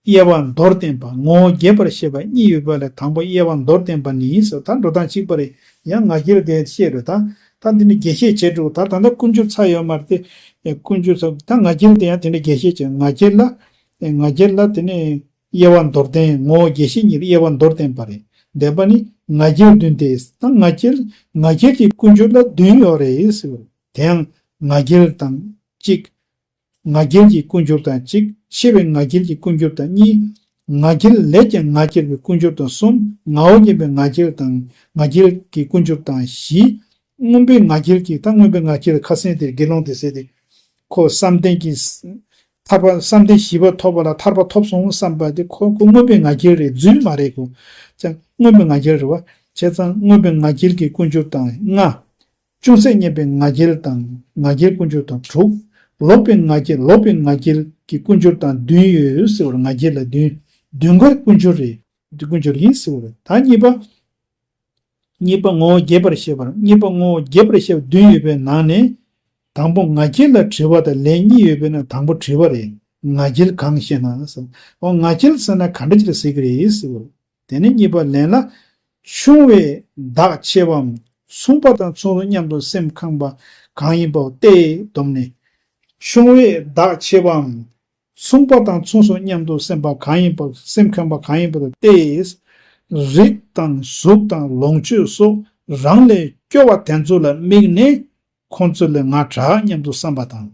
དབྱེ་བ་མདོར་བསྟན་པ། ངོ་བོ་རྒྱས་པར་བཤད་པ་གཉིས་ཡོད་པ་ལས་དང་པོ་དབྱེ་བ་མདོར་བསྟན་པ་ནི་ཟེར། ད་འགྲོ་སྟངས་གཅིག་པ་རེད། ཡང་ང་རྒྱལ་དེ་བཤད་རེད། ད་ད་འདི་ནི་རྒྱས་བཤད་བྱེད་འགྲོ། ད་ད་ལྟ་ཀུན་སྦྱོར་ཚར་ཡོད་མ་རེད་དེ། ཨེ། ཀུན་སྦྱོར་ཚར། ད་ང་རྒྱལ་དེ་ཡང་དེ་འདྲ་རྒྱས་བཤད་བྱེད། ང་རྒྱལ་ལ། ཨེ། ང་རྒྱལ་ལ་དེ་ནས་དབྱེ་བ་མདོར་བསྟན། ངོ་བོ་རྒྱས་བཤད་གཉིས་དབྱེ་བ་མདོར་བསྟན་པ་རེད། འདས་པ་ནི་ང་རྒྱལ་བདུན་ཏེ། ད་ང་རྒྱལ་ང་རྒྱལ་གྱི་ཀུན་སྦྱོར་ལ་བདུན་ཡོད་རེད་ཟེར་བ་རེད། དེ་ཡང་ང་རྒྱལ་དང་གཅིག་ང་རྒྱལ་གྱི་ཀུན་སྦྱོར་དང་གཅིག་ཆེ་བའི་ང་རྒྱལ་གྱི་ཀུན་སྦྱོར་དང་གཉིས། ང་རྒྱལ་ལས་ཀྱང་ང་རྒྱལ་བའི་ཀུན་སྦྱོར་དང་གསུམ། ངའོ་སྙམ་པའི་ང་རྒྱལ་དང་ང་རྒྱལ་གྱི་ཀུན་སྦྱོར་དང་བཞི། མངོན་པའི་ང་རྒྱལ་གྱི། ད་མངོན་པའི་ང་རྒྱལ་ཁ་སང་དེར་དགེ་སློང་དེ་ཟེར་ཏེ། ཁོ་བསམ་གཏན་གྱི་ཐར་པ། བསམ་གཏན་བཞི་པ་ཐོབ་པ་ལ་ཐར་པ་ཐོབ་སོང་བསམ་པ་དེ་ཁོ་ཁོ་མངོན་པའི་ང་རྒྱལ་རེད། རྫུན་མ་རེད། ཁོ་ཙང་མངོན་པའི་ང་རྒྱལ་རེད་བ། བྱས་ཙང་མངོན་པའི་ང་རྒྱལ་གྱི་ཀུན་སྦྱོར་དང་ལྔ། ཅུང་ཟད་སྙན་པའི་ང་རྒྱལ་དང་ང་རྒྱལ་ཀུན་སྦྱོར་དང་དྲུག་ལོག་པའི་ང་རྒྱལ་ལོག་པའི་ང་རྒྱལ་གྱི་ཀུན་སྦྱོར་དང་བདུན་ཡོད་ཟེར་བར་ང་རྒྱལ་ལ་བདུན། བདུན་ཀར་ཀུན་སྦྱོར་རེད། འདི་ཀུན་སྦྱོར་ཡིན་ཟེར་བ་རེད། ད་གཉིས་པ། གཉིས་པ་ངོ་བོ་རྒྱས་པར་བཤད་པར་གཉིས་པ་ངོ་བོ་རྒྱས་པར་བཤད་པ་བདུན་ཡོད་པའི་ནང་ནས། དང་པོ་ང་རྒྱལ་ལ་དྲི་བ་དང་ལན་གཉིས་ཡོད་པའི་ནང་དང་པོ་དྲི་བ་རེད། ང་རྒྱལ་གང་ཞེ་ན་ཟེར། འོ་ང་རྒྱལ་ཟེར་ན་ག་འདྲ་ཅིག་ལ་ཟེར་གི་རེད་ཟེར་བ། དེ་ནས་གཉིས་པ་ལན་ལ། ཆུང་བས་བདག་ཆེ་བའམ་མཚུངས་པ་དང་མཚུངས་སོ་སྙམ་དུ་སེམས་ཁེངས་པ་གང་ཡིན་པའོ་སྟེ། སྡོམ་ནི། ཆུང་བས་བདག་ཆེ་བའམ། མཚུངས་པ་དང་མཚུངས་སོ་སྙམ་དུ་སེམས་པ་གང་ཡིན་པ་སེམས་ཁེངས་པ་གང་ཡིན་པ་སྟེ། རིགས་དང་གཟུགས་དང་ལོངས་སྤྱོད་སོགས་རང་ལས་སྐྱོ་བ་དེ་ཚོ་ལ་དམིགས་ནས་ཁོང་ཚོ་ལས་ང་དྲག་སྙམ་དུ་བསམ་པ་དང་།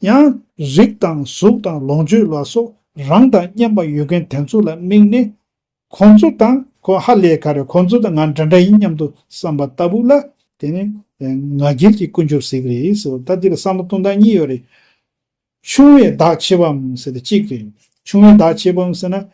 ཡང་རིགས་དང་གཟུགས་དང་ལོངས་སྤྱོད་ལ་སོགས་རང་དང་མཉམ་པ་ཡོད་མཁན་དེ་ཚོ་ལ་དམིགས་ནས། ཁོང་ཚོ་དང་ཁོ་ཧ་ལས་ག་རེ་ཁོང་ཚོ་དང་ང་འདྲ་འདྲ་ཡིན་སྙམ་དུ་བསམ་པ་ལྟ་བུ་ལ་དེ་ནི་ང་རྒྱལ་གྱི་ཀུན་སྦྱོར་ཟེར་གི་རེད་ཟེར་བ། ད་འདི་ལ་བསམ་བློ་གཏོང་སྟངས་གཉིས་ཡོད་རེད། ཆུང་བས་བདག་ཆེ་བའམ་ཟེར་ཏེ་གཅིག་རེད། ཆུང་བས་བདག་ཆེ་བའམ་ཟེར་ན།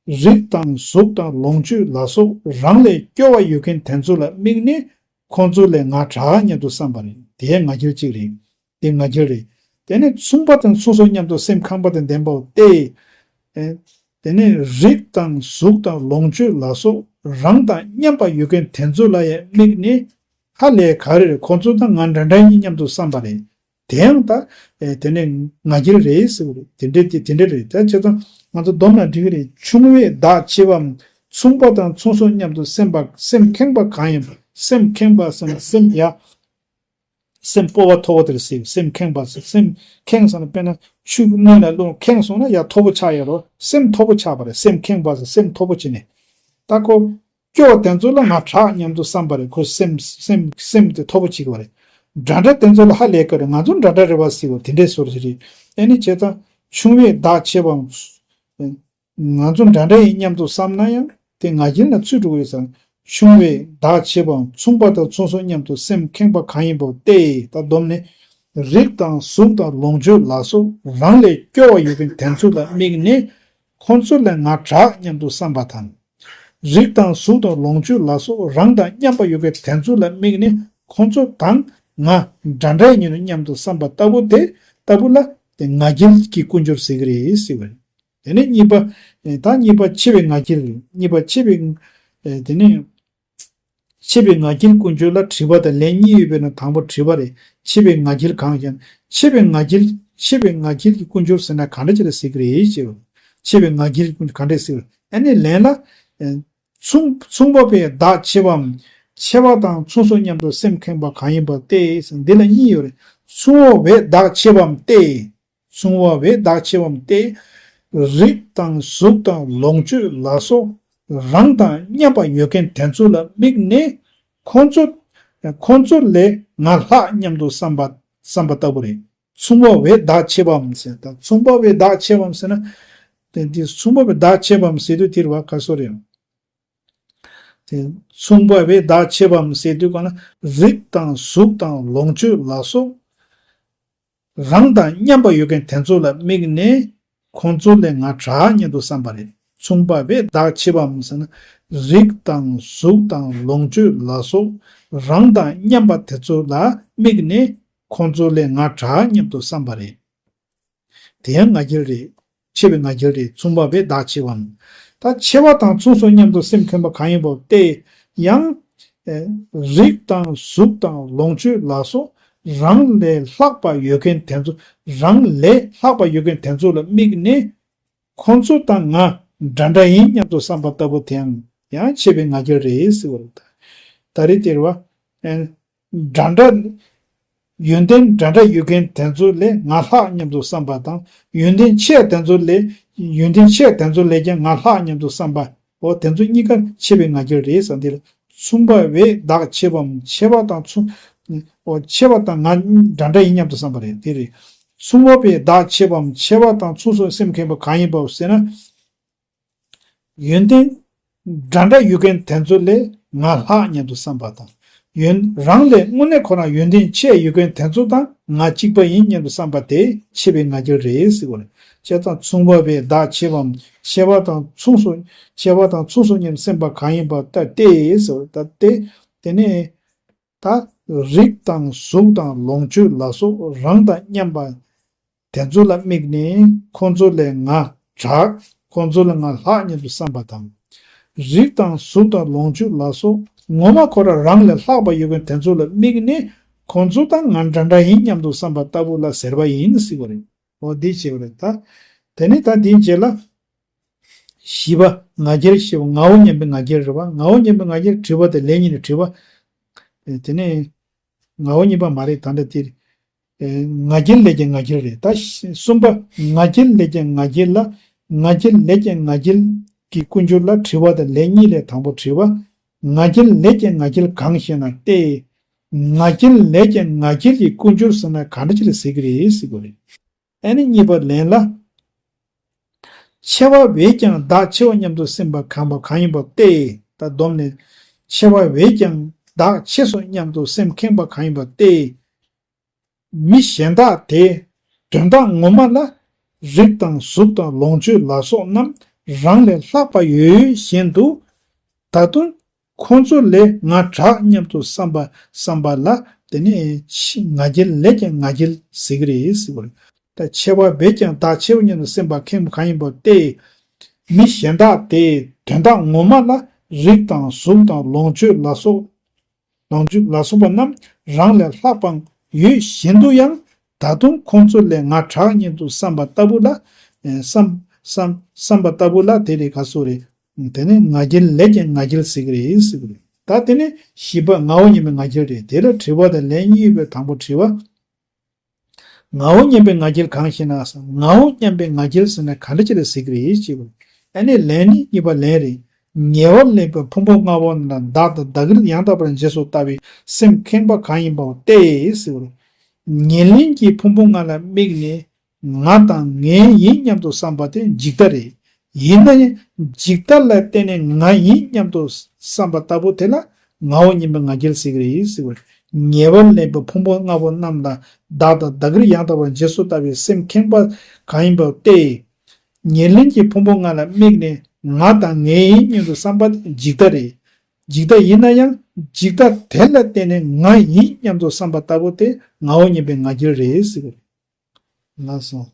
རིགས་དང་གཟུགས་དང་ལོངས་སྤྱོད་ལ་སོགས་རང་ལས་སྐྱོ་བ་ཡོད་མཁན་དེ་ཚོ་ལ་དམིགས་ནས་ཁོང་ཚོ་ལས་ང་དྲག་སྙམ་དུ་བསམ་པ་རེད། དེ་ང་རྒྱལ་གཅིག་རེད། དེ་ང་རྒྱལ་རེད། དེ་ནས་མཚུངས་པ་དང་མཚུངས་སོ་སྙམ་དུ་སེམས་ཁེངས་པ་དང་ལྡན་པའོ་སྟེ། ཨེ། དེ་ནས་རིགས་དང་གཟུགས་དང་ལོངས་སྤྱོད་ལ་སོགས་རང་དང་མཉམ་པ་ཡོད་མཁན་དེ་ཚོ་ལ་ཡང་དམིགས་ནས་ཧ་ལས་ག་རེ་རེད་ཁོང་ཚོ་དང་ང་འདྲ་འདྲ་ཡིན་སྙམ་དུ་བསམ་པ་རེད། དེ་ཡང་ད། ཨེ། དེ་ནས་ང་རྒྱལ་རེད་ཟེར་བ་རེད། དེ་འདྲ་དེ་དེ་འདྲ་རེད། ད་བྱས་ཙང་ང་ཚོ་སྡོམ་ན་འགྲིག་གི་རེད། ཆུང་བས་བདག་ཆེ་བའམ་མཚུངས་པ་དང་མཚུངས་སོ་སྙམ་དུ་སེམས་པ་སེམས་ཁེངས་པ་གང་ཡིན་པ་སེམས་ཁེངས་པ་སེམས་སེམས་ཡ། སེམས་སྤོབས་པ་མཐོ་བོ་དེར་ཟེར། སེམས་ཁེངས་པ་ཟེར། སེམས་ཁེངས་ཟེར་ན་དཔེར་ན་ཆུ་སྣོད་ལ་རླུང་ཁེངས་སོང་ན་ཡར་མཐོ་པོ་ཆགས་ཡོད་རོ། སེམས་མཐོ་པོ་ཆགས་པ་རེད། སེམས་ཁེངས་པ་ཟེར་སེམས་མཐོ་པོ་བྱས་ནས། ད་ཁོ་སྐྱོ་བ་དེ་ཚོ་ལ་ང་དྲག་སྙམ་དུ་བསམ་པ་རེད། ཁོ་སེམས་སེམས་སེམས་དེ་མཐོ་པོ་བྱེད་ཀྱི་བ་རེད། འདྲ་འདྲ་དེ་ཚོ་ལ་ཧ་ལས་ཀྱི་རེད། ང་ཚོ་འདྲ་འདྲ་རེད་བ་ཟེར་བ་དེ་འདྲའི་བཟོ་འདྲ་ཞིག་རེད། ཨེ་ནི་བྱས་ཙང་ཆུང་བས་བདག་ཆེ་བའམ། ང་ཚོ་འདྲ་འདྲ་ཡིན་སྙམ་དུ་བསམ་ན་ཡང་དེ་ང་རྒྱལ་ལ་ཚུད་འགྲོ་གི་ཡོད་ཙང་། ཆུང་བས་བདག་ཆེ་བའམ་མཚུངས་པ་དང་མཚུངས་སོ་སྙམ་དུ་སེམས་ཁེངས་པ་གང་ཡིན་པའོ་སྟེ། ད་སྡོམ་ནི། རིགས་དང་གཟུགས་དང་ལོངས་སྤྱོད་ལ་སོགས་རང་ལས་སྐྱོ་བ་ཡོད་མཁན་དེ་ཚོ་ལ་དམིགས་ནས་ཁོང་ཚོ་ལས་ང་དྲག་སྙམ་དུ་བསམ་པ་དང་། རིགས་དང་གཟུགས་དང་ལོངས་སྤྱོད་ལ་སོགས་རང་དང་མཉམ་པ་ཡོད་མཁན་དེ་ཚོ་ལ་དམིགས་ནས་ཁོང་ཚོ་དང་ང་འདྲ་འདྲ་ཡིན་ནོ་སྙམ་དུ་བསམ་པ་ལྟ་བུ་དེ་ལྟ་བུ་ལ་དེ་ང་རྒྱལ་གྱི་ཀུན་སྦྱོར་ཟེར་གི་རེད་ཟེར་བ་རེད། དེ་ནས་གཉིས་པ། ད་གཉིས་པ་ཆེ་བའི་ང་རྒྱལ་རེད། གཉིས་པ་ཆེ་བའི། དེ་ནས། ཆེ་བའི་ང་རྒྱལ་ཀུན་སྦྱོར་ལ་དྲི་བ་དང་ལན་གཉིས་ཡོད་པའི་ནང་དང་པོ་དྲི་བ་རེད། ཆེ་བའི་ང་རྒྱལ་གང་ཞེ་ན། ཆེ་བའི་ང་རྒྱལ་ཆེ་བའི་ང་རྒྱལ་གྱི་ཀུན་སྦྱོར་ཟེར་ན་གང་འདྲ་ཅིག་ལ་ཟེར་གི་རེད་ཅེས། ཆེ་བའི་ང་རྒྱལ་ཀུན་གང་འདྲ་ཟེར། ཨ་ནི་ལན་ལ། མཚུངས་མཚུངས་པ་བས་བདག་ཆེ་བའམ། ཆེ་བ་དང་མཚུངས་སོ་སྙམ་དུ་སེམས་ཁེངས་པ་གང་ཡིན་པ་སྟེ། འདི་ལ་གཉིས་ཡོད་རེད། མཚུངས་པ་བས་བདག་ཆེ་བའམ་སྟེ། མཚུངས་པ་བས་བདག་ཆེ་བའམ་སྟེ། རིགས་དང་གཟུགས་དང་ལོངས་སྤྱོད་ལ་སོགས་རང་དང་མཉམ་པ་ཡོད་མཁན་དེ་ཚོ་ལ་དམིགས་ནས་ཁོང་ཚོ་ཁོང་ཚོ་ལས་ང་ལྷག་སྙམ་དུ་བསམ་པ་བསམ་པ་ལྟ་བུ་རེད། མཚུངས་པ་བས་བདག་ཆེ་བའམ་ཟེར། ད་མཚུངས་པ་བས་བདག་ཆེ་བའམ་ཟེར་ན། དེ་འདི་མཚུངས་པ་བས་བདག་ཆེ་བའམ་ཟེར་དུས་དེར་བ་ག་སོ་རེད། དེ་མཚུངས་པ་བས་བདག་ཆེ་བའམ་ཟེར་དུས་གང་ལ་རིགས་དང་གཟུགས་དང་ལོངས་སྤྱོད་ལ་སོགས། རང་དང་མཉམ་པ་ཡོད་མཁན་དེ་ཚོ་ལ་དམིགས་ནས་ཁོང་ཚོ་ལས་ང་དྲག་སྙམ་དུ་བསམ་པ་རེད། མཚུངས་པ་བས་བདག་ཆེ་བའམ་ཟེར་ན། རིགས་དང་གཟུགས་དང་ལོངས་སྤྱོད་ལ་སོགས་རང་དང་མཉམ་པ་དེ་ཚོ་ལ་དམིགས་ནས་ཁོང་ཚོ་ལས་ང་དྲག་སྙམ་དུ་བསམ་པ་རེད། དེ་ཡང་ང་རྒྱལ་རེད། ཆེ་བའི་ང་རྒྱལ་རེད། མཚུངས་པ་བས་བདག་ཆེ་བའམ། ད་ཆེ་བ་དང་མཚུངས་སོ་སྙམ་དུ་སེམས་ཁེངས་པ་གང་ཡིན་པ་སྟེ། ཡང་། རིགས་དང་གཟུགས་དང་ལོངས་སྤྱོད་ལ་སོགས་རང་ལས་ལྷག་པ་ཡོད་མཁན་དེ་ཚོ་རང་ལས་ལྷག་པ་ཡོད་མཁན་དེ་ཚོ་ལ་དམིགས་ནས་ཁོང་ཚོ་དང་ང་འདྲ་འདྲ་ཡིན་སྙམ་དུ་བསམ་པ་ལྟ་བུ་དེའང་ཡང་ཆེ་བའི་ང་རྒྱལ་རེད་ཟེར་བ་རེད། ད་རེས་དེར་བ། འདྲ་འདྲ། ཡོན་ཏན་འདྲ་འདྲ་ཡོད་མཁན་དེ་ཚོ་ལས་ང་ལྷག་སྙམ་དུ་བསམ་པ་དང་། ཡོན་ཏན་ཆེ་དེ་ཚོ་ལས། ཡོན་ཏན་ཆེ་དེ་ཚོ་ལས་ཀྱང་ང་ལྷག་སྙམ་དུ་བསམ་པ། འོ་དེ་ཚོ་གཉིས་ཀ་ཆེ་བའི་ང་རྒྱལ་རེད་ཟེར། འདི་ལ་མཚུངས་པ་བས་བདག་ཆེ་བའམ་ཆེ་བ་དང་མཚུངས། འོ་ཆེ་བ་དང་ང་འདྲ་འདྲ་ཡིན་སྙམ་དུ་བསམ་པ་རེད། དེ་རེད། མཚུངས་པ་བས་བདག་ཆེ་བའམ་ཆེ་བ་དང་མཚུངས་སོ་སེམས་ཁེངས་པ་གང་ཡིན་པའོ་ཟེར་ན། ཡོན་ཏན་འདྲ་འདྲ་ཡོད་མཁན་དེ་ཚོ་ལས་ང་ལྷག་སྙམ་དུ་བསམ་པ་དང་། ཡོན་རང་ལས་དངོས་གནས་ཁོ་རང་ཡོན་ཏན་ཆེ་ཡོད་མཁན་དེ་ཚོ་དང་ང་གཅིག་པ་ཡིན་སྙམ་དུ་བསམ་པ་དེ་ཆེ་བའི་ང་རྒྱལ་རེད་ཟེར་བ་རེད། བྱས་ཙང་མཚུངས་པ་བས་བདག་ཆེ་བའམ་ཆེ་བ་དང་མཚུངས་སོ་ཆེ་བ་དང་མཚུངས་སོ་སྙམ་སེམས་པ་གང་ཡིན་པ་ལྟ་སྟེ་ཟེར་བ་ལྟ་སྟེ། དེ་ནས་ད་ རིགས་དང་གཟུགས་དང་ལོངས་སྤྱོད་ལ་སོགས་རང་དང་མཉམ་པ་དེ་ཚོ་ལ་དམིགས་ནས་ཁོང་ཚོ་ལས་ང་དྲག་ཁོང་ཚོ་ལས་ང་ལྷག་སྙམ་དུ་བསམ་པ་དང་། རིགས་དང་གཟུགས་དང་ལོངས་སྤྱོད་ལ་སོགས་ངོ་མ་ཁོ་རང་རང་ལས་ལྷག་པ་ཡོད་མཁན་དེ་ཚོ་ལ་དམིགས་ནས་ཁོང་ཚོ་དང་ང་འདྲ་འདྲ་ཡིན་སྙམ་དུ་བསམ་པ་ལྟ་བུ་ལ་ཟེར་བ་ཡིན་ཟེར་བ་རེད། འོ་འདི་བྱས་པ་རེད་ད། དེ་ནས་ད་འདིའི་རྗེས་ལ། བཞི་པ་ང་རྒྱལ་བཞི་པ་ངའོ་སྙམ་པའི་ང་རྒྱལ་རེད་བ། ངའོ་སྙམ་པའི་ང་རྒྱལ་དྲི་བ་དང་ལན་གཉིས་ནས་དྲི་བ། དེ་ནས་ངའོ་སྙམ་པ་མ་རེད་ད་འདྲ་དེ། ང་རྒྱལ་ལས་ཀྱང་ང་རྒྱལ་རེད་ད། གསུམ་པ་ང་རྒྱལ་ལས་ཀྱང་ང་རྒྱལ་ལ། ང་རྒྱལ་ལས་ཀྱང་ང་རྒྱལ་གྱི་ཀུན་སྦྱོར་ལ་དྲི་བ་དང་ལན་གཉིས་ལས་དང་པོ་དྲི་བ། ང་རྒྱལ་ལས་ཀྱང་ང་རྒྱལ་གང་ཞེ་ན་སྟེ། ང་རྒྱལ་ལས་ཀྱང་ང་རྒྱལ་གྱི་ཀུན་སྦྱོར་ཟེར་ན་ག་འདྲ་ཅིག་ལ་ཟེར་གྱི་རེད་ཟེར་གྱི་རེད། ཨ་ནི་གཉིས་པ་ལན་ལ། ཆེ་བ་བས་ཀྱང་བདག་ཆེའོ་སྙམ་དུ་སེམས་པ་ཁེངས་པ་གང་ཡིན་པ་སྟེ། ད་སྡོམ་ནས། ཆེ་བ་བས་ཀྱང་བདག་ཆེ་སོ་སྙམ་དུ་སེམས་ཁེངས་པ་གང་ཡིན་པ་སྟེ། མི་གཞན་དག་དེ་དོན་དག་ངོ་མ་ལ་རིགས་དང་གཟུགས་དང་ལོངས་སྤྱོད་ལ་སོགས་རྣམས་རང་ལས་ལྷག་པ་ཡོད་བཞིན་དུ། ད་དུང་ཁོང་ཚོ་ལས་ང་དྲག་སྙམ་དུ་བསམ་པ་བསམ་པ་ལ་དེ་ནི་ཆེ་ང་རྒྱལ་ལས་ཀྱང་ང་རྒྱལ་ཟེར་གྱི་རེད་ཟེར་བ་རེད། ད་ཆེ་བ་བས་ཀྱང་བདག་ཆེའོ་སྙམ་དུ་སེམས་པ་ཁེངས་པ་གང་ཡིན་པ་སྟེ། མི་གཞན་དག་དེ་དོན་དག་ངོ་མ་ལ་རིགས་དང་གཟུགས་དང་ལོངས་སྤྱོད་ལ་སོགས་ལོངས་སྤྱོད་ལ་སོགས་པ་རྣམས་རང་ལས་ལྷག་པའང་ཡོད་བཞིན་དུ་ཡང་ད་དུང་ཁོང་ཚོ་ལས་ང་དྲག་སྙམ་དུ་བསམ་པ་ལྟ་བུ་ལ། ཨེ་བསམ་བསམ་བསམ་པ་ལྟ་བུ་ལ་དེ་རེད་ག་སོ་རེད། དེ་ནི་ང་རྒྱལ་ལས་ཀྱང་ང་རྒྱལ་ཟེར་གྱི་རེད་ཟེར་གྱི་རེད། ད་དེ་ནི་བཞི་པ་ངའོ་སྙམ་པའི་ང་རྒྱལ་རེད། དེ་ལ་དྲི་བ་དང་ལན་གཉིས་ཡོད་པའི་དང་པོ་དྲི་བ། ངའོ་སྙམ་པའི་ང་རྒྱལ་གང་ཞེ་ན། ངའོ་སྙམ་པའི་ང་རྒྱལ་ཟེར་ན་ག་འདྲ་ཅིག་ལ་ཟེར་གྱི་རེད་ཅེས་པ། ཨ་ནི་ལན་ནི་གཉིས་པ་ལན་རེད། ཉེ་བར་ལེན་པའི་ཕུང་པོ་ལྔ་པོ་རྣམས་ལ་བདག་དང་བདག་གིར་ཡང་དག་པར་རྗེས་སུ་ལྟ་བའི་སེམས་ཁེངས་པ་གང་ཡིན་པའོ་སྟེ་ཟེར་བ། ཉེར་ལེན་གྱི་ཕུང་པོ་ལྔ་ལ་དམིགས་ནས། ང་དང་ངའི་ཡིན་སྙམ་དུ་བསམ་པ་དེ་འཇིག་ལྟ་རེད། ཡིན་ན་ཡང་འཇིག་ལྟ་ལ་བརྟེན་ནས་ང་ཡིན་སྙམ་དུ་བསམ་པ་ལྟ་བུ་དེ་ལ་ངའོ་སྙམ་པའི་ང་རྒྱལ་ཟེར་གྱི་རེད་ཟེར་བ། ཉེ་བར་ལེན་པའི་ཕུང་པོ་ལྔ་པོ་རྣམས་ལ་བདག་དང་བདག་གིར་ཡང་དག་པར་རྗེས་སུ་ལྟ་བའི་སེམས་ཁེངས་པ་གང་ཡིན་པ་སྟེ། ཉེར་ལེན་གྱི་ཕུང་པོ་ལྔ་ལ་དམིགས་ནས་ང་དང་ངའི་ཡིན་སྙམ་དུ་བསམ་པ་དེ་འཇིག་ལྟ་རེད། འཇིག་ལྟ་ཡིན་ན་ཡང་འཇིག་ལྟ་དེ་ལ་བརྟེན་ནས་ང་ཡིན་སྙམ་དུ་བསམ་པ་ལྟ་བུ་དེ་ངའོ་སྙམ་པའི་ང་རྒྱལ་རེད་ཟེར་གྱི་རེད། ལགས་སོ།